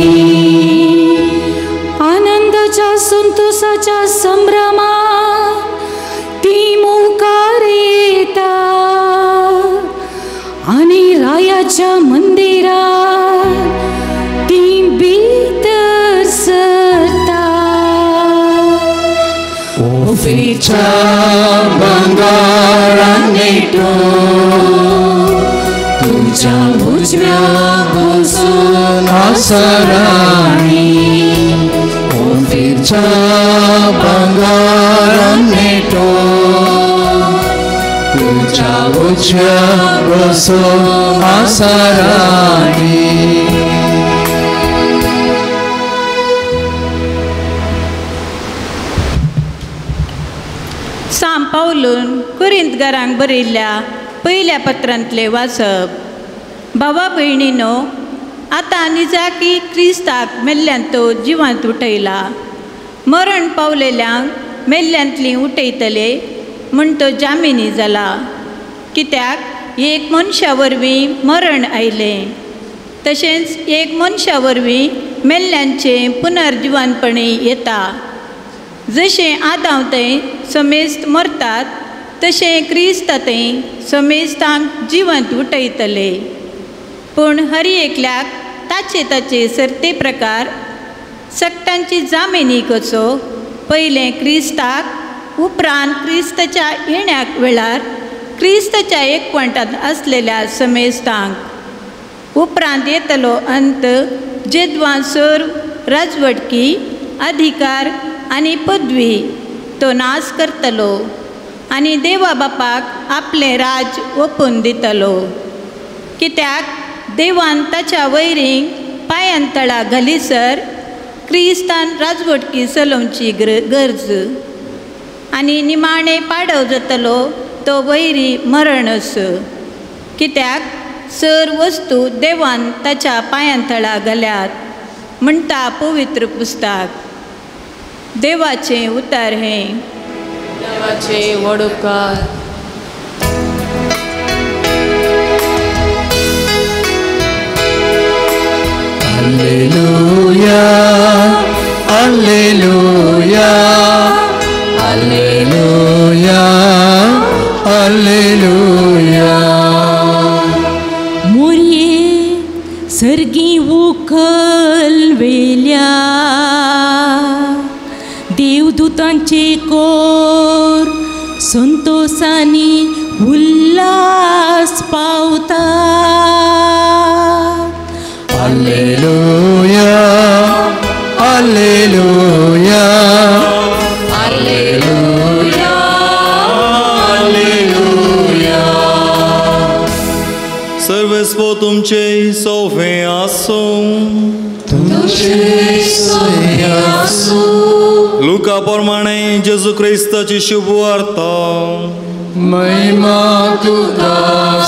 आनंदाच्या संतोषाच्या संभ्रमात ती मुखार येता आनी रायाच्या मंदिरात ती भितर सरता. ओफिरच्या भांगरान नेटोवन तुज्या उजव्याक बसून आसा राणी. ओफिरच्या भांगरान नेटोवन तुज्या उजव्याक बसून आसा राणी. सांत पावलून कुरिंतकारांक बरयल्ल्या पयल्या पत्रांतलें वाचप. भावा भयणीनो, आतां निजाकी क्रिस्ताक मेल्ल्यान तो जिवांत उठयला. मरण पावलेल्यांक मेल्ल्यांतलीं उठयतले म्हूण तो जामिनी जाला. कित्याक एक मनशा वरवीं मरण आयलें, तशेंच एक मनशा वरवीं मेल्ल्यांचें पुनर्जिवनपणी येता. जशें आदांव थंय समेस्त मरतात तशें क्रिस्त थंय समेस्तांक जिवंत उठयतले. पूण हर एकल्याक ताचे ताचे सर्ते प्रकार सक्तांची जामिनी करचो, पयलें क्रिस्ताक, उपरांत क्रिस्ताच्या येण्याक वेळार क्रिस्ताच्या एकवटांत आसलेल्या समेस्तांक. उपरांत येतलो अंत जेद्वां सर्व राजवटकी अधिकार आनी पदवी तो नाश करतलो आनी देवा बापाक आपलें राज ओपून दितलो. कित्याक देवान ताच्या वैरींक पांयान तळा घालीसर क्रिस्तान राजवटकी चलोवची गरज आनी निमाणें पाडव जातलो तो वैरी मरण अस. कित्याक सर वस्तू देवान ताच्या पांयान तळा घाल्यात म्हणटा पवित्र पुस्तक. देवाचें उतर हें. देवाचे व्हड उपकार. Alleluia, alleluia, alleluia, alleluia. मोरये सर्गी उखल वेल्या देवदूतांचे कोर संतोषांनी उल्हास पावता. Alleluia, alleluia, alleluia, alleluia. सर्वेस्पो तुमचे सोफे आसूं, तुमचे सोफे आसूं. लुका प्रमाणे जेजू क्रिस्ताची शुभ वार्ता. महिमा तुका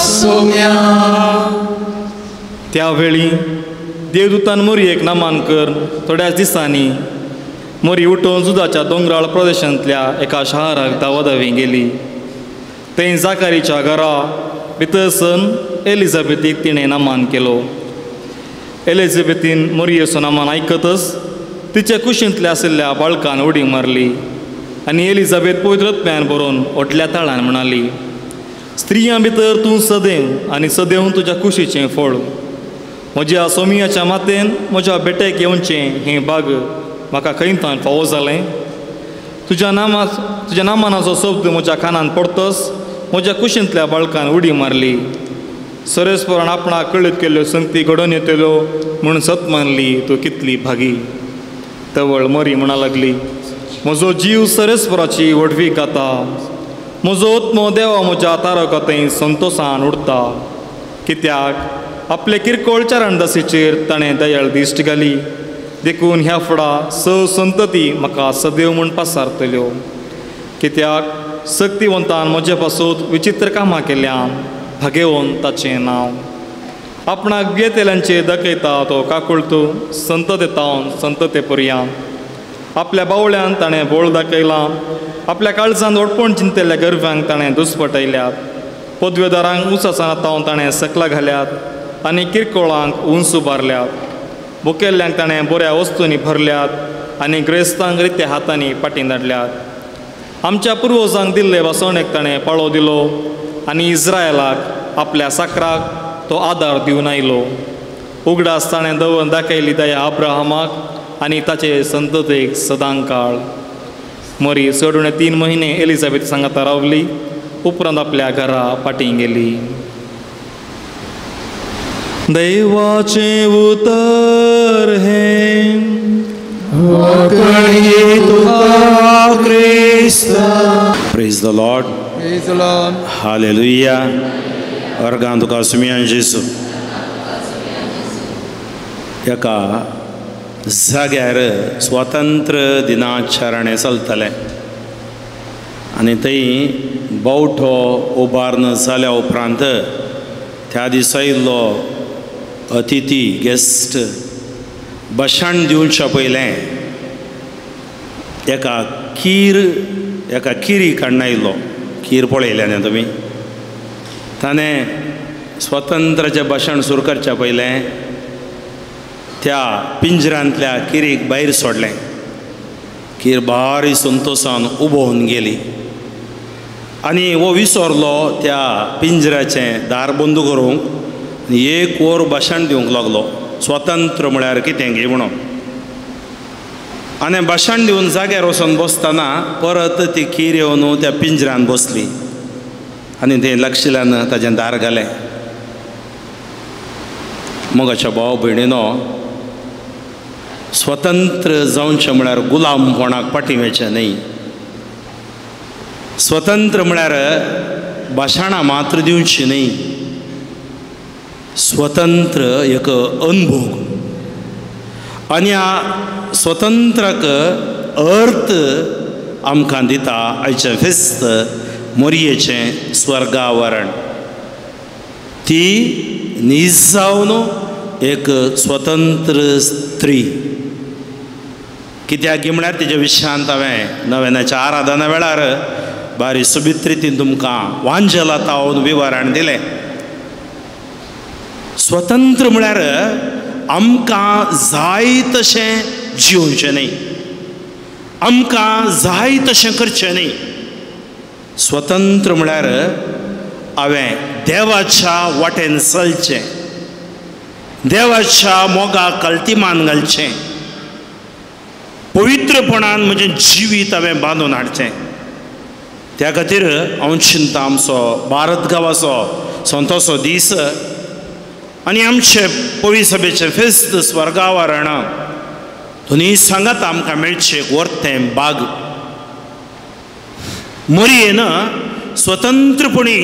सोम्या. त्यावेळी देवदूतान मोरयेक नामान कर थोड्याच दिसांनी मोरी उठोवन जुदाच्या दोंगराळ प्रदेशांतल्या एका शहराक दावादावी गेली. थंय जाकारीच्या घरा भितर सन एलिझाबेथीक तिणें नामान केलो. एलिझाबेथीन मोरयेचो नामान आयकतच तिच्या कुशींतल्या आशिल्ल्या बाळकान उडी मारली आनी एलिझाबेथ पवित्र आत्म्यान बरोवन व्हडल्या ताळान म्हणाली, स्त्रियां भितर तूं सदैव आनी सदैव तुज्या कुशीचें फळ. म्हज्या सोमियाच्या मातेन म्हज्या बेटेक येवचें हें बाग म्हाका खंयतान फावो जालें. तुज्या नामानाचो शब्द म्हज्या कानान पडतच म्हज्या कुशींतल्या बाळकान उडी मारली. सरेस्परान आपणाक कळीत केल्ल्यो संगती घडोवन येतल्यो म्हूण सत मानली तूं कितली भागी. तवळ मरी म्हणा लागली, म्हजो जीव सरेस्पराची व्हडवीक गाता, म्हजो आत्मो देवा म्हज्या तारका थंय संतोसान उडता. कित्याक आपले किरकोळ चरणदासीचेर ताणें दयाळ दिश्ट घाली, देखून ह्या फुडा स संतती म्हाका सदैव म्हूण पासारतल्यो. कित्याक सक्तिवंतान म्हजे पासून विचित्र कामां केल्यान भागेवन ताचें नांव. आपणाक भियेतल्यांचेर दाखयता तो काकुळतो संतते तावन संतते पर्यान. आपल्या बावळ्यान ताणें बोळ दाखयलां, आपल्या काळजान व्हडपण चिंतलेल्या गर्व्यांक ताणें दुस्पटयल्यात. पदवेदारांक उंचासना तावन ताणें सकला घाल्यात आनी किरकोळांक उंच उबारल्यात. भुकेल्ल्यांक ताणें बऱ्या वस्तूंनी भरल्यात आनी ग्रेस्तांक रित्या हातांनी फाटीं धाडल्यात. आमच्या पुर्वजांक दिल्ले वासवणेक ताणें पाळो दिलो आनी इस्रायलाक आपल्या साकराक तो आदार दिवन आयलो. उगडास ताणें दवरून दाखयली दया अब्राहमाक आनी ताचे संततेक सदांकाळ. मरी चड उणे 3 म्हयने एलिझाबेथ सांगाता रावली, उपरांत आपल्या घरा फाटीं गेली. देवाचें उतर हें. Praise the Lord. Praise the Lord. Hallelujah. अर्गां तुका सुमयान जेजू. एका जाग्यार स्वातंत्र्य दिनाचरणें चलतलें आनी थंय बावटो उबारून जाल्या उपरांत त्या दिसा येयल्लो अतिथी गेस्ट भाशण दिवच्या पयलें एका किरी काडून आयलो. कीर पळयलें न्ही तुमी. ताणें स्वतंत्राचें भाशण सुरू करच्या पयलें त्या पिंजरांतल्या किरीक भायर सोडलें. कीर भारी संतोशान उबोवन गेली आनी हो विसरलो त्या पिंजऱ्याचें दार बंद करूंक आनी एक वर भाशण दिवंक लागलो स्वतंत्र म्हळ्यार कितें गे म्हणून. आनी भाशण दिवन जाग्यार वचून बसतना परत ती कीर येवन त्या पिंजऱ्यान बसली आनी तें लक्षल्यान ताजें दार घालें. मोगाच्या भाव भयणीनो, स्वतंत्र जावचें म्हळ्यार गुलामपणाक फाटीं वचचें न्हय. स्वतंत्र म्हळ्यार भाशणां मात्र दिवची न्हय, स्वतंत्र एक अनुभोग आनी ह्या स्वतंत्राक अर्थ आमकां दिता आयचें फेस्त मोरयेचें स्वर्गावरण. ती नीज जावन एक स्वतंत्र स्त्री. कित्याक म्हळ्यार तिच्या विशयांत हांवें नव्याच्या आराधना वेळार बारी सोबीत रितीन तुमकां वांजेला तावन विवरण दिलें. स्वतंत्र म्हळ्यार आमकां जाय तशें जिवचें न्हय, आमकां जाय तशें करचें न्हय. स्वतंत्र म्हळ्यार हांवें देवाच्या वाटेन चलचें, देवाच्या मोगाक कल्तिमान घालचें, पवित्रपणान म्हजें जिवीत हांवें बांदून हाडचें. त्या खातीर हांव चिंता आमचो भारत गांवाचो संतोसो दीस आनी आमचे पवी सभेचें फेस्त स्वर्गावरण दोनूय सांगात आमकां मेळचें एक वर्तें बाग. मोरयेन स्वतंत्रपणी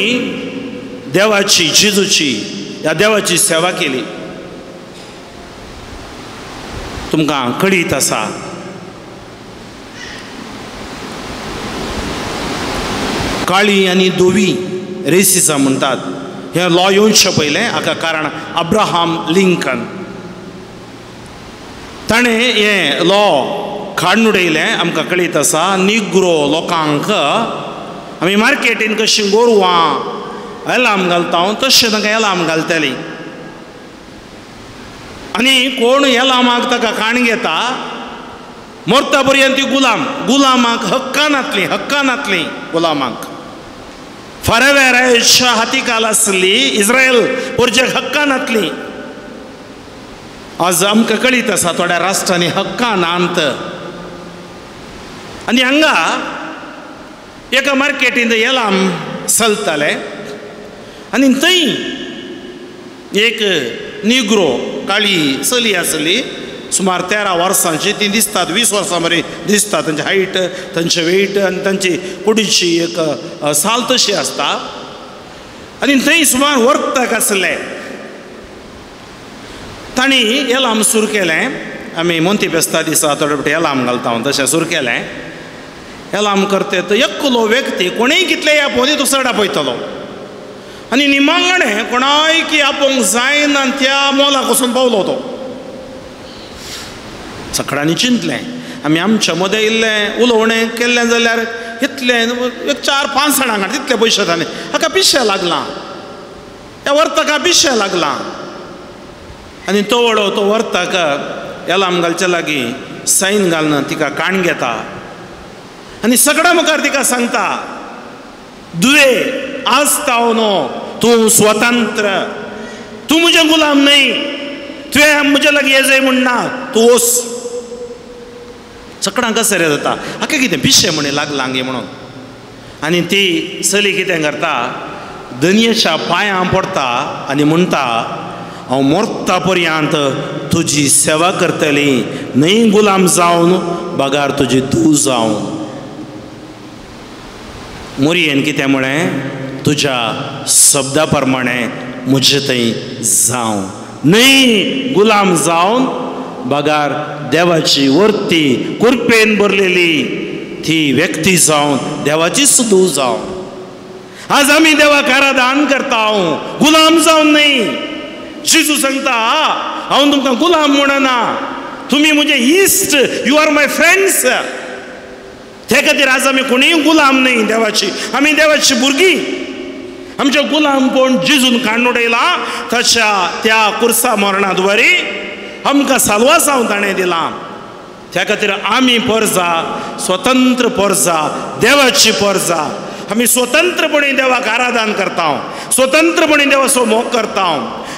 देवाची जेजूची ह्या देवाची सेवा केली. तुमकां कळीत आसा काळी आनी धवी रेसिझम म्हणटात हें लॉ येवचें पयलें. हाका कारण अब्राहम लिंकन ताणें हें लॉ काडून उडयलें. आमकां कळीत आसा निग्रो लोकांक आमी मार्केटीन कशीं गोरवां एलाम घालता तशें तांकां एलाम घालतली आनी कोण एलामाक ताका काण घेता मरता पर्यंत ती गुलाम. गुलामाक हक्कां नातलीं, हक्कां नातलीं गुलामाक. फाराव्या हातीकाल आसली इस्रायल पोरजेक हक्कां नातलीं. आज आमकां कळीत आसा थोड्या राष्ट्रांनी हक्कां नात. आनी हांगा एका मार्केटींत एलाम चलताले आनी थंय एक निग्रो काळी चली आसली सुमार 13 वर्सांची. ती दिसतात 20 वर्सां बरी दिसता. तांची हायट, तांचें वेट आनी तांची कुडीची एक साल तशी आसता. आनी थंय सुमार वर्तक आसले. तांणी एलाम सुरू केलें. आमी मोंती फेस्ता दिसा थोडे फावटी एलाम घालता तशें सुरू केलें. एलाम करते तो एकलो व्यक्ती कोणीय कितले आपोवनी तो चड आपयतलो आनी निमांगणें कोणाय की आपोवंक जायना त्या मोलाक वचून पावलो तो. सगळ्यांनी चिंतलें आमी आमच्या मदें इल्लें उलोवणें केल्लें जाल्यार इतलें एक 4-5 जाणांक तितले पयशे जाले. हाका पिशें लागलां, ह्या वर्तका पिशें लागलां. आनी तो वडो तो वर्तक एलाम घालचे लागीं सायन घालून तिका काण घेता आनी सगळ्या मुखार तिका सांगता, दुवे आज तावनो तूं स्वतंत्र, तूं म्हजें गुलाम न्हय, तुवें म्हज्या लागीं येजय म्हूण ना, तूं वच. सगळ्यांक कसरें जाता हाका कितें पिशें म्हण लागलां गे म्हणून. आनी ती चली कितें करता, दनयेच्या पांयां पडटा आनी म्हणटा, हांव मरता पर्यंत तुजी सेवा करतली, न्हय गुलाम जावन बगार तुजी धूव जावन. मोरयेन कितें म्हळें, तुज्या शब्दा प्रमाणे म्हजे थंय जावं, न्हय गुलाम जावन बगार देवाची वर्ती कुरपेन भरलेली ती व्यक्ती जावन देवाची धूव जावन. आज आमी देवाक आराधन करता, गुलाम जावन न्हय. जेजू सांगता, हांव तुमकां गुलाम म्हणना, तुमी म्हजे इश्ट, you are my friends. ते खातीर आज आमी कोणीय गुलाम न्हय देवाची, आमी देवाची भुरगीं. आमच्या गुलामपण जेजून काडून उडयलां तशा त्या कुर्सा मरणा द्वारे आमकां साल्वासांव ताणें दिलां. त्या खातीर आमी परजा, स्वतंत्र परजा, देवाची परजा. आमी स्वतंत्रपणे देवाक आराधन करता, स्वतंत्रपणे देवाचो मोग करता.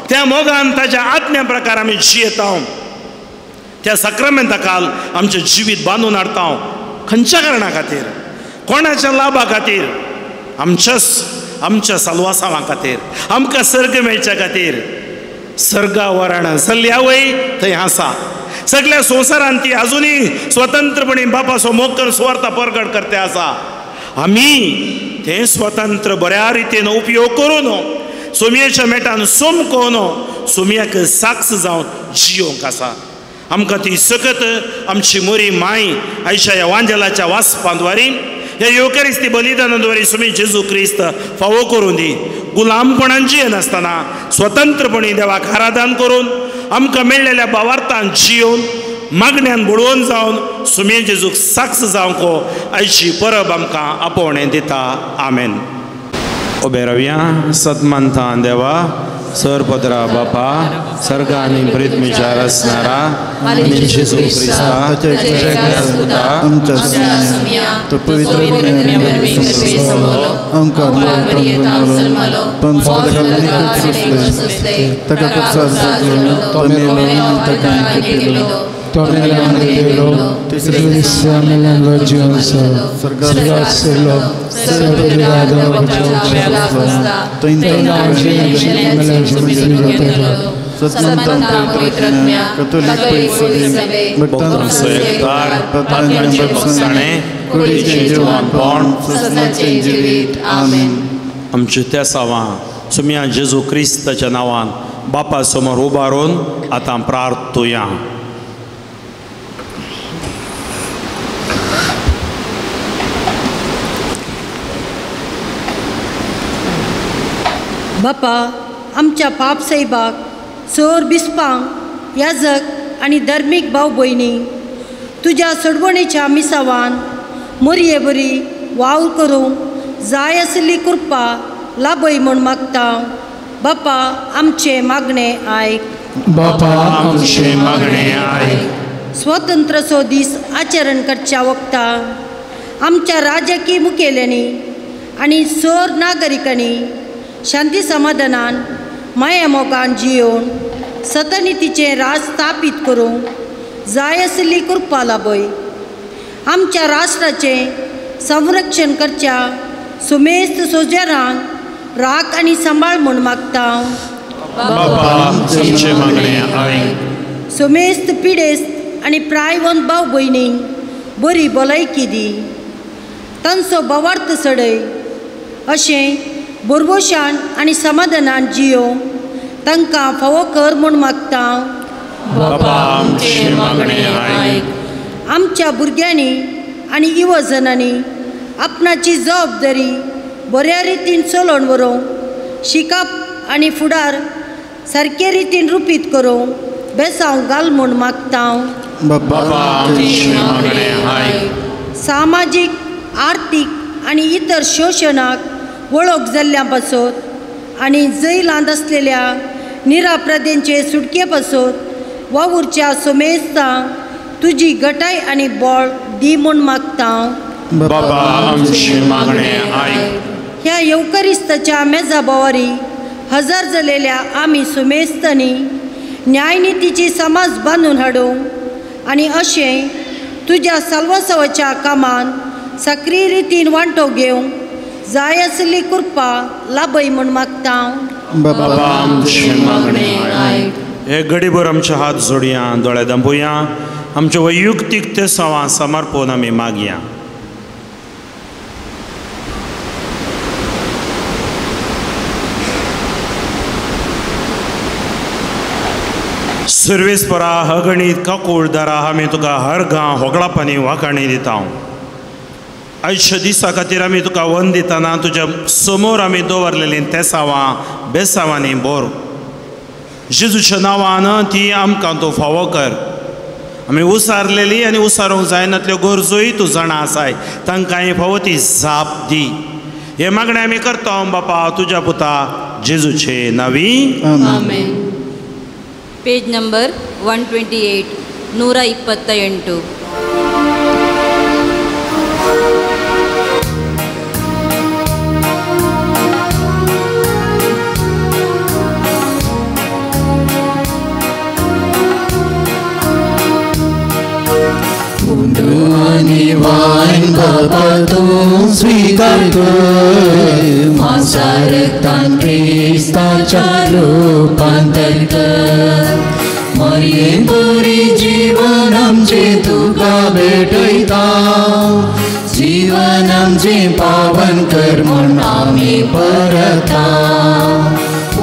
त्या मोगान ताच्या आज्ञा प्रकार आमी जियेता. त्या साक्रामेंता काल आमचें जिवीत बांदून हाडता. खंयच्या कारणा खातीर, कोणाच्या लाभा खातीर? आमच्याच आमच्या साल्वासांवा खातीर, आमकां सर्ग मेळच्या खातीर. सर्गा वरण जाल्ली आवय थंय आसा. सगळ्या संवसारांत ती अजुनूय स्वतंत्रपणे बापाचो मोग करून सुवार्थ परगट करते आसा. आमी तें स्वतंत्र बऱ्या रितीन उपयोग करून सोमयेच्या मेटान सोमकोन सोमयाक साक्ष जावन जियोंक आसा. आमकां ती सकत आमची मोरी माय आयच्या ह्या वांजेलाच्या वाचपांद्वारी, ह्या येवकारिस्ती बलिदाना द्वारे सुमी जेजू क्रिस्त फावो करून दी. गुलामपणान जियेनासतना स्वतंत्रपणे देवाक आराधन करून आमकां मेळ्ळेल्या भावार्थान जियोवन मागण्यान बुडोवन जावन सुमे जेजूक साक्ष जावंक आयची परब आमकां आपोवणें दिता. आमेन. उबे रावया. सतमानता देवा, सरपदरा बापा, सर्ग आनी प्रिथ्वीच्या रचणारा आनी जेजू क्रिस्ता आमचे तेसावां सुमया जेजू क्रिस्ताच्या नांवान बापा समोर उबारून आतां प्रार्थुया. बापा, आमच्या पाप साहेबाक, सोर बिस्पांक, याजक आनी धर्मीक भाव भयणी तुज्या सोडवणेच्या मिसावान मोरये बरी वावर करूंक जाय आशिल्ली कृपा लाभय म्हूण मागता. बापा, आमचें मागणें आयक. बापा, आमचें मागणें आयक. स्वतंत्रचो दीस आचरण करच्या वखता आमच्या राजकीय मुखेल्यांनी आनी सोर नागरिकांनी शांती समाधानान माया मोगान जियोवन सतनितीचें राज स्थापीत करूंक जाय आशिल्ली कृपा लाभय. आमच्या राष्ट्राचें संरक्षण करच्या सुमेस्त सोजरांक राख आनी सांबाळ म्हूण मागता. सुमेस्त पिडेस्त आनी प्रायवंत भाव भयणींक बरी भलायकी दी, तांचो भावार्थ सडय अशें बोरबोशान आनी समाधानान जियोवंक तांकां फावो कर म्हूण मागता. आमच्या भुरग्यांनी आनी युवजनांनी आपणाची जबाबदारी बऱ्या रितीन चलोवन व्हरूंक शिकप आनी फुडार सारके रितीन रुपीत करूंक बेसांव घाल म्हूण मागता. सामाजीक, आर्थीक आनी इतर शोशणाक वळख जाल्ल्या पासत आनी जैलांत आसलेल्या निरापराध्यांचे सुटके पासत वावुरच्या सोमेस्तांक तुजी गटाय आनी बळ दी म्हूण मागता. ह्या येवकरिस्ताच्या मेजा बोवारी हजार जालेल्या आमी सुमेस्तांनी न्यायनितीची समाज बांदून हाडूंक आनी अशें तुज्या साल्वासावाच्या कामान सक्रीय रितीन वांटो घेवंक जाय आशिल्ली कृपा लाभय म्हूण मागता. हे घडीभर आमचे हात जोडया, दोळे दांपोया, आमचे वैयक्तीक ते सवां समर्पण आमी मागया. सर्वेस्परा अगणीत काकुळदारा आमी तुका हर गांव होगळापानी वाखाणी दिता. आयच्या दिसा खातीर आमी तुका वन दितना तुज्या समोर आमी दवरलेलीं तेसावां बेसावांनी बोर जेजूच्या नांवान ती आमकां तूं फावो कर. आमी उसारलेली आनी उसारूंक जायनातल्यो गरजोय तूं जाणा आसाय, तांकां फावो ती जाप दी. हे मागणें आमी करता बापा तुज्या पुता जेजूचे नांवी, आमेन. पेज नंबर 128 128. वायन बाबा तूं स्वीकार कर, मासा रक्तान क्रिस्ताच्या रुपांतर कर. मरये बरी जीवन आमचें तुका भेटयता, जीवन आमचें पावन कर म्हूण आमी परता.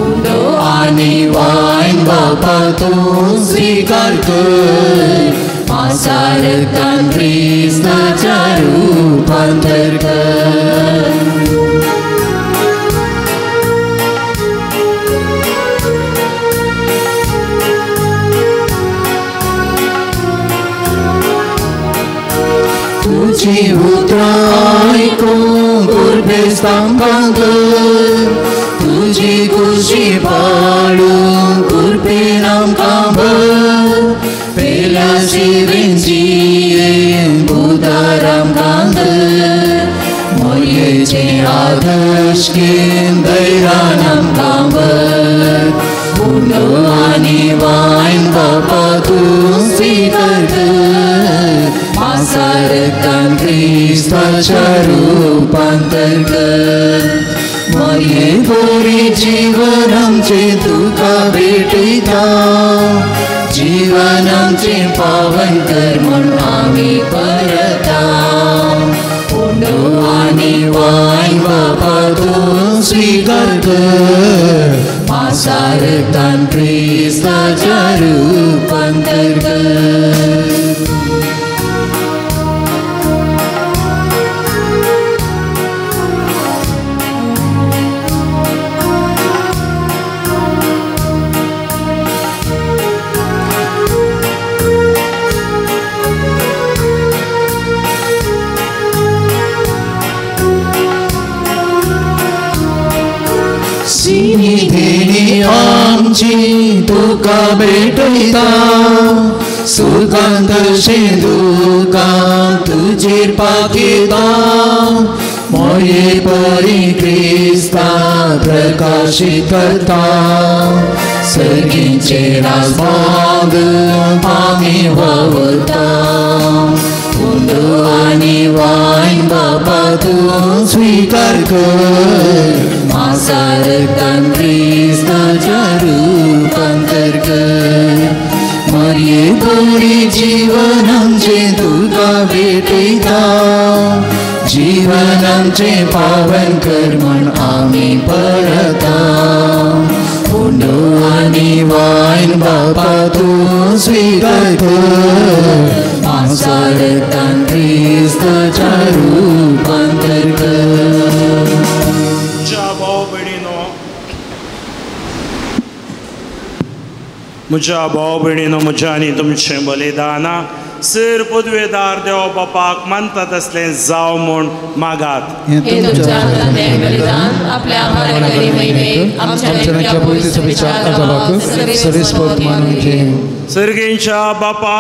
उंडो आनी वायन बाबा तूं स्वीकार कर, मासा रक्तान क्रिस्ताच्या रुपांतर कर. तुजी उतरां आयकूंक उर्बेस्तांकां कर, तुजी खुशी पाळूंक उर्बेन आमकां भर. पेल्या शिवेंची उदार आमकां धर, मोरयेचें आदर्श घेवन धैर्यान आमकां भर. उंडो आनी वायन बापा तूं स्वीकार कर, मासा रक्तान क्रिस्ताच्या रुपांतर कर. मरये बरी जीवन आमचें तुका भेटयता, जीवन आमचें पावन कर म्हूण आमी परता. उंडो आनी वायन बापा तूं स्वीकार कर, मासा रक्तान क्रिस्ताच्या रुपांतर कर. आमची तुका भेटयता, सुखांत तशें दुखांत तुजेर पाखेता. मोये परी क्रिस्ता प्रकाशीत करता, सर्गीचें राजभाग आमी वावरता. उंडो आनी वायन बापा तूं स्वीकार कर, मासा रक्तान क्रिस्ताच्या रुपांतर कर. मरये बरी जीवन आमचें तुका भेटयता, जीवन आमचें पावन कर म्हूण आमी परता. उंडो आनी वायन बापा तूं स्वीकार कर, मासा रक्तान क्रिस्ताच्या रुपांतर कर. म्हज्या भाव भयणीनो, म्हज्या आनी तुमचें बलिदान सर पदवेदार देव बापाक मानता तसलें जावं म्हूण मागात. सर्गेंच्या बापा,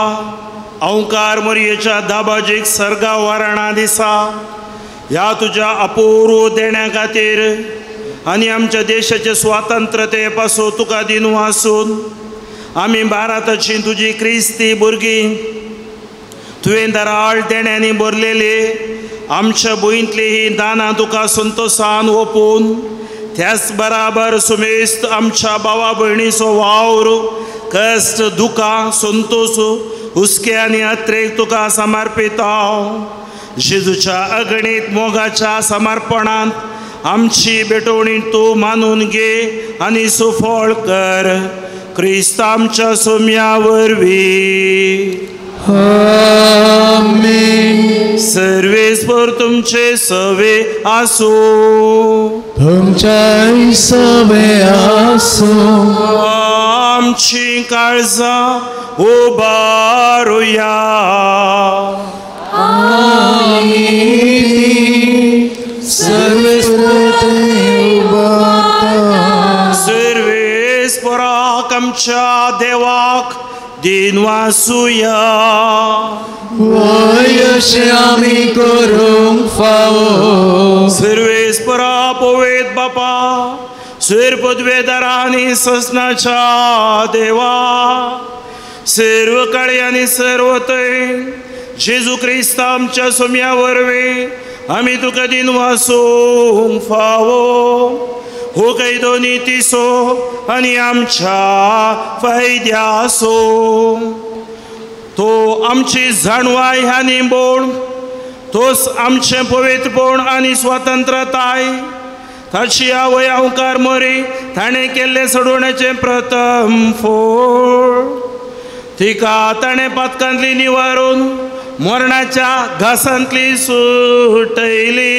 अंकार मोरयेच्या दाबाजीक सर्गा वारणा दिसा ह्या तुज्या अपूर्व देण्या खातीर आनी आमच्या देशाचे स्वातंत्रते पासून तुका दिनू आसून आमी भारताची तुजी क्रिस्ती भुरगीं तुवें दराळ देण्यांनी भरलेली आमच्या भुंयतली ही दानां तुका संतोसान ओपून त्याच बराबर सुमेस्त आमच्या भावा भयणीचो वावर कश्ट दुखां संतोस हुस्के आनी अत्रेक तुका समर्पिता. जेजूच्या अगणीत मोगाच्या समर्पणांत आमची भेटवणी तूं मानून घे आनी सुफळ कर क्रिस्त आमच्या सोम्या वरवीं. आमेन. सर्वेस्पर तुमचे सवे आसूं. तुमच्याय सवे आसूं. आमची काळजां उबारुया. आमी सर्वेस्पराक आमच्या देवाक दिनवासुया. वयशे आमी करूंक फावो. सर्वेस्परा पवेत बापा सर पदवेदारा आनी ससनाच्या देवा सर्व काळी आनी सर्व थंय जेजू क्रिस्त आमच्या सोम्या वरवीं आमी तुका दिनवासूंक फावो. हो कायदो नितीचो आनी आमच्या फायद्याचो. तो आमची जाणवाय आनी बोण तोच आमचें पवित्रपण आनी स्वतंत्रताय. ताची आवय अंकार मोरी ताणें केल्लें सोडवण्याचें प्रथम फोड. तिका ताणें पातकांतली निवारून मरणाच्या घासांतली सुटयली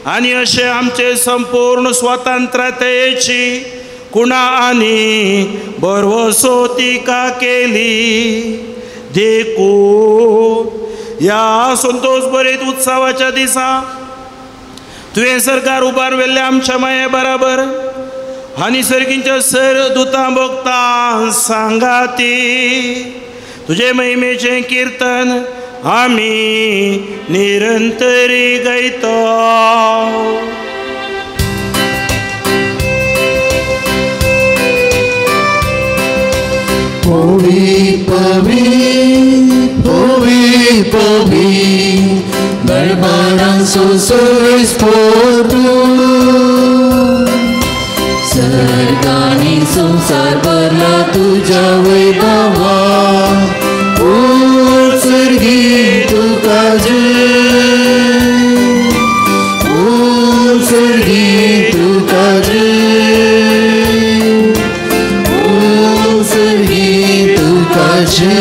आनी अशें आमचे संपूर्ण स्वतंत्रतेची कुणा आनी भरवसो तिका केली. देखून ह्या संतोष भरीत उत्सवाच्या दिसा तुवें सरकार उबार व्हेल्ल्या आमच्या माये बराबर आनी सर्गींच्या सर दुतां भोगतां सांगाती तुजे महिमेचें किर्तन आमी निरंतरी गायता. पवी पवी पवी पवी दरबारांचो सर्वेस्पर तूं. सर्गांनी संवसार भरला तुज्या वैभवा. ओ सर्गी तुका जय, ओ सर्गी तुका जय, ओ सर्गी तुका जय,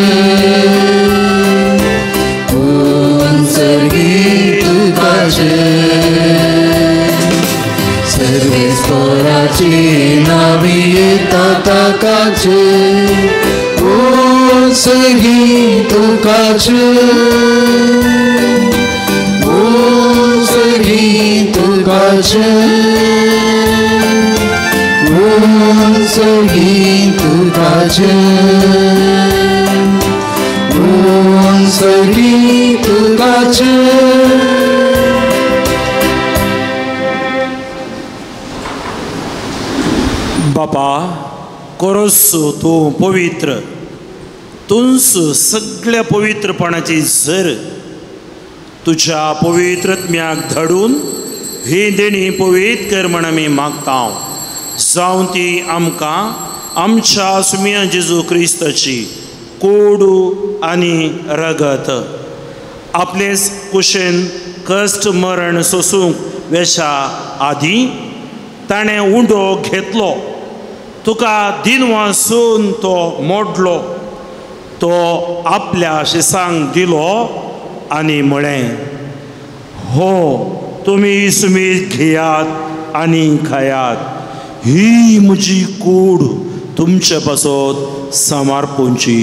ओ सर्गी तुका जय. सर्वेस्पराची नावी येता ताकाचे, ओ सर्गी तुका जय, ओ सर्गी तुका जय, ओ सर्गी तुका जय, ओ सर्गी तुका जय. बापा कोरोस तूं पवित्र तुंस सगळ्या पवित्रपणाची झर तुज्या पवित्रत्म्याक धाडून ही देणी पवित्र कर म्हण आमी मागता. जावं ती आमकां आमच्या सुम्या जेजू क्रिस्ताची कोडू आनी रगत आपलेच कुशेन कश्ट मरण सोसूंक वेशा आदीं ताणें उंडो घेतलो. तुका दिनवासून तो मोडलो. तो आपल्या शिसांक दिलो आनी म्हळें, हो तुमी सुमीत घेयात आनी खायात. ही म्हजी कूड तुमचे पासत समर्पूंची.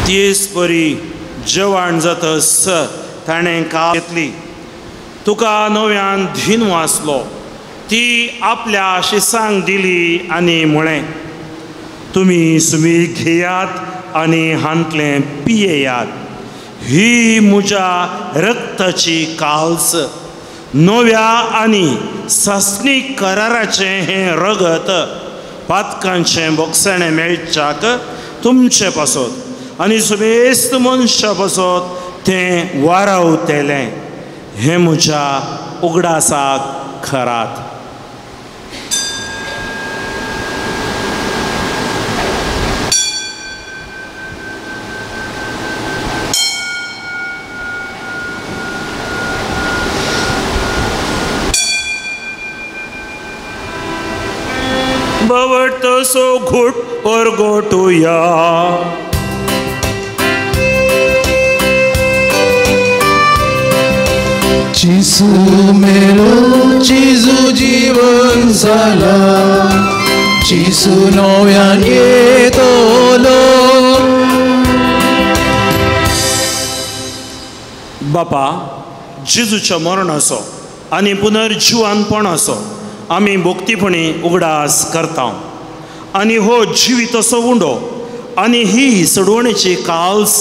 तेच परी जेवण जातस ताणें का घेतली. तुका नव्यान धीन वाचलो. ती आपल्या शिसांक दिली आनी म्हळें, तुमी सुमीत घेयात आनी हांतलें पियेयात. ही म्हज्या रक्ताची काल्स. नव्या आनी सासणी कराराचें हें रगत पातकांचें बोगसणें मेळच्याक तुमचे पासत आनी सुमेस्त मनशा पासत तें वारावतेलें. हें म्हज्या उगडासाक खरात. भवटसो घुट परगोटुया. जिसू मेलो जिजू जीवन जाला, जिसू नव्यान येतलो. बापा, जेजूच्या मरणाचो आनी पुनर्जिवानपणाचो आमी भक्तीपणी उगडास करता आनी हो जिवीत असो उंडो आनी ही सडवणेची काल्स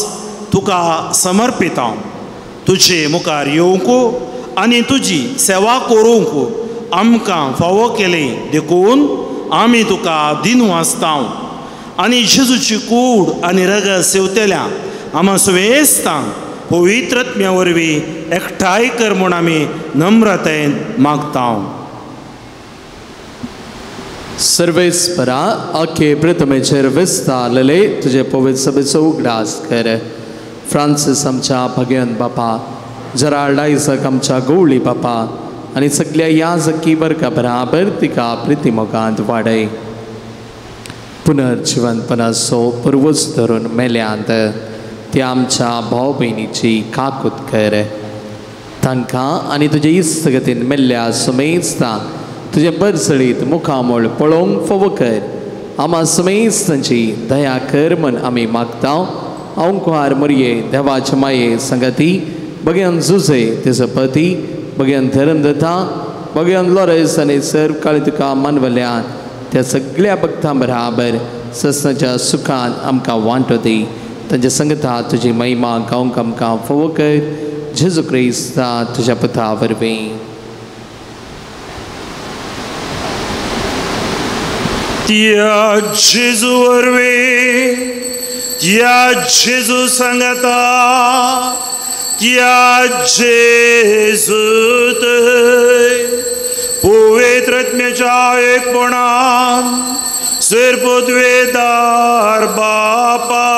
तुका समर्पिता. तुजे मुखार येवंक आनी तुजी सेवा करूंक आमकां फावो केली देखून आमी तुका दिनवासता आनी जेजूची कूड आनी रगत सेवतल्या आमा सुवेस्तांक पवित्र आत्म्या वरवीं एकठांय कर म्हूण आमी नम्रतायेन मागता. सर्वेस्परा आखे प्रथमेचेर विस्तारलेले तुजे पवित्र सभेचो उगडास कर. फ्रांसीस आमच्या भगयन बापा, जराल्ड आयजक आमच्या गवळी बापा आनी सगल्या याजकी वर्गा बराबर तिका प्रितीमोगांत वाडय. पुनर्जिवनपणाचो पुर्वज धरून मेल्यांत त्या आमच्या भाव भयणीची काकूत कर. तांकां आनी तुजे इस्तगतीन मेल्ल्या समेस्तांक तुजें बरसळीत मुखामळ पळोवंक फावो कर. आमा समेस्तांची दया कर म्हूण आमी मागता. अंकुहार मोरये देवाचे माये संगती बगयान जुजे तेजो पती बगयान धर्म दता बगयान लोरेस आनी सर्व काळी तुका मानवल्यान त्या सगळ्या भक्तां बराबर ससनाच्या सुखान आमकां वांटो दी. तांच्या संगता तुजी महिमा गावंक आमकां फावो कर. जेजू क्रिस्ता तुज्या पुता वरवीं. त्या जेजू वरवीं, त्या जेजू सांगता, त्या जेजूत पवित्र आत्म्याच्या एकपणान सर्वपदवेदार बापा,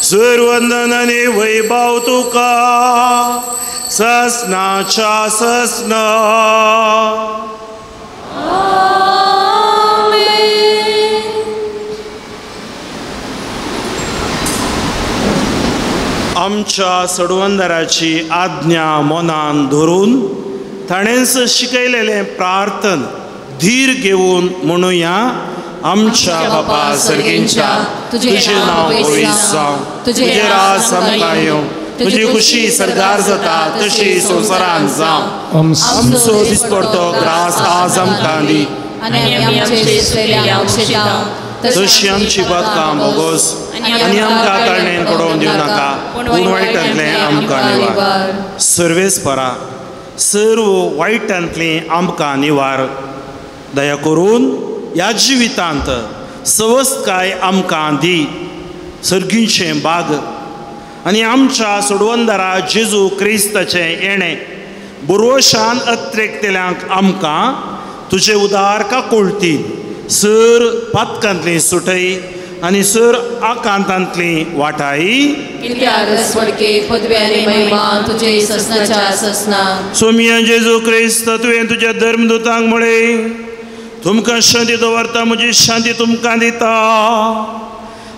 सर्वंदन आनी वैभव तुका ससनाच्या ससना. आमच्या सडवंदराची आज्ञा मनान धरून ताणेंच शिकयलेलें प्रार्थन धीर घेवन म्हणुया. आमच्या बापा सर्गींच्या, तुजें नांव पवित्र जावं, तुजें राज आमकां येवं, तुजी खुशी सरगार जाता तशी संवसारांत जावं. आमचो दिसपडतो ग्रास आज आमकां दी तशी आमची बातकां भोगोस आनी आमकां ताळणेन पडोवन दिवं नाका, पूण वायटांतलें आमकां निवार. सर्वेस्परा सर्व वायटांतलें आमकां निवार. दया करून ह्या जिवितांत सवस्तकाय आमकां दी. सर्गींचें बाग आनी आमच्या सोडवंदरा जेजू क्रिस्ताचें येणें बुरवशान अत्रेकतल्यांक आमकां तुजे उदार काकुळतीन सर पातकांतली सुटय आनी सर आकांतांतली वाटाय. सोमिया जेजू क्रिस्त, तुवें तुज्या धर्मदूतांक म्हळें, तुमकां शांती दवरता, म्हजी शांती तुमकां दिता.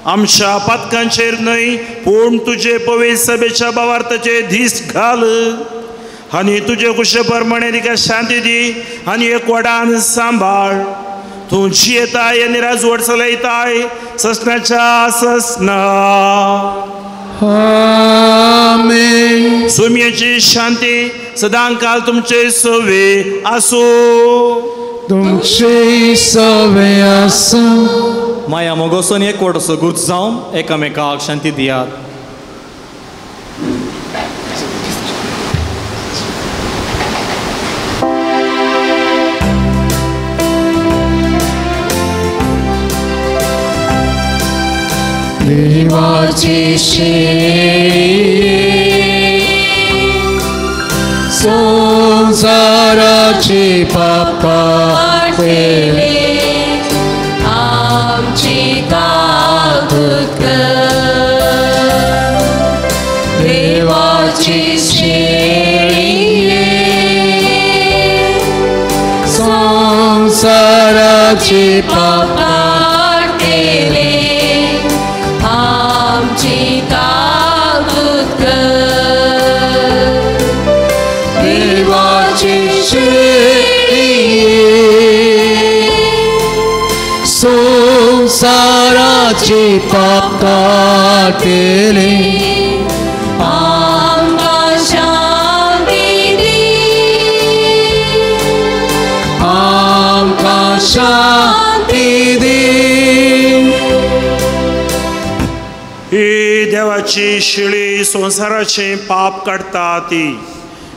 आमच्या पातकांचेर न्हय पूण तुजे पवित्र सभेच्या भावार्थाचे दीस घाल आनी तुजे कुशे प्रमाणे तिका शांती दी आनी एकवटान सांबाळ. तूं जियेताय आनी राजवट चलयताय ससनाच्या ससना. आमेन. सोम्याची शांती सदांकाल तुमचे सवे आसूं. तुमचे सवे आसूं. माया मोगोसून एकवट असो गुर्ज जावन एकामेकाक शांती दियात. देवाची शेळी संसाराची पापां केले आमची काकूत कर. देवाची शेळी संसाराची संवसाराचे पाप काडटले आमची काकूत कर. देवाची शेळये संवसाराचे पाप काडटले आमकां शांती दी. आमकां शांती दी. ही देवाची शिळी संवसाराचें पाप काडटा ती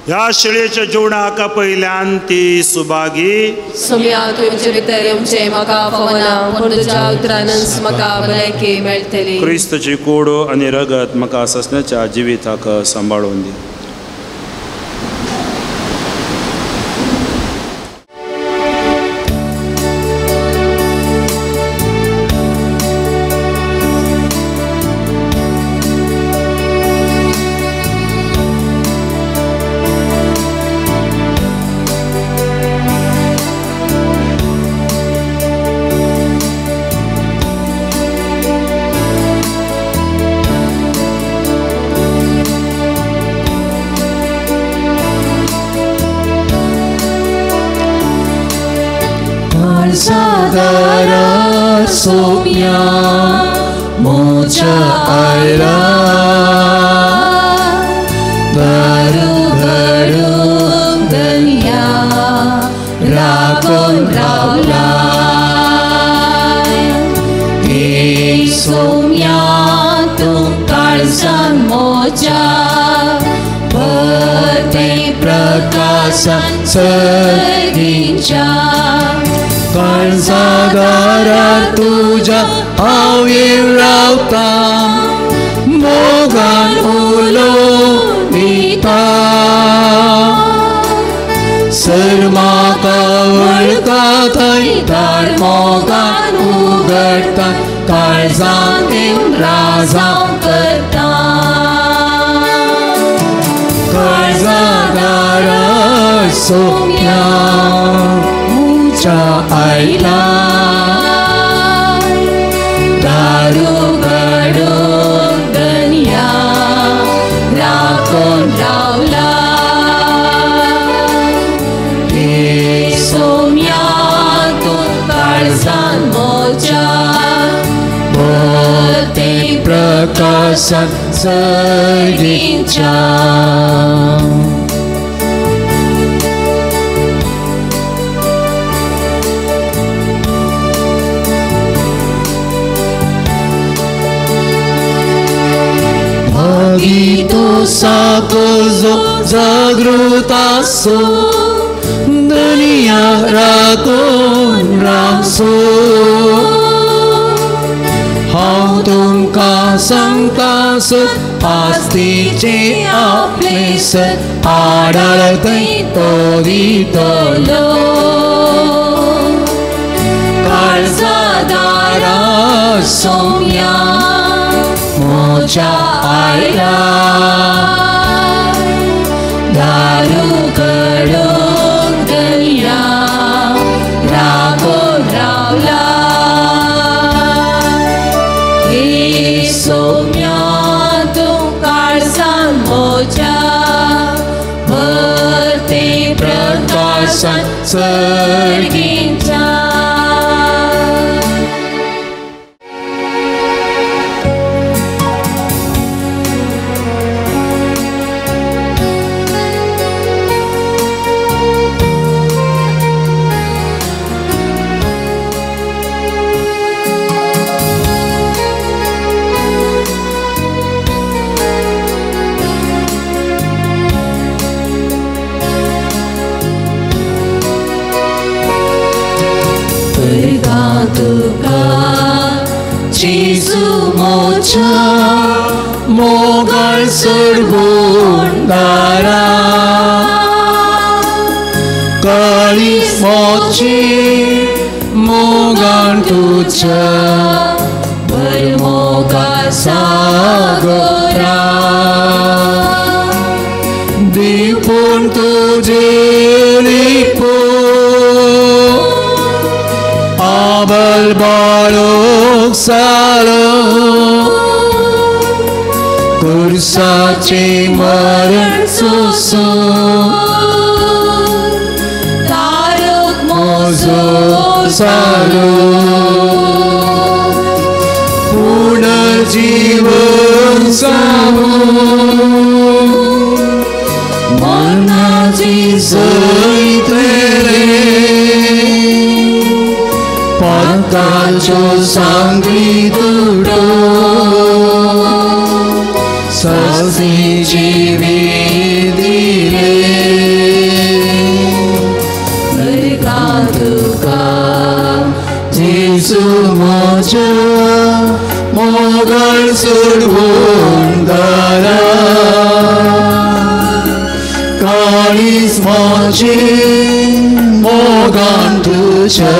ह्या शिळयेच्या जिवणाक पयल्यान ती सुभागी. सोम्या तुमचे भितर येवचें म्हाका फावना, पूण तुज्या उतरानच म्हाका भलायकी मेळटली. क्रिस्तची कूड आनी रगत म्हाका ससण्याच्या जिविताक सांबाळून दी. काळजादारा सोम्या मोजा आयला दार उगडून दर्या राखून रावला. हे सोम्या तूं काळजान मोजा भरते प्रकाशान सर्गीच्या. काळजादारा तुज्या हांव येवन रावता मोगान उलोवता. सर म्हाका वळखता थंय दार मोगान उगडटा काळजान येवन राजांव करता. काळजादारा सोम्या आयला दार उगडून दर्या राखून रावला. हे सोम्या तूं काळजान मोजा भरते प्रकाशान सर्गीच्या. भागी तो साको जो जागृत आसो दर्या राखून रावचो. हांव तुमकां सांगता सत आस्तीचें आपलें सत आडाळ थंय तो दितलो. काळजादारा सोम्या मोजा आयला दार उगडून दर्या राखून रावला. हे सोम्या तूं काळजान मोजा भरते प्रकाशान सर्गीच्या. तुका जेजू मोजा मोगाळ सोडवणदारा काळी मोची मोगान तुझ्या भर मोगा सागरा दीपून तुझे लिपो मोग जालो कुर्साचें मरण सोंसून तारक मोजो जालो पुनर्जीवन जावन मरणाची जैत मेळ्ळें पातकाच्यो सांगली तुटो सासणी जिवीत दिलें अर्गां तुका जेजू म्हज्या मोगाळ सोडवणदारा काळीज म्हजें मोगान तुज्या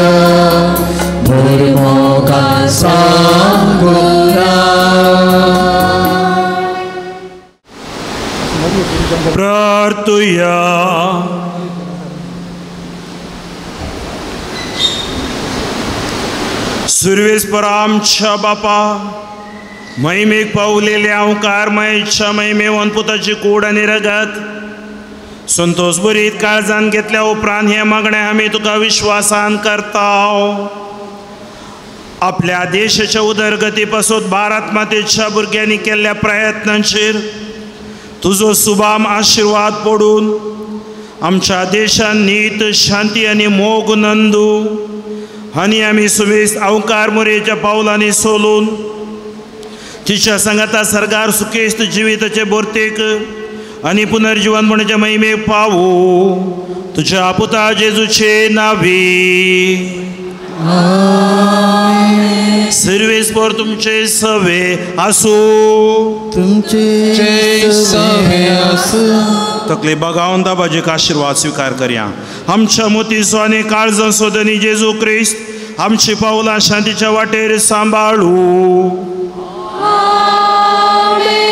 भर मोगान सांगोरा. प्रार्थुया. सुर्वेस्पर आमच्या बापा महिमेक पावलेल्या अंकार मयेच्या महिमेवन पुताची कूड आनी रगत संतोष भरीत काळजान घेतल्या उपरांत हें मागणें आमी तुका विश्वासान करता. आपल्या देशाच्या उदरगती पासून भारत मातेच्या भुरग्यांनी केल्ल्या प्रयत्नांचेर तुजो सुबाम आशिर्वाद पडून आमच्या देशान नीत शांती आनी मोग नंदू आनी आमी सुवेस अवकार मोरयेच्या पावलांनी सोलून तिच्या सांगाता सरकार सुखेस्त जिविताचे बोरतेक आनी पुनर्जीवनपणाच्या महिमेक पावू तुझ्या पुता जेजूचे नावी. सर्वेस्पर तुमचे सवे आसू तुमचे सवे आसू. तकले बगावन दाबाजीक आशिर्वाद स्वीकार करया. आमच्या मोतीचो आनी काळजांचो धनी जेजू क्रिस्त आमची पावलां शांतीच्या वाटेर सांबाळू.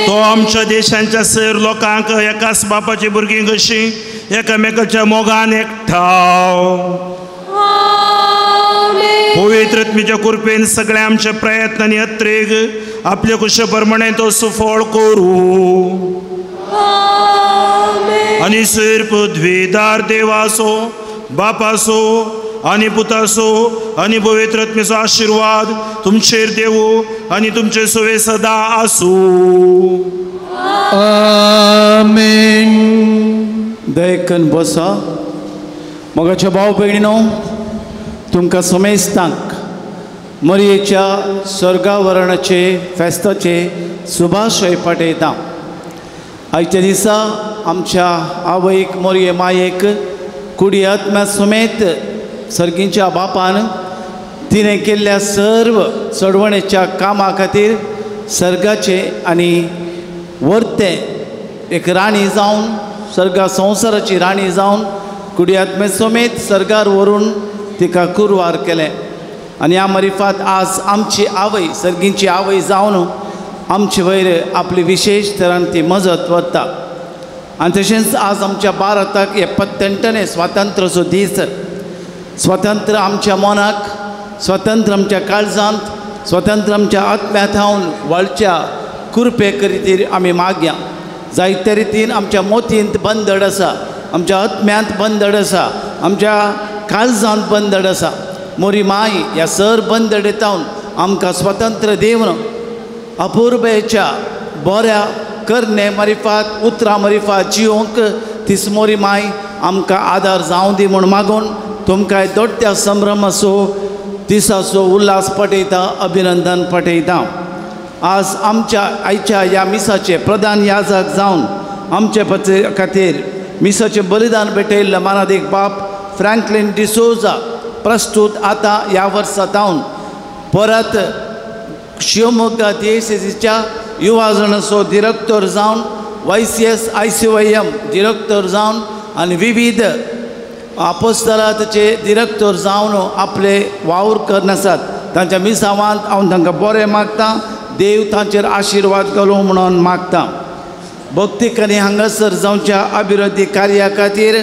तो आमच्या देशांच्या सर लोकांक एकाच बापाची भुरगीं कशीं एकामेकाच्या मोगान एकठाव पवित्र आत्म्याच्या कृपेन सगळे आमचे प्रयत्न आनी अत्रेग आपल्या कुशे प्रमाणे तो सुफळ करू आनी सैर पदवीदार देवाचो बापाचो आनी पुताचो आनी पवित्र आत्म्याचो आशिर्वाद तुमचेर देवू आनी तुमचे सोवे सदा आसूं. आमेन. दयकन बसा. मोगाच्या भाव भयणीनो, तुमकां समेस्तांक मरयेच्या स्वर्गावरणाचे फेस्ताचे सुभाशय पाठयता. आयच्या दिसा आमच्या आवयक मोरये मायेक कुडी आत्म्या समेत सर्गींच्या बापान तिणें केल्ल्या सर्व चडवणेच्या कामा खातीर सर्गाचे आनी वर्तें एक राणी जावन सर्गा संवसाराची राणी जावन कुडी आत्मे समेत सर्गार व्हरून तिका कुरवार केलें. आनी ह्या मरिफात आज आमची आवय सर्गींची आवय जावन आमचे वयर आपली विशेश तरान ती मजत वता. आनी तशेंच आज आमच्या भारताक 78 स्वातंत्र्याचो दीस. स्वतंत्र आमच्या मनाक, स्वतंत्र आमच्या काळजांत, स्वतंत्र आमच्या आत्म्या थावन वळच्या कृपे खातीर आमी मागया. जायते रितीन आमच्या मोतींत बंदड आसा, आमच्या आत्म्यांत बंदड आसा, आमच्या काळजांत बंदड आसा. मोरी माय ह्या सर बंदडे थावन आमकां स्वतंत्र दिवन अपुरबेच्या बऱ्या करणे मरिफात उतरां मरिफात जिवंक तीच मोरी माय आमकां आदार जावं दी म्हूण मागून तुमकां दोट्ट्या संभ्रमाचो दिसाचो उल्हास पटयता, अभिनंदन पटयता. आज आमच्या आयच्या ह्या मिसाचे प्रधान याजक जावन आमचे खातीर मिसाचें बलिदान भेटयल्ले मानादीक बाप फ्रँकलीन डिसोजा प्रस्तूत आतां ह्या वर्सा जावन परत शिवमोग्गा दियेसेसीच्या युवाजणाचो डिरेक्टर जावन YCS ICYM director जावन आनी विविध आपोस्तलाचे डिरेक्टर जावन आपले वावर करून आसात. तांच्या मिसावांत हांव तांकां बरें मागता, देव तांचेर आशिर्वाद घालूं म्हणून मागता. भक्तीक आनी हांगासर जावच्या अभिवृद्धी कार्या खातीर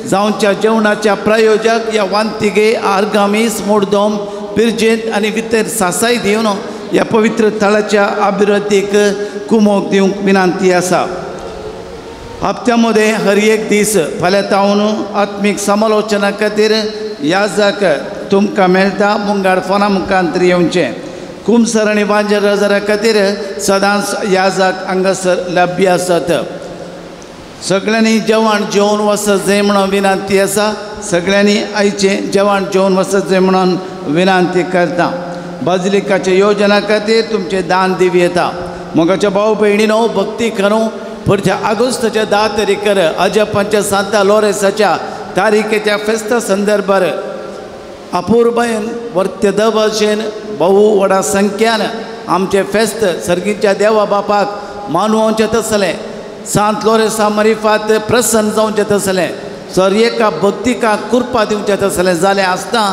जावच्या जेवणाच्या प्रायोजक ह्या वांतिगे आर्गामीस मुर्दोम पिरजेंत आनी भितर सासाय दिवन ह्या पवित्र थळाच्या अभिवृद्धीक कुमोक दिवंक विनंती आसा. हप्त्या मदें हर एक दीस फाल्यां तावन आत्मीक समालोचना खातीर याजक तुमकां मेळटा. मुंगाड फोना मुखांतर येवचें. कुमसर आनी वांजर रजरा खातीर सदांच याजक हांगासर लभ्य आसात. सगळ्यांनी जेवण जेवन वचत जाय म्हणून विनंती आसा. सगळ्यांनी आयचें जेवण जेवन वचत जाय म्हणून विनंती करता. बाजलिकाच्या योजना खातीर तुमचें दान दिवं येता. मोगाच्या भाव भयणीनो, भक्ती करूं पुढच्या ऑगस्टाच्या 10 तारीखर अजपांच्या सांता लोरेसाच्या तारीखेच्या फेस्ता संदर्भार अपूर्बयन वर्त्य दभाशेन बहु व्हडा संख्यान आमचें फेस्त सर्गीच्या देवा बापाक मानवचें तसलें सांत लोरेसा मरिफात प्रसन्न जावचें तसलें सर एका भक्तिका कृपा दिवचें तसलें जालें आसता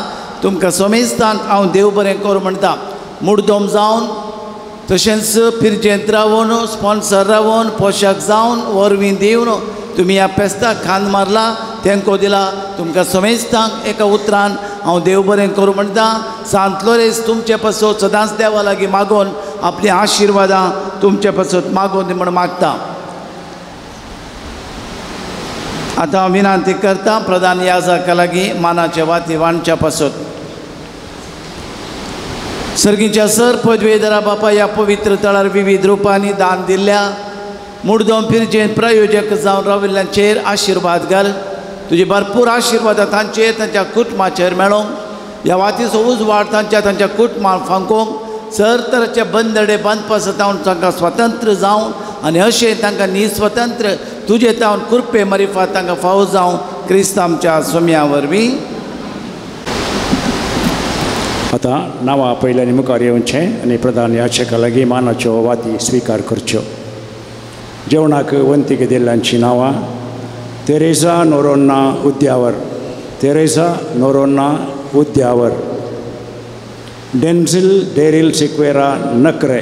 तुमकां समेस्तांक हांव देव बरें करूं म्हणटा. मुडदोम जावन तशेंच पिरजेंत रावन स्पॉन्सर रावन पोशक जावन वरवीं दिवन तुमी ह्या फेस्ताक खांद मारला तेंको दिला. तुमकां समेस्तांक एका उतरान हांव देव बरें करूं म्हणटा. सांत लोरेस तुमचे पासत सदांच देवा लागीं मागून आपली आशिर्वादां तुमचे पासत मागून दी म्हूण मागता. आतां हांव विनंती करता प्रधान याजका लागीं मानाचे वाती वांटच्या पासत. सर्गीच्या सर पदवेधरा बापा ह्या पवित्र तळार विविध रुपांनी दान दिल्ल्या मुडदोम पिरजेन प्रयोजक जावन राविल्ल्यांचेर आशिर्वाद घाल. तुजे भरपूर आशिर्वाद तांचेर तांच्या कुटुंबाचेर मेळोंक ह्या वातीचो उजवाड तांच्या तांच्या कुटुंबान फांकोंक सर तराचे बंदडे बांदपा जावन तांकां स्वतंत्र जावन आनी अशें तांकां निस्वतंत्र तुजे तावन कृपे मरिफात तांकां फावो जावं क्रिस्त आमच्या सोम्या वरवीं. आतां नांवां पयल्यान मुखार येवचें आनी प्रधान याचका लागीं मानाच्यो वाती स्विकार करच्यो. जेवणाक वंतीक दिल्ल्यांचीं नांवां तेरेझा नोरोन्ना उद्यावर, तेरेझा नोरोन्ना उद्यावर, डेन्झिल डेरिल सिक्वेरा नकरे,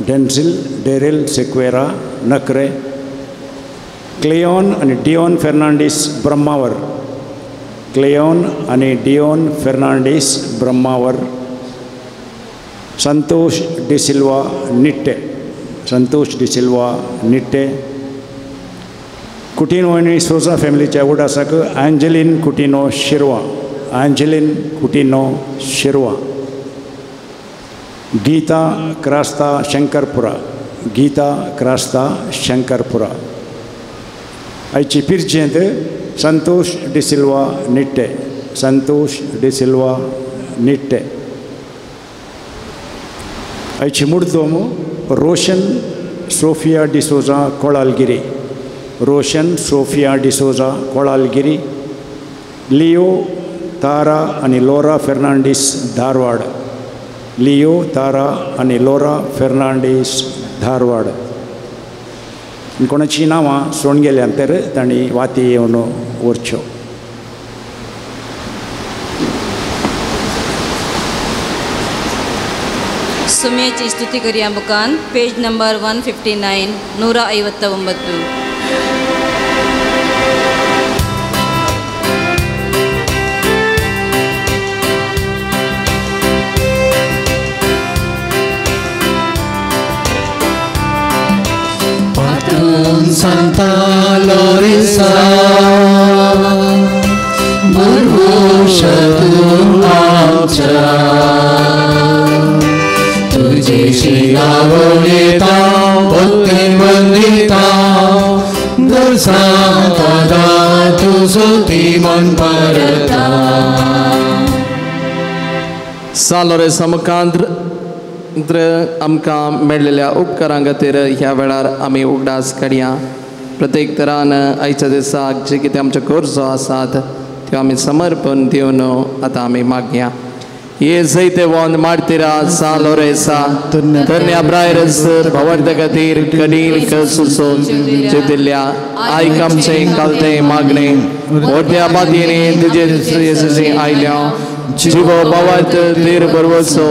डेन्झिल डेरिल सिक्वेरा नकरे, क्लेयोन आनी डियोन फेर्नांडीस ब्रह्मावर, क्लेयोन आनी डियोन फेर्नांडीस ब्रह्मावर, संतोष डिसिल्वा निट्टे, संतोष डिसिल्वा निट्टे, कुटिनो आनी सोजा फॅमिलीच्या उडासाक एंजलीन कुटिनो शिरवा, एंजलीन कुटिनो शिरवा, गीता क्रास्ता शंकरपुरा, गीता क्रास्ता शंकरपुरा. आयची पिरचेंत संतोष डिसिल्वा निट्टे, संतोष डिसिल्वा निट्टे. आयची मुडदोम रोशन सोफिया डिसोजा कोळालगिरी, रोशन सोफिया डिसोजा कोळालगिरी, लियो तारा आनी लोरा फेर्नांडीस धारवाड, लियो तारा आनी लोरा फेर्नांडीस धारवाड. कोणाचीं नांवां सोडून गेल्यान तर तांणी वाती येवन व्हरच्यो. सुमेची स्तुती करया मुखान पेज number 159 159. Santa Lorisa, Burhusha tu amcha, तुझी शिरावणीता, भक्ती वंदिता, दर्शा तुझो मन परता. सा लोरेसा मुखांत आमकां मेळिल्ल्या उपकारां खातीर ह्या वेळार आमी उगडास काडया. प्रत्येक तरान आयच्या दिसाक जे कितें आमच्यो गरजो आसात त्यो आमी समर्पण दिवन आतां आमी मागया. ये जैते वन मार्तिरा सा लोरेसा धन्य ब्रायरस भवर्त खातीर कडील सुसोन दिल्ल्या आयक आमचें कालतें मागणें मोठ्या बादयेनी तुजे आयल्या जिवो बावत धीर बरवचो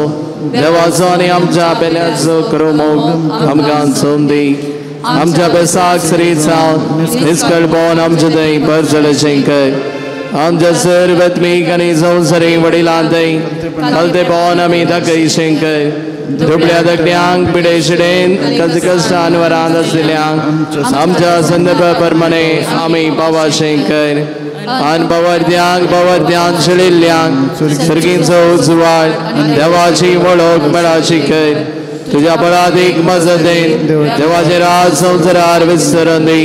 देवाचो आनी आमच्या पेल्याचो करो मोग आमकां सोम दी. आमच्या बेसाक सरी जावन निस्कळ भोवन आमचे थंय परजळचें कर. आमच्या सर्वत्मीक आनी संवसारी वडिलांतय कलतेपण आमी दाखय शंकर दुबळ्या दगड्यांक पिडेशिडेन कष्टान वरांत आशिल्ल्यांक आमच्या संदर्भ प्रमाणे आमी पावा शंकर आनी पवर्त्यांक पवर्त्यांत शिळिल्ल्यांक सर्गींचो उजवाड देवाची वळख मेळाची कर तुझ्या बळादीक मजतेन देवाचे राज संवसारार विसरून दी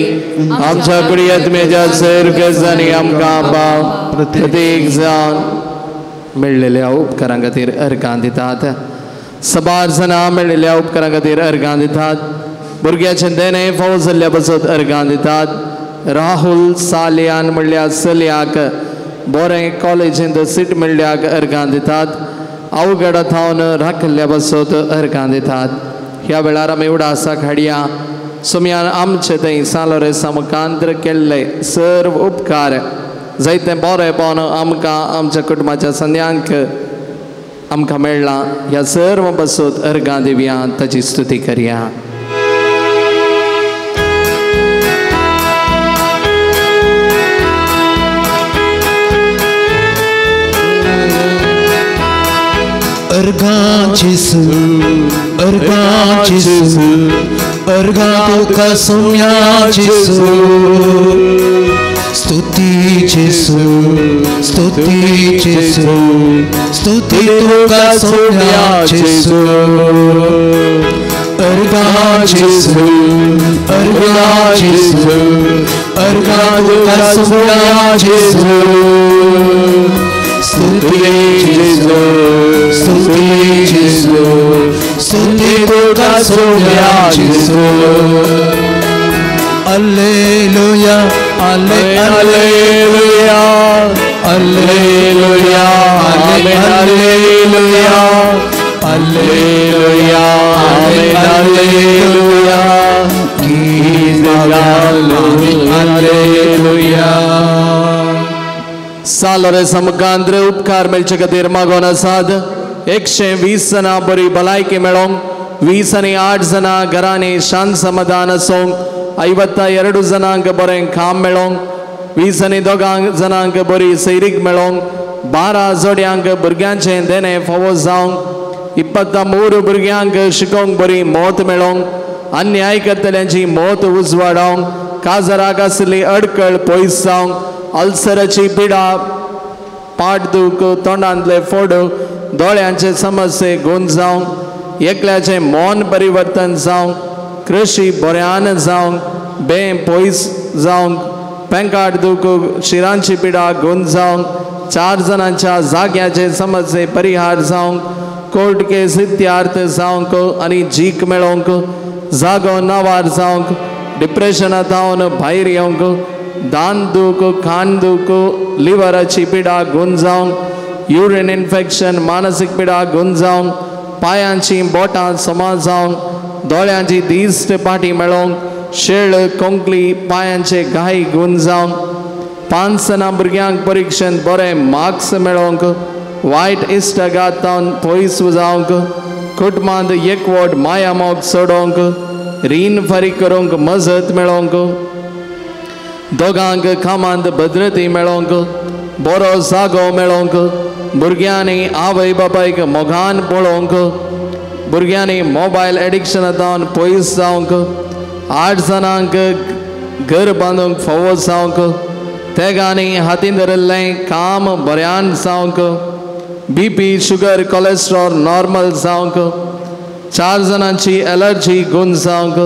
आमच्या कुडयत्मेच्या सैर आनी आमकां पाव प्रत्येक जावन मेळ्ळेल्या उपकारां खातीर अर्गां दितात. सबार जाणां मेळ्ळेल्या उपकारां खातीर अर्गां दितात. भुरग्याचें देणें फावो जाल्ल्या पासत अर्गां दितात. राहुल सालियान म्हणल्यार चलयाक बरें कॉलेजींत सीट मेळ्ळ्याक अर्गां दितात. अवघड थावन राखिल्ल्या पासत अर्गां दितात. ह्या वेळार आमी उडासाक हाडया सोम्यान आमचे थंय सालोरेसा मुखांतर केल्ले सर्व उपकार जायते बरेंपण आमकां आमच्या कुटुंबाच्या संद्यांक आमकां मेळ्ळां. ह्या सर्व पासत अर्गां दिवया, ताची स्तुती करया. अर्गां जेसू, अर्गां जेसू, अर्गां तुका सोम्या जेसू. स्तुती जेसू, स्तुती जेसू, स्तुती तुका सोम्या जेसू. अर्गां जेसू, अर्गां जेसू, अर्गां तुका सोम्या जेसू. स्तुती जेसू, स्तुती जेसू, स्तुती तुका Saumya जेसू. Alleluia, alleluia, alleluia, alleluia, alleluia, alleluia, गीत गालो alleluia. सालोरे समकांत्र उपकार मेळचे खातीर मागोन आसात. 120 जाणां बरी भलायकी मेळोंक, 20 आनी 8 जाणां घरांनी शांत समाधान आसूंक, 52 जाणांक बरें काम मेळोंक, 20 आनी 2 जाणांक बरी सैरीक मेळोंक, 12 जोड्यांक भुरग्यांचें देणें फावो जावंक, 23 भुरग्यांक शिकोवंक बरी मौत मेळोंक, अन्याय करतल्यांची मौत उजवाडावंक, काजराक आसली अडकळ पयस जावंक, अल्सराची पिडा, पाट दूख, तोंडांतले फोड, दोळ्यांचे समस्ये गुण जावंक, एकल्याचें मन परिवर्तन जावंक, कृशी बऱ्यान जावंक, बें पयस जावंक, पेंकाट दूख, शिरांची पिडा गुण जावंक, 4 जाणांच्या जाग्याचे समस्ये परिहार जावंक, कोर्ट केस इत्यार्थ जावंक आनी जीक मेळोवंक, जागो नावार जावंक, डिप्रेशना थावन भायर येवंक, दान दूख, खान दूख, लिवराची पिडा गुण जावंक, युरिन इन्फेक्शन, मानसीक पिडा गुण जावंक, पायांची बोटां समा जावंक, दोळ्यांची दिश्ट पाटी मेळोवंक, शेळ कोंकली पायांचे घाय गुण जावंक, 5 जाणां भुरग्यांक परिक्षेंत बरे मार्क्स मेळोवंक, वायट इश्टागातावन पयस जावंक, कुटुंबांत एकवट मायामोग सोडोवंक, रीण फारीक करूंक मजत मेळोवंक, दोगांक कामांत भद्रती मेळोवंक, बरो जागो मेळोवंक, भुरग्यांनी आवय बापायक मोगान पळोवंक, भुरग्यांनी मोबायल एडिक्शना जावन पयस जावंक, 8 जाणांक घर बांदूंक फावो जावंक, तेगांनी हातीन धरिल्लें काम बऱ्यान जावंक, बीपी, शुगर, कोलेस्ट्रॉल नॉर्मल जावंक, 4 जाणांची एलर्जी गुण जावंक,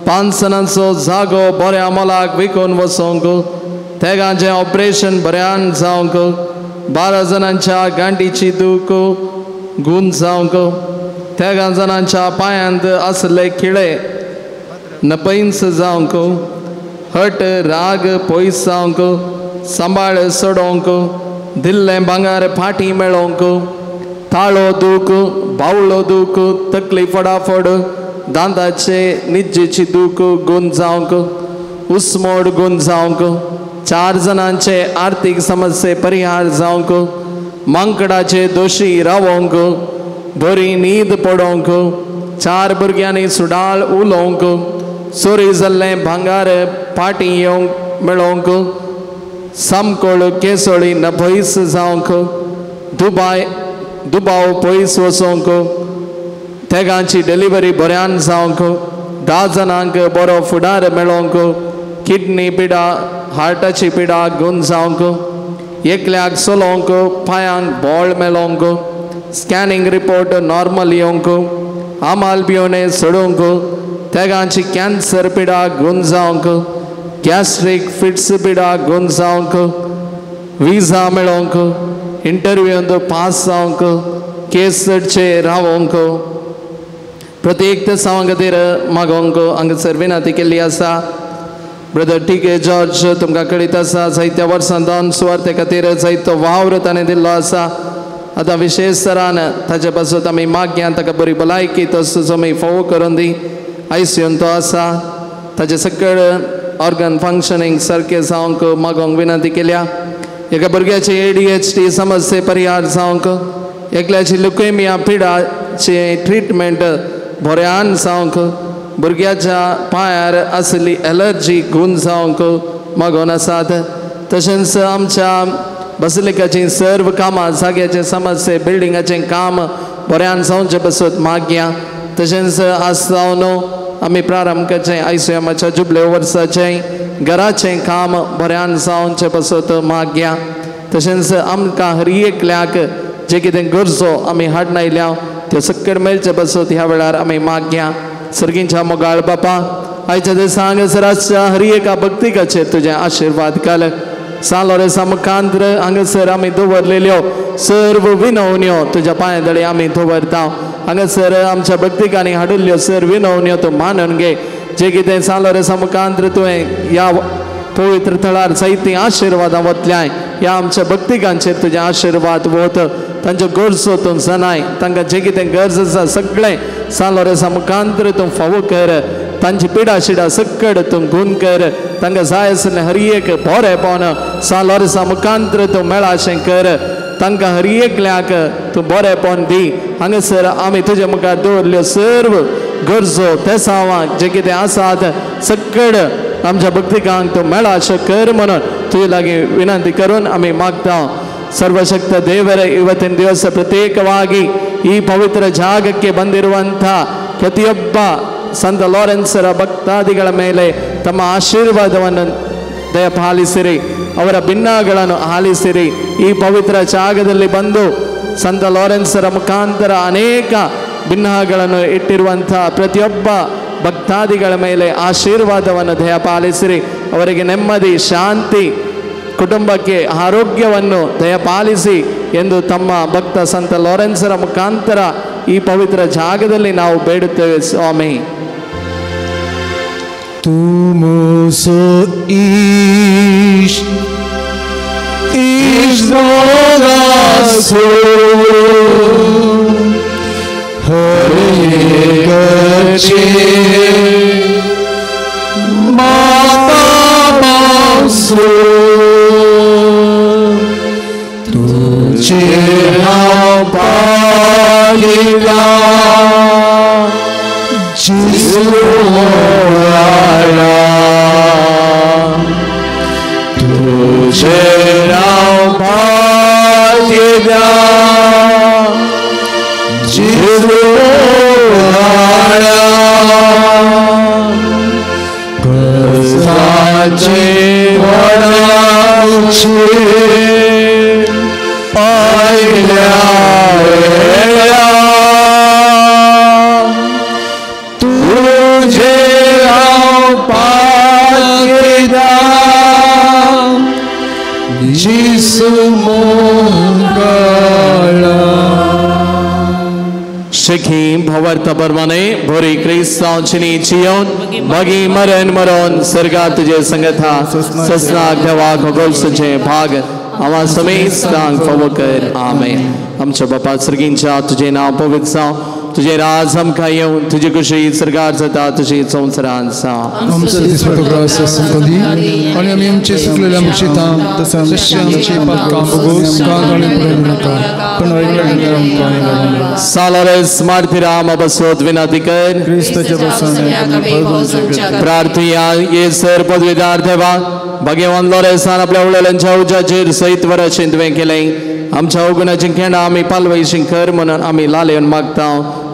5 जाणांचो जागो बऱ्या मोलाक विकून वचोंक, तेगांचें ऑपरेशन बऱ्यान जावंक, 12 जाणांच्या गांठीची दूख गुण जावंक, 13 जाणांच्या पांयांत आसले खिळे नपैंस जावंक, हट राग पयस जावंक, सांबाळ सोडोवंक, दिल्लें भांगर फाटीं मेळोवंक, ताळो दूख, बावळो दूख, तकली फडाफड, दांताचे निज्जेची दूख गुण जावंक, उस्मोड गुण जावंक, 4 जाणांचे आर्थीक समस्ये परिहार जावंक, मांकडाचे दोशी रावोंक, बरी न्हीद पडोवंक, 4 भुरग्यांनी सुडाळ उलोवंक, चोरी जाल्लें भांगर फाटीं येवंक मेळोवंक, सामकोळ केसोळी नभयस जावंक दुबाय दुबाव पयस वचोंक तेगांची डिलिव्हरी बऱ्यान जावंक 10 जाणांक बरो फुडार मेळोंक किडनी पिडा हार्टाची पिडा गुण जावंक एकल्याक चलोवंक पांयांक बळ मेळोंक स्कॅनिंग रिपोर्ट नॉर्मल येवंक आमाल पिवणे सोडूंक तेगांची कॅन्सर पिडा गुण जावंक गॅस्ट्रीक फिट्स पिडा गुण जावंक विजा मेळोंक इंटरव्यूंत पास जावंक केस चडचे रावोंक प्रत्येक तेसांवां खातीर मागोवंक हांगासर विनंती केल्ली आसा. ब्रदर टी के जॉर्ज तुमकां कळीत आसा जायत्या वर्सां दोन सुवार्ते खातीर जायतो वावर ताणें दिल्लो आसा. आतां विशेश तरान ताचे पासत आमी मागया ताका बरी भलायकी तसोच आमी फोव करून दी. आयसीयून तो आसा ताचे सकळ ऑर्गन फंक्शनींग सारकें जावंक मागोवंक विनंती केल्या. एका भुरग्याची ADHD समस्ये परिहार जावंक एकल्याची लुकेमिया पिडाचे ट्रिटमेंट बऱ्यान जावंक भुरग्याच्या पांयार आशिल्ली एलर्जी गुण जावंक मागोवन आसात. तशेंच आमच्या बसलिकाची सर्व कामां जाग्याचे समस्ये बिल्डिंगाचें काम बऱ्यान जावचे पासत मागया. तशेंच आज जावन आमी प्रारंभ करचें आयसीएमाच्या जुबले वर्साचें घराचें काम बऱ्यान जावचे पासत मागया. तशेंच आमकां हर एकल्याक जे कितें गरजो आमी हाडून आयल्या त्यो सकयल मेळचे पासत ह्या वेळार आमी मागया. सर्गींच्या मोगाळ बापा आयच्या दिसा हांगासर आसच्या हर एका भक्तिकाचेर तुजें आशिर्वाद घाल. सान लोरेंसा मुखांत्र हांगासर आमी दवरलेल्यो सर्व विनवण्यो तुज्या पांया तळे आमी दवरता. हांगासर आमच्या भक्तिकांनी हाडिल्ल्यो सर्व विनवण्यो तूं मानून घे. जे कितें सान लोरेंसा मुखांत्र तुवें ह्या पवित्र थळार जायतीं आशिर्वादां वतल्याय ह्या आमच्या भक्तिकांचेर तुजे आशिर्वाद वत. तांच्यो गरजो तूं जनाय तांकां जें कितें गरज आसा सगळें सान लोरेंसा मुखांत्र तूं फावो कर. तांची पिडा शिडा सकड तूं गुण कर. तांकां जाय आसलें हर एक बरेंपण सान लोरेंसा मुखांत्र तूं मेळाशें कर. तांकां हर एकल्याक तूं बरेंपण दी. हांगासर आमी तुजे मुखार दवरल्यो सर्व गरजो तेसांवांक जें कितें आसात सकड आमच्या भक्तिकांक तूं मेळाशें कर म्हणून तुजे लागीं विनंती करून आमी मागता. ಸರ್ವಶಕ್ತ ದೇವರ ಇವತ್ತಿನ ದಿವಸ ಪ್ರತ್ಯೇಕವಾಗಿ ಈ ಪವಿತ್ರ ಜಾಗಕ್ಕೆ ಬಂದಿರುವಂಥ ಪ್ರತಿಯೊಬ್ಬ ಸಂತ ಲಾರೆನ್ಸರ ಭಕ್ತಾದಿಗಳ ಮೇಲೆ ತಮ್ಮ ಆಶೀರ್ವಾದವನ್ನು ದಯಪಾಲಿಸಿರಿ, ಅವರ ಭಿನ್ನಗಳನ್ನು ಆಲಿಸಿರಿ. ಈ ಪವಿತ್ರ ಜಾಗದಲ್ಲಿ ಬಂದು ಸಂತ ಲಾರೆನ್ಸರ ಮುಖಾಂತರ ಅನೇಕ ಭಿನ್ನಗಳನ್ನು ಇಟ್ಟಿರುವಂಥ ಪ್ರತಿಯೊಬ್ಬ ಭಕ್ತಾದಿಗಳ ಮೇಲೆ ಆಶೀರ್ವಾದವನ್ನು ದಯಪಾಲಿಸಿರಿ. ಅವರಿಗೆ ನೆಮ್ಮದಿ, ಶಾಂತಿ, ಕುಟುಂಬಕ್ಕೆ ಆರೋಗ್ಯವನ್ನು ದಯಪಾಲಿಸಿ ಎಂದು ತಮ್ಮ ಭಕ್ತ ಸಂತ ಲಾರೆನ್ಸರ ಮುಖಾಂತರ ಈ ಪವಿತ್ರ ಜಾಗದಲ್ಲಿ ನಾವು ಬೇಡುತ್ತೇವೆ ಸ್ವಾಮಿ. तुझे हांव पालिता जिसू आया तुझे हांव पालिता जिसू आया कसाचे वडाचे पायल्या वेळा तुझे हांव पालिता जिसू मोगाळा. शेखी भवर्त परमाने भोरी क्रिस्तांचिनी जियोन बगी मरण मरण स्वर्गा तुझे संगथा ससनाक देवाक होगोलसचे भाग आवा समेस्तांक फावो कर. आमेन. आमच्या बापा सर्गींच्या तुझे नांव पवित्र जावं, तुझे राज आमकां येवन, तुजी खुशी सरकार जाता तुजी संवसारांत जावं. आमचो दिसपट्टो ग्रास आमकां दी आनी आमी आमचे सुकलेल्या मुक्षितां तशें आमचे पातकां भोगोस आमकां आनी पुरो नाका पण वायटल्या आमकां लागूं. सालारेस मार्थिराम बसवत विनंती कर. क्रिस्ताच्या बसाने प्रार्थया ये सर पदवीदार देवा भाग्यवान लोरेसान आपल्या उडलेल्यांच्या उजाचेर सयत वराचें तुवें केलें. आमच्या अवगुणाचीं खेंडां आमी पालवयशीं कर म्हणून आमी लालेवन मागता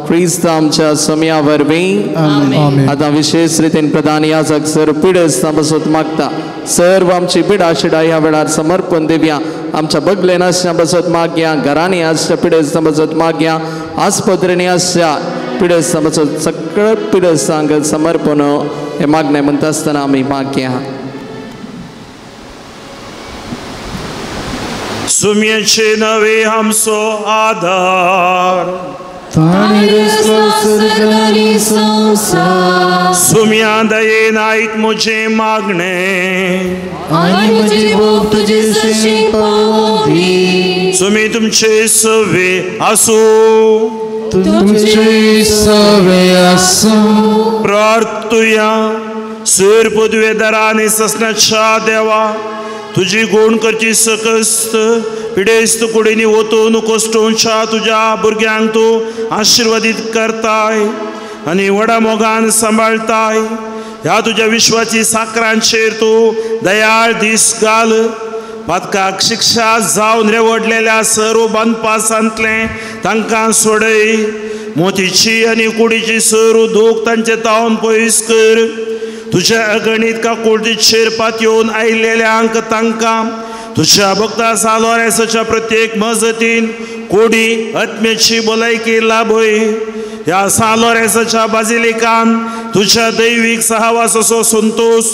क्रिस्त आमच्या सम्या वरवीं. आतां विशेश रितीन प्रधान याजक सर पिडेस्तां बसत मागता. सर्व आमची पिडा शिडा ह्या वेळार समर्पण दिवया. आमच्या बगलेन आसच्या बसत मागया, घरांनी आसच्या पिडेस्तां बसत मागया, आस्पत्रेंनी आसच्या पिडेस्तां बसत सगळ्या पिडेस्तांक समर्पण हे मागणें म्हणटा आसतना आमी मागया. सुम्याचे नवे आमचो आधार, सुम्या दयेन आयक म्हजें मागणें, सुमी तुमचे सवे आसूं, तुमचे सवे आसूं. प्रार्थुया. सूर पदवेदारा आनी ससनाच्या देवा, तुजी गुण करची सकस्त पिडेस्त कुडींनी वतून कश्टोवच्या तुज्या भुरग्यांक तूं आशिर्वादीत करताय आनी व्हडा मोगान सांबाळताय. ह्या तुज्या विश्वाची साकरांचेर तूं दयाळ दीस घाल. पातकाक शिक्षा जावन रेवडलेल्या सर्व बांदपासांतलें तांकां सोडय. मोतीची आनी कुडीची सर्व दूख तांचे तावन पयस कर. तुज्या अगणीत काकुळटीचेर पातयेवन आयिल्ल्यांक तांकां तुज्या भक्ता सालोरेसाच्या प्रत्येक मजतीन कोडी आत्म्याची भलायकी लाभय. ह्या सालोरेसाच्या बाजिलिकान तुज्या दैवीक सहवासाचो संतोश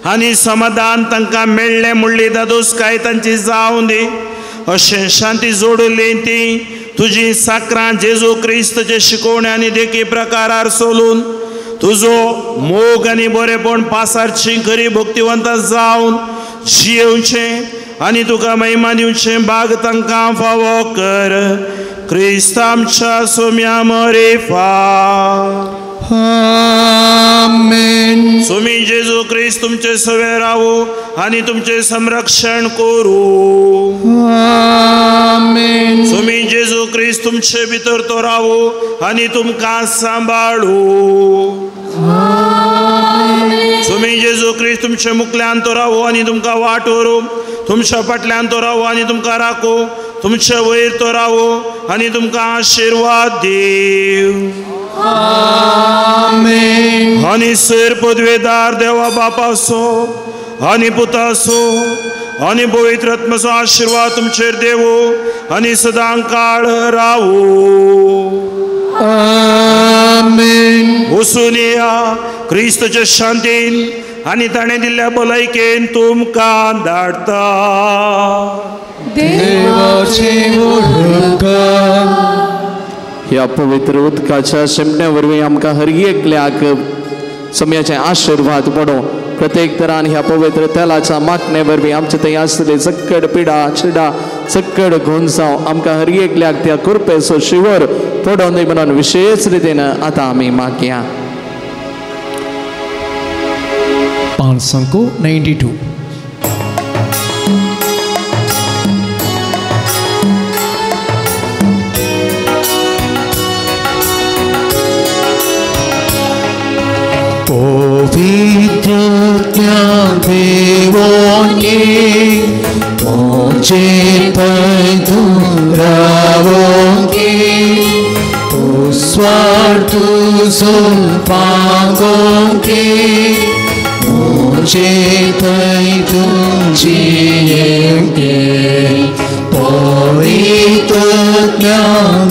आनी समाधान तांकां मेळ्ळें म्हणली दादोसकाय तांची जावं दी. अशें शांती जोडली ती तुजी साकरां जेजू क्रिस्तचे शिकोवणे आनी देखी प्रकारार सोलून तुजो मोग आनी बरेपण पासारची खरी भक्तिवंत जावन जियेवचें आनी तुका महिमा दिवचें भाग तांकां फावो कर. क्रिस्त आमच्या सोम्या मरेफा. आमेन. सोमी जेजू क्रिस्त तुमचे सवे रावो आनी तुमचें संरक्षण करूं. आमेन. सोमी जेजू क्रिस्त तुमचे भितर तो रावो आनी तुमकां सांबाळू. सोमी जेजू क्रिस्त तुमचे मुखल्यान तो रावो आनी तुमकां वाट व्हरूं, तुमच्या फाटल्यान तो रावो आनी तुमकां राखो, तुमचे वयर तो रावो आनी तुमकां आशिर्वाद दीव. आमेन. आनी सर पदवेदार देवा बापाचो आनी पुताचो आनी पवित्र आत्म्याचो आशिर्वाद तुमचेर देवो आनी सदां काळ रावो. आमेन. वचून या क्रिस्तच्या शांतीन आनी ताणें दिल्ल्या भलायकेन तुमकां धाडटा. देवाची उपकार. ह्या पवित्र उदकाच्या शिमण्या वरवीं आमकां हर एकल्याक सम्याचे आशिर्वाद पडो. प्रत्येक तरान ह्या पवित्र तेलाच्या मागणे वरवीं आमचे थंय आसले सक्कड पिडा चिडा सक्कड गुंजाव आमकां हर एकल्याक त्या कृपेचो शिवर पडोवन दी म्हणून विशेष रितीन आतां आमी मागया. 592. पवित्र देवोनी मोचे पैदुरावोंगी स्वार्थु पागोंगी मोचे पैदु जियेंगे. पवित्र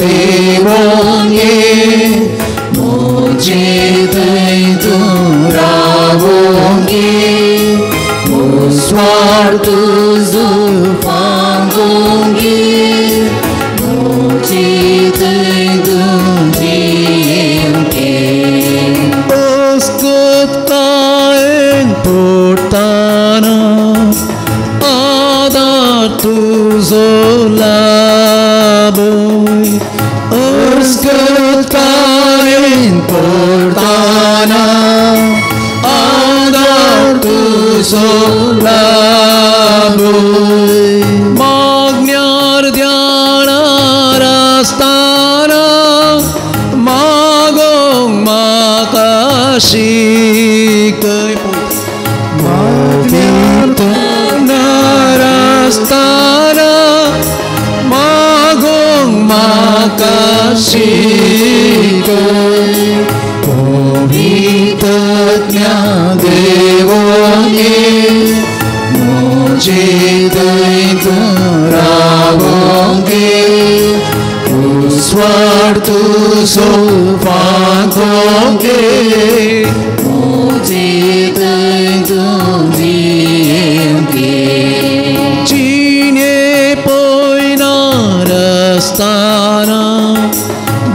देवोनी मोचे पैदुरावोंगी स्वार्थ पागोंगी मोचे पैदु जियेंगे. Oscutaen portana adar tuzo laboy. Oscutaen portana adar tuzo laboy. Magnyar dhyana rastana magong makashikay. Magnyar मुझे थंय तूं रावोंक उजवाड तुजो फांकोंक मुझे थंय तूं जियेवंक जिणे पयना रस्ताना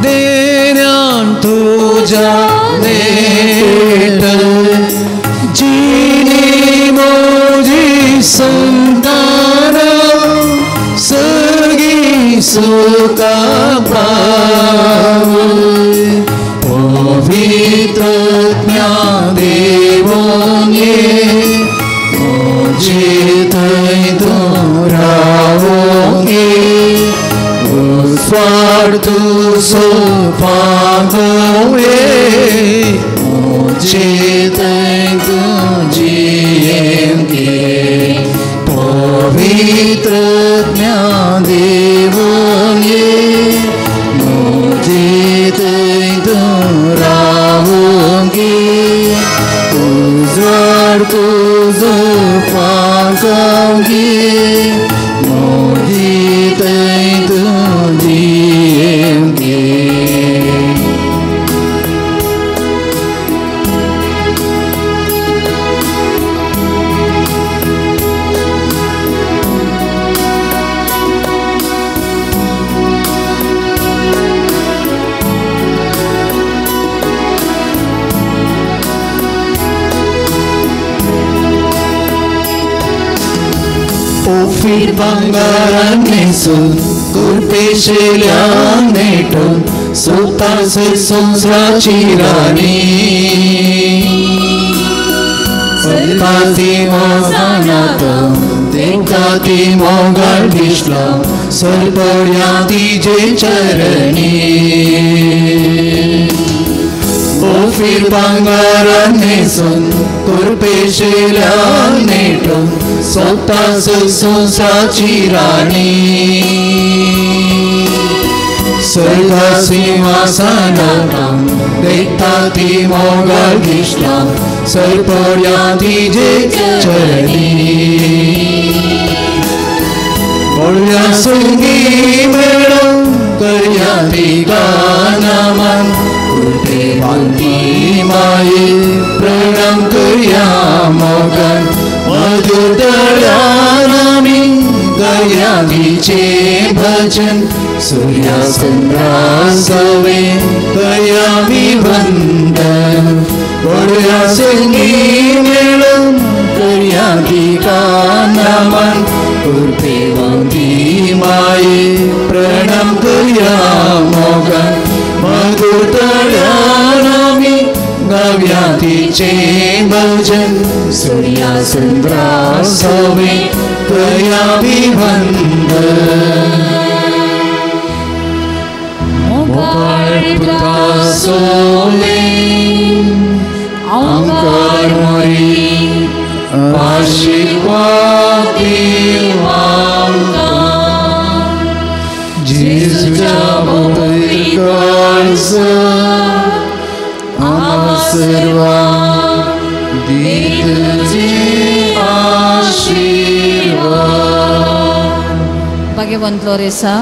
देण्यान तुज्या नेट जिणे म्हजी संतानां सगळीं सुखां पावय पवित्र ज्ञानदेवोन ये म्हजे थंय तूं रावोंक उजवाड तुजो फांकोंक म्हजे थंय तूं जियेवंक पवित्र ज्ञानदेवोन ये म्हजे थंय तूं रावोंक उजवाड तुजो फांकोंक म्हजे थंय तूं जियेवंक. ओफीर भांगारान न्हेसून कुरपेशेल्यान नेटून सोतासर संवसाराची राणी चलता ती मोगानात देखता ती मोगाळ दिसला सरपड्या तिजे चरणी ओफीर भांगारान न्हेसून कुरपेशेल्यान नेटून सोतासर संवसाराची राणी स्वर्गा सिंहासनात देखता ती मोगाळ दिसला सरपड्या तिजे चरणी व्हडल्या संगी मेळून करया तिका नमन कृपेवंती माये प्रणाम करया मोगान मधुर दळ्यान आमी गाया तिचे भजन सूर्या चंद्रा सवे करया आमी वंदन व्हडल्या संगी मेळून करया तिका नमन कृपेवंती माये प्रणाम करया मोगान मधुर दळ्यान आमी गावया तिचे भजन सूर्या चंद्रा सवे करया आमी वंदन. मोगाळ पुता सोले आमकार मोरी आशीर्वाद दीव आमकां जेजूच्या पवित्र काळजा आम्हा सर्वांक दी तुजे आशीर्वाद. भाग्यवंत लोरेसा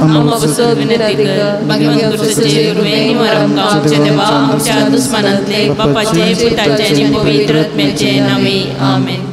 आमच्या दुस्मानांतले बापाचे पुताचे आनी पवित्र आत्म्याचे नांवे आमेन.